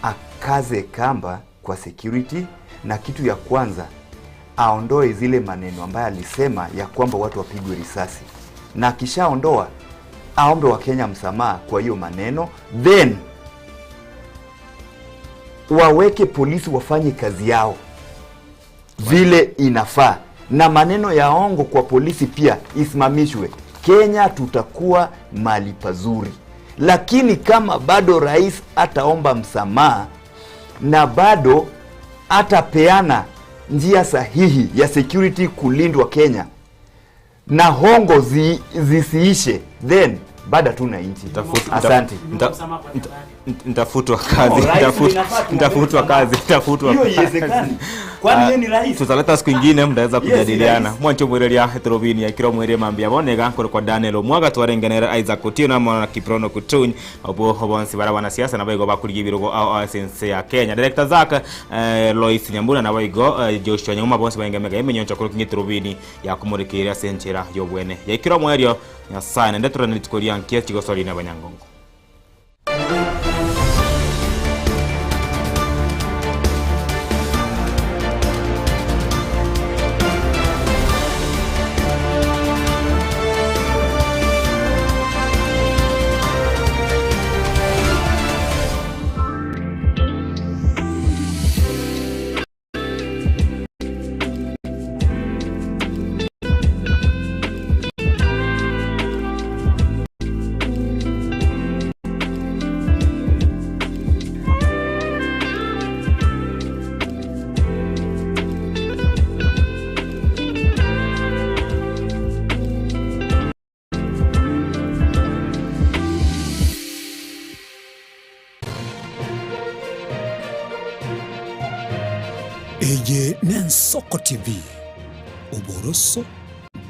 akaze kamba kwa security, na kitu ya kwanza aondoe zile maneno ambayo alisema ya kwamba watu wapigwe risasi, na akishaondoa aombe Wakenya msamaha kwa hiyo maneno, then waweke polisi wafanye kazi yao vile inafaa, na maneno ya ongo kwa polisi pia isimamishwe. Kenya tutakuwa mali pazuri, lakini kama bado rais ataomba msamaha na bado atapeana njia sahihi ya security kulindwa Kenya na hongo zisiishe, then bado hatuna nchi. Asante. Nitafutwa kazi, No, rais inafaa tuombe nitafutwa msamaha. kazi, nitafutwa Hiyo kazi. haiwezekani. Kwani yeye ni rais? Tutaleta siku ingine mtaweza Yes, ni kujadiliana. rais. Mwancho mwereria etorobini ya kiro mwere mambia bonega kore kwa Daniel Omwaga twarengenera Isaac Otieno amo na Kiprono Kutuny obo bonsi bara wanasiasa nabo igo bakurigia ebirogo ao ase ense ya Kenya. Director Zack eh, Lois Nyambura nabo igo eh, Joshua Nyauma bonsi baengemega emenyoncho kore kinga etorobini ya komorekeire ase enchera y'obwene. Yaikire omwerio Nyasaye naende torane rituko ria nkia chigosori na abanyangongo. Eye n'Ensoko TV, oboroso.